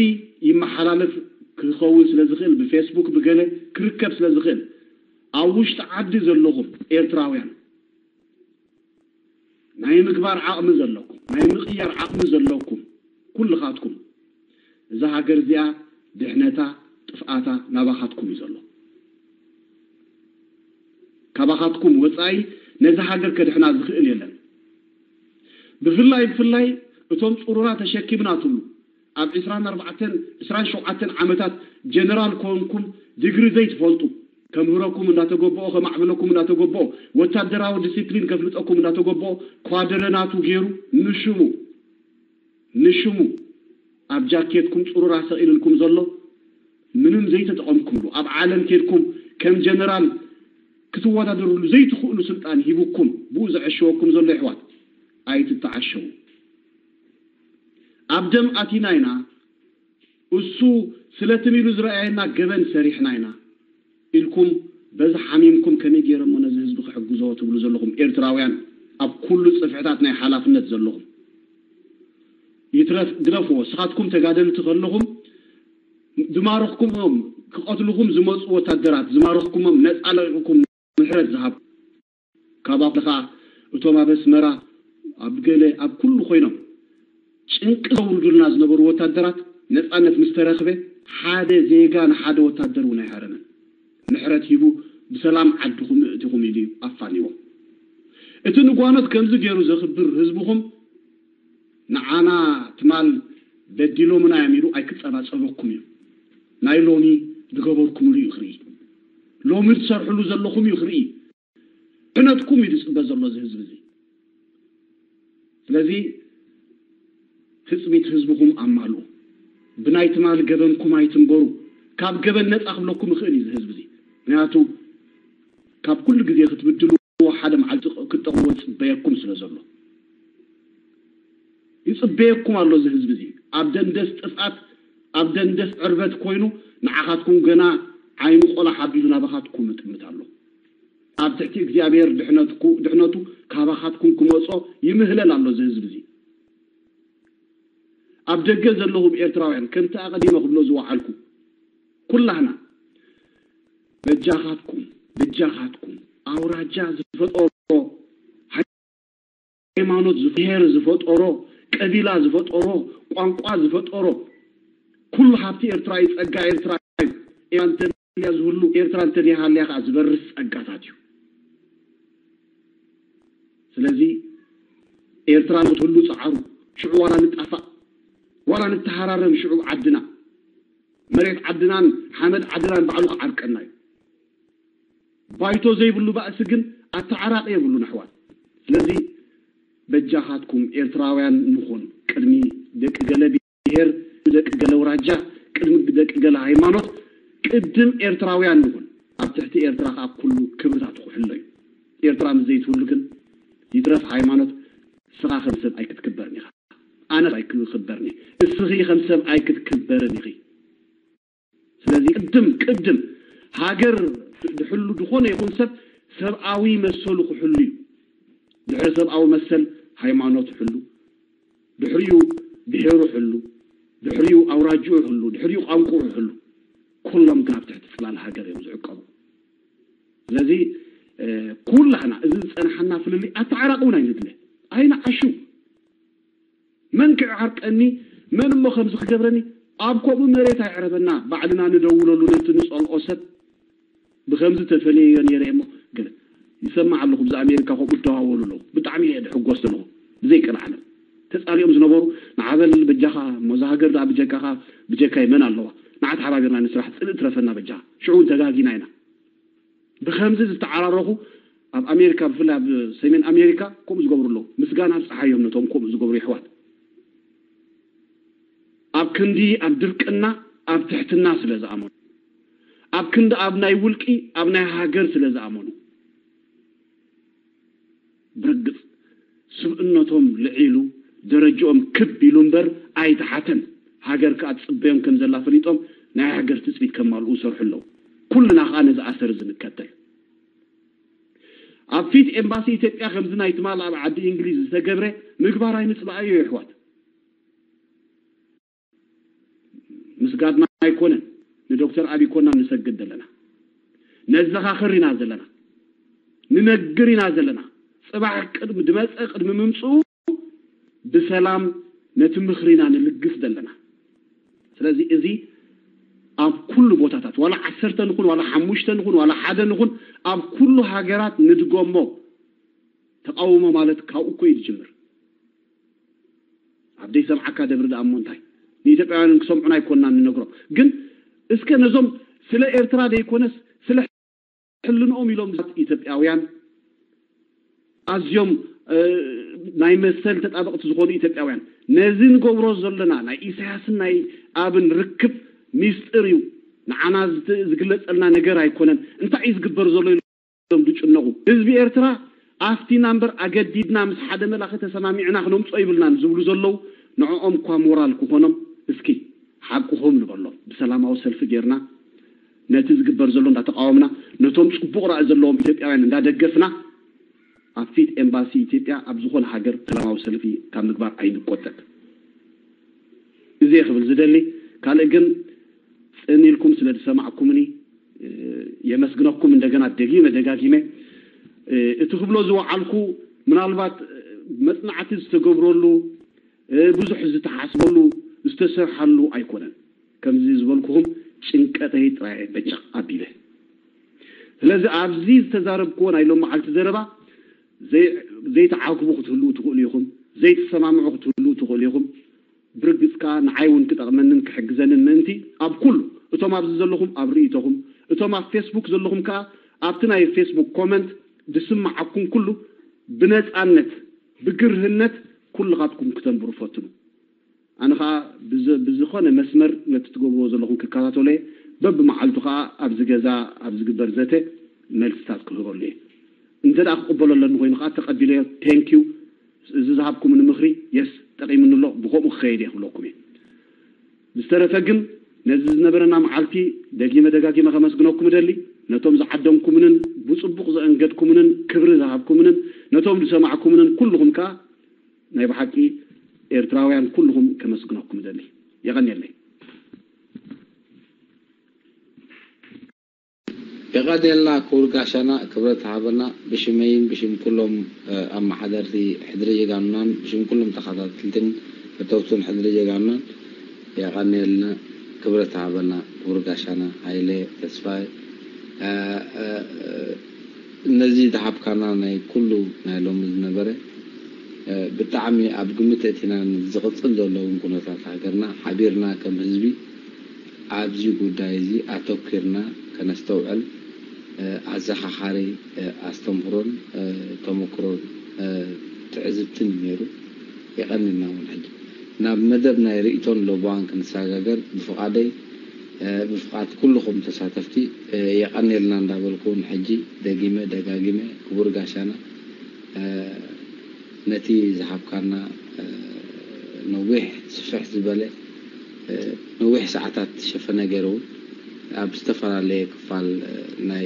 ይመሓላለፍ ክኸውን ስለ ዝኽእል፣ ብፌስቡክ ብገለ ክርከብ ስለ ዝኽእል፣ ኣብ ውሽጢ ዓዲ ዘለኹም ኤርትራውያን፣ ናይ ምግባር ዓቕሚ ዘለኩም፣ ናይ ምቕያር ዓቕሚ ዘለኩም ኩልኻትኩም፣ እዛ ሃገር እዚኣ ድሕነታ ጥፍኣታ ናባኻትኩም እዩ ዘሎ። ካባኻትኩም ወጻኢ ነዚ ሃገር ከድሕና ዝኽእል የለን። ብፍላይ ብፍላይ እቶም ጽሩራ ተሸኪምና ትብሉ፣ ኣብ ዕስራን ኣርባዕተን ዕስራን ሸውዓተን ዓመታት ጀነራል ኮንኩም ዲግሪ ዘይትፈልጡ፣ ከምህረኩም እንዳተገበኦ፣ ከማዕብለኩም እንዳተገበኦ፣ ወታደራዊ ዲሲፕሊን ከፍልጠኩም እንዳተገበኦ፣ ኳድረ ናቱ ገይሩ ንሽሙ፣ ንሽሙ ኣብ ጃኬትኩም ጽሩራ ሰቒልልኩም ዘሎ፣ ምንም ዘይተጠቐምኩምሉ፣ ኣብ ዓለም ኬድኩም ከም ጀነራል ክትወዳደርሉ ዘይትኽእሉ ስልጣን ሂቡኩም፣ ብኡ ዘዐሸወኩም ዘሎ፣ የሕዋት፣ ኣይትተዓሸዉ። ኣብ ደም ኣቲና ኢና፣ እሱ ስለትም ኢሉ ዝረኣየና ገበን ሰሪሕና ኢና ኢልኩም፣ በዚ ሓሚምኩም፣ ከመይ ገይረሞ ነዚ ህዝቢ ክሕግዞ ትብሉ ዘለኹም ኤርትራውያን፣ ኣብ ኩሉ ጽፍሕታት ናይ ሓላፍነት ዘለኹም፣ ይትረፍ ግደፍዎ። ንስኻትኩም ተጋደልቲ ከለኹም፣ ዝማረኽኩሞም፣ ክቐትልኹም ዝመጹ ወታደራት፣ ዝማረኽኩሞም ነጻ ለቒቕኩም ምሕረት ዝሃብ፣ ካብ ኣፍልኻ እቶም ኣብ ኣስመራ፣ ኣብ ገለ፣ ኣብ ኩሉ ኮይኖም ጭንቂ ዘውርዱልና ዝነበሩ ወታደራት፣ ነጻነት ምስ ተረኽበ፣ ሓደ ዜጋ ንሓደ ወታደር እውን ኣይሃረመን። ምሕረት ሂቡ፣ ብሰላም ዓድኹም እእቲኹም ኢሉ እዩ ኣፋኒዎም። እቲ ንጓኖት ከምዚ ገይሩ ዘኽብር ህዝብኹም፣ ንዓና ትማል በዲሎምና እዮም ኢሉ ኣይክጸባጸበኩም እዩ። ናይ ሎሚ ዝገበርኩምሉ እዩ ክርኢ። ሎሚ ትሰርሕሉ ዘለኹም እዩ ክርኢ። ድሕነትኩም እዩ ዝጽበ ዘሎ እዚ ህዝቢ እዚ። ስለዚ ትጽቢት ህዝብኹም ኣማልኡ። ብናይ ትማሊ ገበንኩም ኣይትንበሩ። ካብ ገበን ነጻ ክብለኩም ይኽእል እዩ እዚ ህዝቢ እዚ። ምክንያቱ ካብ ኩሉ ግዜ ክትብድልዎ ሓደ መዓልቲ ክትጠቕምዎ ይጽበየኩም ስለ ዘሎ። ይጽበየኩም ኣሎ እዚ ህዝቢ እዚ። ኣብ ደንደስ ጥፍኣት፣ ኣብ ደንደስ ዕርበት ኮይኑ ንዓኻትኩም ገና ዓይኑ ቆላ ሓቢሉ ናባኻትኩም ይጥምት ኣሎ። ኣብ ትሕቲ እግዚኣብሔር ድሕነትኩ-፣ ድሕነቱ ካባኻትኩም ክመጾ ይምህለል ኣሎ እዚ ህዝቢ እዚ። ኣብ ደገ ዘለኹም ኤርትራውያን፣ ከምቲ ኣቐዲመ ክብሎ ዝወዓልኩ፣ ኩላህና በጃኻትኩም፣ በጃኻትኩም፣ ኣውራጃ ዝፈጠሮ፣ ሃይማኖት፣ ብሄር ዝፈጠሮ፣ ቀቢላ ዝፈጠሮ፣ ቋንቋ ዝፈጠሮ፣ ኩሉ ሃብቲ ኤርትራ እዩ፣ ጸጋ ኤርትራ እዩ። ኤርትራ እንተልያ ዝህሉ፣ ኤርትራ እንተደይሃልያ ከኣ ዝበርስ ጸጋታት እዩ። ስለዚ ኤርትራ ንክትህሉ ጸዓሩ። ሽዑ ዋላ ንጣፋእ፣ ዋላ ንተሃራረም፣ ሽዑ ዓድና፣ መሬት ዓድናን ሓመድ ዓድናን ባዕሉ ክዓርቀና እዩ። ባይቶ ዘይብሉ ባእሲ ግን ኣተዓራቂ የብሉን ኣሕዋት። ስለዚ በጃኻትኩም ኤርትራውያን ንኹን። ቅድሚ ደቂ ገለ ብሄር፣ ደቂ ገለ ኣውራጃ፣ ቅድሚ ደቂ ገለ ሃይማኖት፣ ቅድም ኤርትራውያን ንኹን። ኣብ ትሕቲ ኤርትራ ከኣ ኩሉ ክብርታቱ ክሕሎ እዩ። ኤርትራ ምስ ዘይትህሉ ግን ይትረፍ ሃይማኖት፣ ንስኻ ከም ሰብ ኣይክትክበርን ኢኻ። ኣነ ኣይክኽበርን እየ። እስኺ ከም ሰብ ኣይክትክበርን ኢኺ። ስለዚ ቅድም፣ ቅድም ሃገር ድሕሉ ዝኾነ ይኹን ሰብ ሰብኣዊ መሰሉ ክሕሉ እዩ። ድሕሪ ሰብኣዊ መሰል ሃይማኖት ሕሉ፣ ድሕሪኡ ብሄሩ ሕሉ፣ ድሕሪኡ ኣውራጅኡ ሕሉ፣ ድሕሪኡ ቋንቋኡ ሕሉ። ኩሎም ግን ኣብ ትሕቲ ፅላል ሃገር እዮም ዝዕቀቡ። ስለዚ ኩላህና እዚ ዝፀናሓና ፍልልይ ኣተዓራቂ እውን ኣይንድለ፣ ኣይንዓሹ። መን ክዕዓርቀኒ፣ መን እሞ ከምዚ ክገብረኒ? ኣብ ከምኡ መሬት ኣይዕረበና። ባዕልና ንደውለሉ ነቲ ንፀልኦ ሰብ ብከምዚ ተፈልየዮ ነይረ እሞ ገለ ይሰማዕ ኣለኹ። ብዚ ኣሜሪካ ከምኡ እደዋወሉ ኣለዉ። ብጣዕሚ እየ ድሕጎስ ዘለኹ። ብዘይቀልዓለም ተፃሊኦም ዝነበሩ ንዓበል በጃኻ እሞ እዛ ሃገር ደኣ ብጀካኻ ብጀካይ መን ኣለዋ? ንዓ ተሓባቢርና ንስራሕ፣ ፅልኢ ትረፈና በጃኻ። ሽዑ እውን ተጋጊና ኢና። ብከምዚ ዝተዓራረኹ ኣብ ኣሜሪካ፣ ብፍላይ ኣብ ሰሜን ኣሜሪካ ከምኡ ዝገብሩ ኣለዉ። ምስጋና ንፀሓዮም ነቶም ከምኡ ዝገብሩ የሕዋት። ኣብ ክንዲ ኣብ ድርቅና ኣብ ትሕትና ስለ ዝኣመኑ፣ ኣብ ክንዲ ኣብ ናይ ውልቂ ኣብ ናይ ሃገር ስለ ዝኣመኑ፣ ብርግፅ ስብእነቶም ልዒሉ ደረጅኦም ክብ ኢሉ እምበር ኣይተሓተን። ሃገር ከኣ ትፅበዮም ከም ዘላ ፈሊጦም ናይ ሃገር ትፅቢት ከማልኡ ይሰርሑ ኣለዉ። ኩልና ከኣ ነዚ ኣሰር እዚ ንከተል። ኣብ ፊት ኤምባሲ ኢትዮጵያ ከምዚ ናይ ትማል ኣብ ዓዲ እንግሊዝ ዝተገብረ ምግባር ኣይንፅላኣዮ የሕዋት። ምስጋድና ኣይኮነን፣ ንዶክተር ኣቢ ኮና ንሰግድ ዘለና፣ ነዘኻኽር ኢና ዘለና፣ ንነግር ኢና ዘለና። ፅባሕ ቅድሚ ድመፀ ቅድሚ ምምፅኡ ብሰላም ነቲ ምኽሪና ንልግስ ዘለና። ስለዚ እዚ ኣብ ኩሉ ቦታታት ዋላ ዓሰርተ ንኹን ዋላ ሓሙሽተ ንኹን ዋላ ሓደ ንኹን ኣብ ኩሉ ሃገራት ንድገሞ። ተቃውሞ ማለት ካብኡ እኮ እዩ ዝጅምር። ኣብ ደይሰምዓካ ደብሪ ደኣ እሞ እንታይ ንኢትዮጵያውያን ክሰምዑና ኣይኮንና ንነግሮም። ግን እስከ ነዞም ስለ ኤርትራ ደይኮነስ ስለ ሕልንኦም ኢሎም ኢትዮጵያውያን ኣዝዮም ናይ መሰል ተጣበቕቲ ዝኾኑ ኢትዮጵያውያን ነዚ ንገብሮ ዘለና ናይ ኢሳያስን ናይ ኣብን ርክብ ሚስጥር እዩ። ንዓና ዝግለጸልና ነገር ኣይኮነን። እንታይ እዩ ዝግበር ዘሎ ኢሎም ዝጭነቑ። ህዝቢ ኤርትራ ኣፍቲና እምበር ኣገዲድና ምስ ሓደ መላኺ ተሰማሚዕና ክነምጾ ይብልናን ዝብሉ ዘለዉ ንዕኦም እኳ ሞራል ክኾኖም እስኪ ሓቅኹም ንበሎም። ብሰላማዊ ሰልፊ ጌርና ነቲ ዝግበር ዘሎ እንዳተቃወምና ነቶም ጽቡቕ ራኢ ዘለዎም ኢትዮጵያውያን እንዳደገፍና ኣብ ፊት ኤምባሲ ኢትዮጵያ ኣብ ዝኾነ ሃገር ሰላማዊ ሰልፊ ካብ ምግባር ኣይንቆጠብ። እዚ እየ ክብል ዝደሊ። ካልእ ግን ጽን ኢልኩም ስለ ዝሰማዕኩምኒ የመስግነኩም እንደገና ደጊመ ደጋጊመ። እቲ ክብሎ ዝወዓልኩ ምናልባት መጽናዕቲ ዝተገብረሉ ብዙሕ ዝተሓስበሉ ዝተሰርሓሉ ኣይኮነን። ከምዚ ዝበልኩኹም ጭንቀተይ ጥራይ በጨቕ ኣቢለ። ስለዚ ኣብዚ ዝተዛረብክዎ ናይ ሎም መዓልቲ ዘረባ ዘይተዓግቡ ክትህልዉ ትኽእሉ ኢኹም፣ ዘይትሰማምዑ ክትህልዉ ትኽእሉ ኢኹም። ብርግጽ ከኣ ንዓይ እውን ክጠቕመንን ክሕግዘንን ምእንቲ ኣብ ኩሉ እቶም ኣብዚ ዘለኹም ኣብ ርእይቶኹም፣ እቶም ኣብ ፌስቡክ ዘለኹም ከኣ ኣብቲ ናይ ፌስቡክ ኮመንት ዝስምዓኩም ኩሉ ብነጻነት ብግርህነት ኩልኻትኩም ክተንብሩ ፈትኑ። ኣነ ኸኣ ብዝኾነ መስመር ነቲ ትገብርዎ ዘለኹም ክከታተሎ እየ። በብመዓልቱ ኸኣ ኣብዚ ገዛ ኣብ ዝግበር ዘተ መልስታት ክህበሉ እየ። እንተ ደኣ ክቕበሎ ኣለኒ ኮይኑ ኸኣ ተቐቢለዮ፣ ቴንኪዩ። እዚ ዝሃብኩምኒ ምኽሪ የስ ጠቒሙኒ ኣሎ፣ ብኸምኡ ክኸይድ እየ ክብለኩም እየ። ብዝተረፈ ግን ነዚ ዝነበረና መዓልቲ ደጊመ ደጋጊመ ከመስግነኩም እደሊ። ነቶም ዝዓደምኩምንን ብጽቡቕ ዘእንገድኩምንን ክብሪ ዝሃብኩምንን ነቶም ዝሰማዕኩምንን ኩልኹም ከኣ ናይ ብሓቂ ኤርትራውያን ኩልኹም ከመስግነኩም እደሊ። የቐንየለይ። የቐንየልና ክቡር ጋሻና፣ ክብረት ሃበና። ብሽመይን ብሽም ኩሎም ኣመሓደርቲ ሕድሪ ጀጋኑናን ብሽም ኩሎም ተኸታተልትን ፈተውትን ሕድሪ ጀጋኑናን የቐንየልና፣ ክብረት ሃበና ክቡር ጋሻና ሃይለ ተስፋይ። ነዚ ዝሃብካና ናይ ኩሉ ናይ ሎሚ ዝነበረ ብጣዕሚ ኣብ ግምት ኣእቲና ዝቕጽል ዘሎ እውን ኩነታት ሃገርና ሓቢርና ከም ህዝቢ ኣብዚ ጉዳይ እዚ ኣተኲርና ከነስተውዕል ኣዘኻኻሪ ኣስተምህሮን ተመክሮን ትዕዝብትን እዩ ነይሩ። የቐንየልና እውን ሕጂ ናብ መደብ ናይ ርእይቶን ለበዋን ክንሰጋገር ብፍቓደይ ብፍቓድ ኩልኹም ተሳተፍቲ የቐንየልና እንዳበልኩ እውን ሕጂ ደጊመ ደጋጊመ ክቡር ጋሻና ነቲ ዝሃብካና ነዊሕ ስፍሕ ዝበለ ነዊሕ ሰዓታት ዝሸፈነ ገይሩ እውን ኣብ ዝተፈላለየ ክፋል ናይ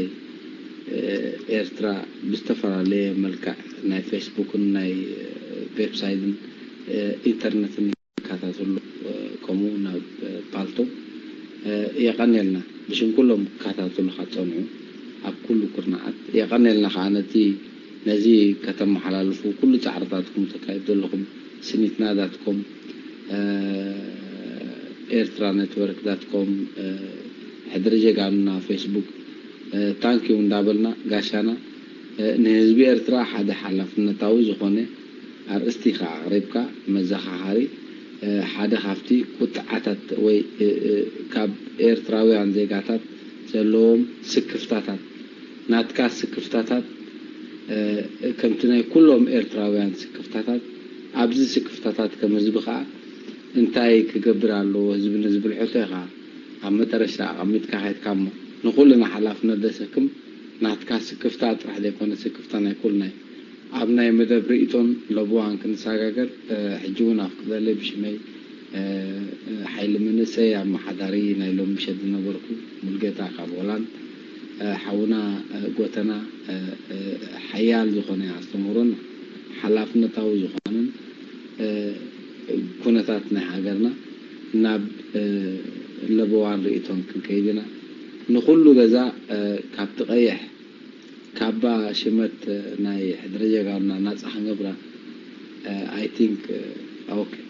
ኤርትራ ብዝተፈላለየ መልክዕ ናይ ፌስቡክን ናይ ዌብሳይትን ኢንተርነትን ይከታተሉ ከምኡ ናብ ፓልቶ የቐንየልና። ብሽም ኩሎም ክከታተሉኻ ዝጸንሑ ኣብ ኩሉ ኩርናዓት የቐንየልና። ከኣ ነቲ ነዚ ከተመሓላልፉ ኩሉ ጻዕርታትኩም ተካይዱ ዘለኹም ስኒትና ዳት ኮም፣ ኤርትራ ኔትወርክ ዳት ኮም፣ ሕድሪ ጀጋኑና ፌስቡክ፣ ታንኪዩ እንዳበልና ጋሻና ንህዝቢ ኤርትራ ሓደ ሓላፍነታዊ ዝኾነ ኣርእስቲ ኢኻ ኣቕሪብካ። መዘኻኸሪ ሓደ ካብቲ ቁጥዓታት ወይ ካብ ኤርትራውያን ዜጋታት ዘለዎም ስክፍታታት፣ ናትካ ስክፍታታት ከምቲ ናይ ኩሎም ኤርትራውያን ስክፍታታት፣ ኣብዚ ስክፍታታት ከም ህዝቢ ከኣ እንታይ ክገብር ኣለዎ ህዝቢ ንዝብል ሕቶ ኢኻ ኣብ መጠረሽታ ኣቐሚጥካ ከይድካ እሞ ንኹልና ሓላፍነት ዘሰክም ናትካ ስክፍታ ጥራሕ ዘይኮነ ስክፍታ ናይ ኩልና እዩ። ኣብ ናይ መደብ ርእይቶን ለብዋን ክንሰጋገር ሕጂ እውን ኣፍቅደለይ ብሽመይ ሓይሊ መንእሰይ ኣመሓዳሪ ናይ ሎም ምሸት ዝነበርኩ ሙልጌታ ካብ ሆላንድ ሓውና ጎተና ሓያል ዝኾነ ኣስተምህሮን ሓላፍነታዊ ዝኾነን ኩነታት ናይ ሃገርና ናብ ለበዋን ርእይቶን ክንከይድ ኢና። ንኹሉ ገዛ ካብቲ ቀይሕ ካባ ሽመት ናይ ሕድሪ ጀጋኑና ናፃ ክንገብራ I think okay